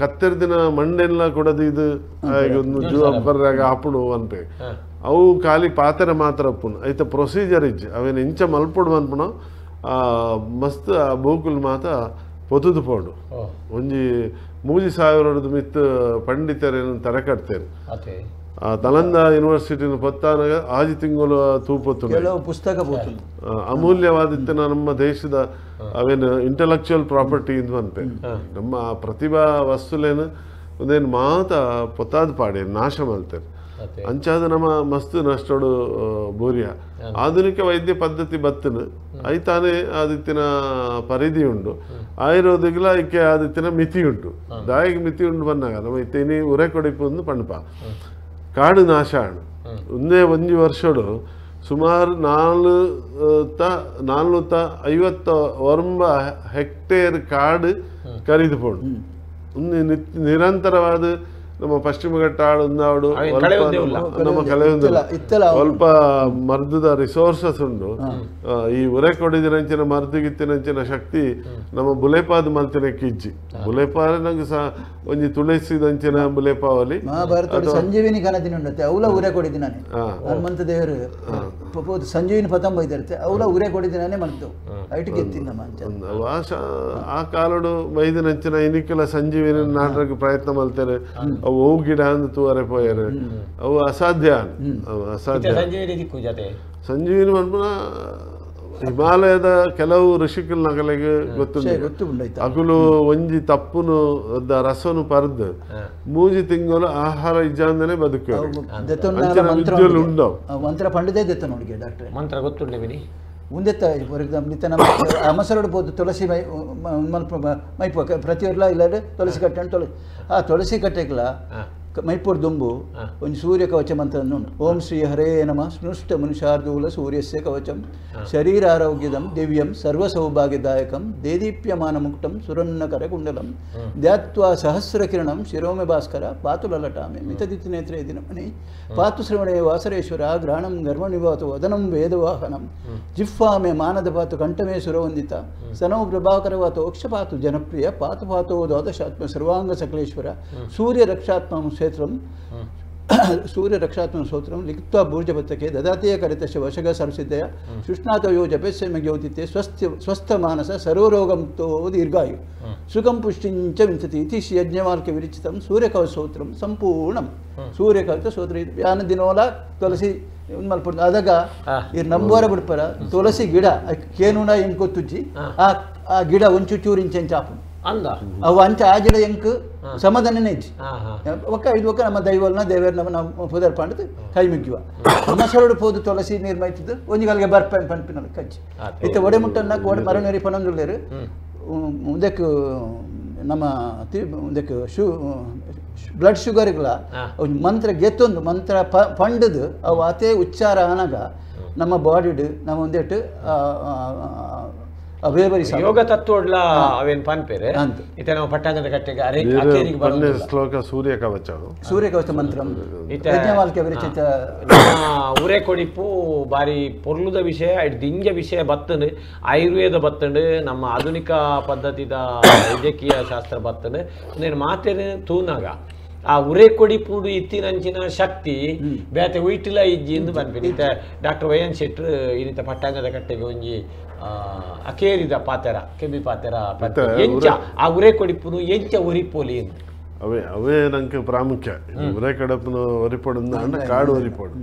ಕತ್ತೆರ್ದಿನ ಮಂಡೆಲ್ಲ ಕೊಡದು ಇದು ಒಂದು ಜೀವ ಬರ್ರಾಗ ಆಪುಡು ಪನ್ಪೆ ಅವು ಖಾಲಿ ಪಾತ್ರೆ ಮಾತ್ರ ಅಪ್ಪುನು ಐತ ಪ್ರೊಸೀಜರ್ ಇಜ್ಜಿ ಅವೇನು ಇಂಚ ಮಲ್ಪುಡು ಪನ್ಪುನು ಮಸ್ತ್ ಆ ಬೂಕುಲು ಮಾತ ಪೊತುದು ಪೋಡು ಒಂಜಿ 3000 ಮಿತ್ ಪಂಡಿತರೇನು ತರೆ ಕಟ್ತೇನೆ ಆ ತಲಂದ ಯೂನಿವರ್ಸಿಟಿನ ಪೊತ್ತಾನಗ ಆಜಿ ತಿಂಗಳು ತೂಪೊತ್ತು ಪುಸ್ತಕ ಅಮೂಲ್ಯವಾದಿತ್ತಿನ ನಮ್ಮ ದೇಶದ ಅವೇನು ಇಂಟೆಲೆಕ್ಚುಯಲ್ ಪ್ರಾಪರ್ಟಿ ಇಂದು ಅನ್ಪೆ ನಮ್ಮ ಪ್ರತಿಭಾ ವಸ್ತುಲೇನು ಒಂದೇನು ಮಾತ ಪೊತ್ತಾದ ಪಾಡಿ ನಾಶ ಮಲ್ತೇನೆ ಅಂಚಾದ ನಮ್ಮ ಮಸ್ತ್ ನಷ್ಟೋಡು ಬೋರಿಯ ಆಧುನಿಕ ವೈದ್ಯ ಪದ್ಧತಿ ಬತ್ತನು ಐತಾನೆ ಆದಿತ್ತಿನ ಪರಿಧಿ ಉಂಡು ಆಯುರ್ವೇದಿಗ್ಲ ಐಕೆ ಆದಿತ್ತಿನ ಮಿತಿ ಉಂಟು ದಾಯಿಗೆ ಮಿತಿ ಉಂಡು ಬಂದಾಗ ನಮ್ಮ ಇತ್ತೇನಿ ಉರೆ ಕೊಡಿಪು ಒಂದು ಪಂಡಪ ಕಾಡು ನಾಶ ಆಣು ಒಂದೇ ಒಂಜಿ ವರ್ಷಡು ಸುಮಾರು 459 ಹೆಕ್ಟೇರ್ ಕಾಡು ಕರಿದು ಪೋಡು ಒಂದು ನಿರಂತರವಾದ ನಮ್ಮ ಪಶ್ಚಿಮ ಘಟ್ಟ ಆಡು ನಮ್ಮ ಕಲೆಯೊಂದಿಲ್ಲ ಸ್ವಲ್ಪ ಮರ್ದದ ರಿಸೋರ್ಸಸ್ ಉಂಡು ಈ ಉರೆ ಕೊಡಿದಿನಂಚಿನ ಮರ್ದುಗಿತ್ತಿನಂಚಿನ ಶಕ್ತಿ ನಮ್ಮ ಬುಲೆಪಾದ ಮಲ್ತಿನ ಕಿಜ್ಜಿ ಬುಲೆಪಾದ ನಂಗೆ ಸಹ ಒಂಜಿ ತುಳಸಿದಂಚಿನ ಬುಲೆಪಾವಲಿ ಮಹಾಭಾರತ ಸಂಜೀವಿನಿ ಕನದಿನ ಉಂಡತ್ತೆ ಅವಲ ಉರೆ ಕೊಡಿದಿನಾನೆ ಹನುಮಂತ ದೇವರು ಸಂಜೀವಿನಿ ಪತಂಬ ಇದಿರುತ್ತೆ ಅವಲ ಉರೆ ಕೊಡಿದಿನಾನೆ ಮಲ್ತು ಐಟಿಗೆ ಎತ್ತಿನ ಆ ಕಾಲಡು ಬೈದಿನಂಚಿನ ಇನಿಕಲ ಸಂಜೀವಿನಿ ನಾಟಕ ಪ್ರಯತ್ನ ಮಲ್ತಾರೆ ಅವು ಅವು ಗಿಡ ಅಂದು ತೂವರೆ ಪೋಯರು ಅವು ಅಸಾಧ್ಯ ಅಸಾಧ್ಯ ಸಂಜೀವಿನಿ ಪನ್ಪುನ ಹಿಮಾಲಯದ ಕೆಲವು ಋಷಿಕಲ್ ನಕಲೆಗೆ ಗೊತ್ತುಂಟು ಅಕುಲು ಒಂಜಿ ತಪ್ಪುನು ರಸನು ಪರ್ದು ಮೂಜಿ ತಿಂಗಳು ಆಹಾರ ಇಜ್ಜಾಂದನೆ ಬದುಕು ಉಂಡವು ಮಂತ್ರ ಪಂಡಿತೇ ದೆತ್ತ ನೋಡಿ ಡಾಕ್ಟರ್ ಮಂತ್ರ ಗೊತ್ತುಂಟು ಬಿಡಿ ಉಂದೆತ್ತ ಫಾರ್ ಎಕ್ಸಾಂಪಲ್ ಇತ್ತ ನಮ್ಮ ಅಮಸರಡು ಬೋದು ತುಳಸಿ ಮೈ ಮಲ್ಪ ಮೈಪು ಪ್ರತಿಯೊರ್ಲ ಇಲ್ಲಾಂದ್ರೆ ತುಳಸಿ ಕಟ್ಟೆ ತುಳಸಿ ಆ ತುಳಸಿ ಕಟ್ಟೆಗ್ಲ ಮೈಪುರ್ ದುಂಬು ಒಂಜಿ ಸೂರ್ಯ ಕವಚಂ ಅಂತ ಉಂಡು. ಓಂ ಶ್ರೀ ಹರೇ ನಮಃ ಸ್ನುಷ್ಟ ಮನುಷಾರ್ದೂಲ ಸೂರ್ಯಸ್ಯ ಕವಚಂ ಶರೀರ ಆರೋಗ್ಯದಂ ದಿವ್ಯಂ ಸರ್ವ ಸೌಭಾಗ್ಯದಾಯಕಂ ದೇದೀಪ್ಯಮಾನ ಮುಕ್ತಂ ಸುರನ್ನಕರ ಕುಂಡಲಂ ಧ್ಯಾತ್ವಾ ಸಹಸ್ರಕಿರಣಂ ಶಿರೋಮೆ ಭಾಸ್ಕರ ಪಾತು ಲಲಟಾಮೆ ಮಿತದಿತಿ ನೇತ್ರೇ ದಿನಮಣಿ ಪಾತು ಶ್ರವಣೇ ವಾಸರೇಶ್ವರ ಘ್ರಾಣಂ ಗರ್ಭನಿವಾತು ವದನಂ ವೇದವಾಹನಂ ಜಿಹ್ವಾಮೆ ಮಾನದ ಪಾತು ಕಂಠಮೇ ಸುರವಂದಿತ ಸನೌ ಪ್ರಭಾಕರವಾತು ಅಕ್ಷಪಾತು ಜನಪ್ರಿಯ ಪಾತು ಪಾತೋ ದ್ವಾದಶಾತ್ಮ ಸರ್ವಾಂಗ ಸಕಲೇಶ್ವರ ಸೂರ್ಯ ರಕ್ಷಾತ್ಮ ಕ್ಷೇತ್ರಂ ಸೂರ್ಯ ರಕ್ಷಾತ್ಮ ಸ್ತೋತ್ರಂ ಲಿಖಿತ್ವಾ ಭೂರ್ಜಪತ್ರಕ್ಕೆ ದದಾತೀಯ ಕರಿತಸ್ಯ ವಶಗ ಸರ್ವಸಿದ್ಧಯ ಸುಷ್ಣಾತಯೋ ಜಪಸ್ಯ ಜ್ಯೋತಿತೆ ಸ್ವಸ್ಥ ಮಾನಸ ಸರ್ವರೋಗಮುಕ್ತೋ ದೀರ್ಘಾಯು ಸುಖಂ ಪುಷ್ಟಿಂಚ ವಿಂಶತಿ ಇತಿ ಶ್ರೀ ಯಜ್ಞವಾಲ್ಕೆ ವಿರಚಿತಂ ಸೂರ್ಯಕವಚ ಸ್ತೋತ್ರಂ ಸಂಪೂರ್ಣಂ. ಸೂರ್ಯಕವಚ ಸ್ತೋತ್ರ ಯಾನ ದಿನೋಲ ತುಳಸಿ ಮಲ್ಪುಂಡು ಅದಗ ಇರ್ ನಂಬೋರ ಬಿಡ್ಪರ ತುಳಸಿ ಗಿಡ ಕೇನುಣ ಎಂಕೊತ್ತುಜ್ಜಿ ಆ ಆ ಗಿಡ ಒಂಚು ಚೂರಿಂಚೆಂಚಾಪು ಅಂದ ಅವು ಅಂಚ ಆ ಗಿಡ ಎಂಕ್ ಸಮಾಧಾನನೇ ಇಜ್ಜಿ ಒಕ್ಕ ಇದು ಒಕ್ಕ ನಮ್ಮ ದೈವಲ್ನ ದೇವರ ನಮ್ಮ ಪುದರ್ ಪಾಂಡದು ಕೈ ಮುಗ್ಯುವ ನಮ್ಮ ಪೋದು ತುಳಸಿ ನೀರು ಮೈತಿದ್ದು ಒಂಜಿ ಕಾಲಿಗೆ ಬರ್ಪ ಪಂಪಿನ ಕಜ್ಜಿ ಇತ್ತ ಒಡೆ ಮುಟ್ಟನ್ನ ಒಡೆ ಮರನೂರಿ ಪನೊಂದುಳ್ಳೇರು ಉದಕ್ಕೆ ನಮ್ಮ ಉದಕ್ಕೆ ಬ್ಲಡ್ ಶುಗರ್ಗಳ ಒಂಜಿ ಮಂತ್ರ ಗೆತ್ತೊಂದು ಮಂತ್ರ ಪಂಡದು ಅವು ಅತೇ ಉಚ್ಚಾರ ಆನಾಗ ನಮ್ಮ ಬಾಡಿಡ್ ನಮ್ಮ ಒಂದೆಟ್ಟು ಯೋಗ ತತ್ವಡ್ಲ ಅವೇನ್ ಪನ್ಪೇರೆ ಇತ್ತೆ ನಾವು ಪಟ್ಟಾಂಗದ ಕಟ್ಟೆಗೆ ಅರೆ ಬನ್ನೆ ಶ್ಲೋಕ ಸೂರ್ಯ ಕವಚ ಸೂರ್ಯ ಕವಚ ಮಂತ್ರ ಯಜ್ಞವಾಲ್ಕೆ ವಿರಚಿತ ಉರೆ ಕೊಡಿಪು ಬಾರಿ ಪೊರ್ಲುದ ವಿಷಯ ದಿಂಜ ವಿಷಯ ಬತ್ತಂಡು ಆಯುರ್ವೇದ ಬತ್ತಂಡು ನಮ್ಮ ಆಧುನಿಕ ಪದ್ಧತಿದ ವೈದ್ಯಕೀಯ ಶಾಸ್ತ್ರ ಬತ್ತಂಡು నేను ಮಾತೇನೆ ತೂನಾಗ ಆ ಉರೆ ಕೊಡಿಪುಡು ಇತ್ತಿನಂಚಿನ ಶಕ್ತಿ ಬೇತೆ ಉಯ್ಟಿಲ ಇಜ್ಜಿ ಎಂದು ಪನ್ಪಿನಿ. ಇತ್ತೆ ಡಾಕ್ಟರ್ ವೈ ಎನ್ ಶೆಟ್ರು ಇನ್ನಿತ ಪಟ್ಟಾಂಗದ ಕಟ್ಟೆಗೆ ಒಂಜಿ ಅಕೇರಿದ ಪಾತೆರ ಕೆಬಿ ಪಾತೆರ ಎಂಚ ಆ ಉರೆ ಕೊಡಿಪುನು ಎಂಚ ಒರಿಪೋಲಿ ಎಂದು ಅವೇ ಅವೇ ನಂಗೆ ಪ್ರಾಮುಖ್ಯ. ಉರೆ ಕಡಪುನು ಒರಿಪೊಡು ಅಂಡ ಕಾಡು ಒರಿಪೊಡು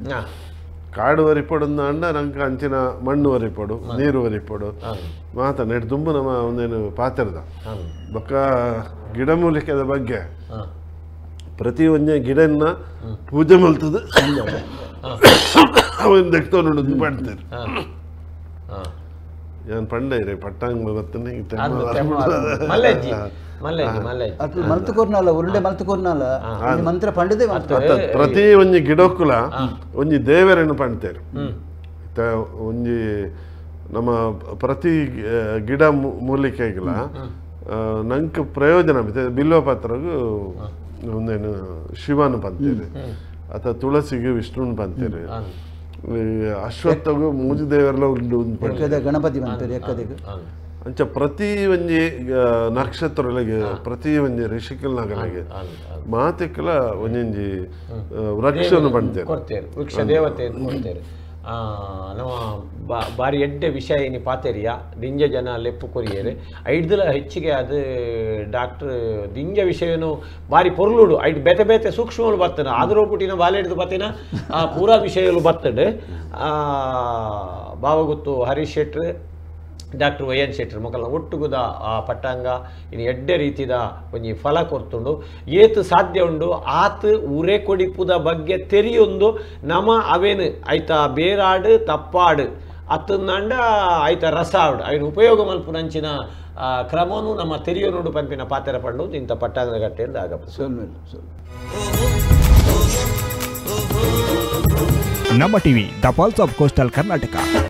ಕಾಡು ಒರಿಪೊಡು ಅಂಡ ನಂಗೆ ಅಂಚಿನ ಮಣ್ಣು ಒರಿಪೊಡು ನೀರು ಒರಿಪೊಡು ಮಾತ ನೆಟ್ ದುಂಬು ನಮ್ಮ ಒಂದೇನು ಪಾತೆರದ ಬೊಕ್ಕ ಗಿಡಮೂಲಿಕೆದ ಬಗ್ಗೆ ಪ್ರತಿ ಒಂಜೆ ಗಿಡನ್ನ ಪೂಜೆ ಮಲ್ತದ ಅವನ್ ದೆಕ್ತೋನುಂಡು ಪಡ್ತಾರೆ. ಯಾನ್ ಪಂಡೆ ಇರೆ ಪಟ್ಟಾಂಗ ಬತ್ತನೆ ಮಲ್ತುಕೊರ್ನಾಲ ಉರುಂಡೆ ಮಲ್ತುಕೊರ್ನಾಲ ಮಂತ್ರ ಪಂಡದೆ ಪ್ರತಿ ಒಂಜಿ ಗಿಡಕ್ಕುಲ ಒಂಜಿ ದೇವರನ್ನು ಪಂಡ್ತೇರು. ಒಂಜಿ ನಮ್ಮ ಪ್ರತಿ ಗಿಡ ಮೂಲಿಕೆಗಳ ನಂಗೆ ಪ್ರಯೋಜನ ಬಿಲ್ವ ಪಾತ್ರಗೂ ಒಂದೇನು ಶಿವನು ಪಂತೇರು ಅಥವಾ ತುಳಸಿಗೆ ವಿಷ್ಣುನ್ ಪಂತೇರು ಅಶ್ವತ್ಥಗೂ ಮೂಜಿ ದೇವರೆಲ್ಲ ಉಂಡು ಗಣಪತಿ ಪಂತೇರು ಎಕ್ಕದಿಗೆ ಅಂಚ ಪ್ರತಿ ಒಂಜಿ ನಕ್ಷತ್ರಗಳಿಗೆ ಪ್ರತಿ ಒಂಜಿ ಋಷಿಕಲ್ನಗಳಿಗೆ ಮಾತೆಕ್ಕಲ ಒಂಜೊಂಜಿ ವೃಕ್ಷನು ಪಂತೇರು ಕೊಡ್ತೇರು ವೃಕ್ಷ ದೇವತೆ ಕೊಡ್ತೇರು. ನಮ್ಮ ಬಾರಿ ಎಡ್ಡೆ ವಿಷಯ ಇನಿ ಪಾತೆರಿಯ ದಿಂಜ ಜನ ಲೆಪ್ಪು ಕೊರಿಯರು ಐಡ್ದಲ ಹೆಚ್ಚಿಗೆ ಅದು ಡಾಕ್ಟ್ರ್ ದಿಂಜ ವಿಷಯನು ಬಾರಿ ಪೊರ್ಲುಡು ಐಡ್ ಬೇತೆ ಬೇತೆ ಸೂಕ್ಷ್ಮಗಳು ಬರ್ತದೆ ಆದರೂ ಪುಟಿನ ಬಾಲೆಡ್ದು ಬತ್ತಿನ ಆ ಪೂರಾ ವಿಷಯಗಳು ಬರ್ತದೆ. Bavaguttu Harish Shettar doctor Y N Shettar ಮೊಕಲ್ನ ಒಟ್ಟುಗುದ ಆ ಪಟ್ಟಾಂಗ ಇನ್ನು ಎಡ್ಡೆ ರೀತಿದ ಒಂಜಿ ಫಲ ಕೊರ್ತುಂಡು ಏತು ಸಾಧ್ಯ ಉಂಡು ಆತ್ ಉರೆ ಕೊಡಿಪುದ ಬಗ್ಗೆ ತೆರಿಯೊಂದು ನಮ ಅವೇನು ಐತ ಬೇರಾಡು ತಪ್ಪಾಡು ಅತ್ತಂಡ ಐತ ರಸ ಆಡು ಐನು ಉಪಯೋಗ ಮಲ್ಪುನಂಚಿನ ಕ್ರಮನು ನಮ್ಮ ತೆರಿಯೋನುಂಡು ಪಂಪಿನ ಪಾತೆರ ಪಂಡು ಇಂಥ ಪಟ್ಟಾಂಗದ ಗಟ್ಟೆಯಿಂದ ಆಗಪ್ಪ. Namma TV, the pulse of coastal Karnataka.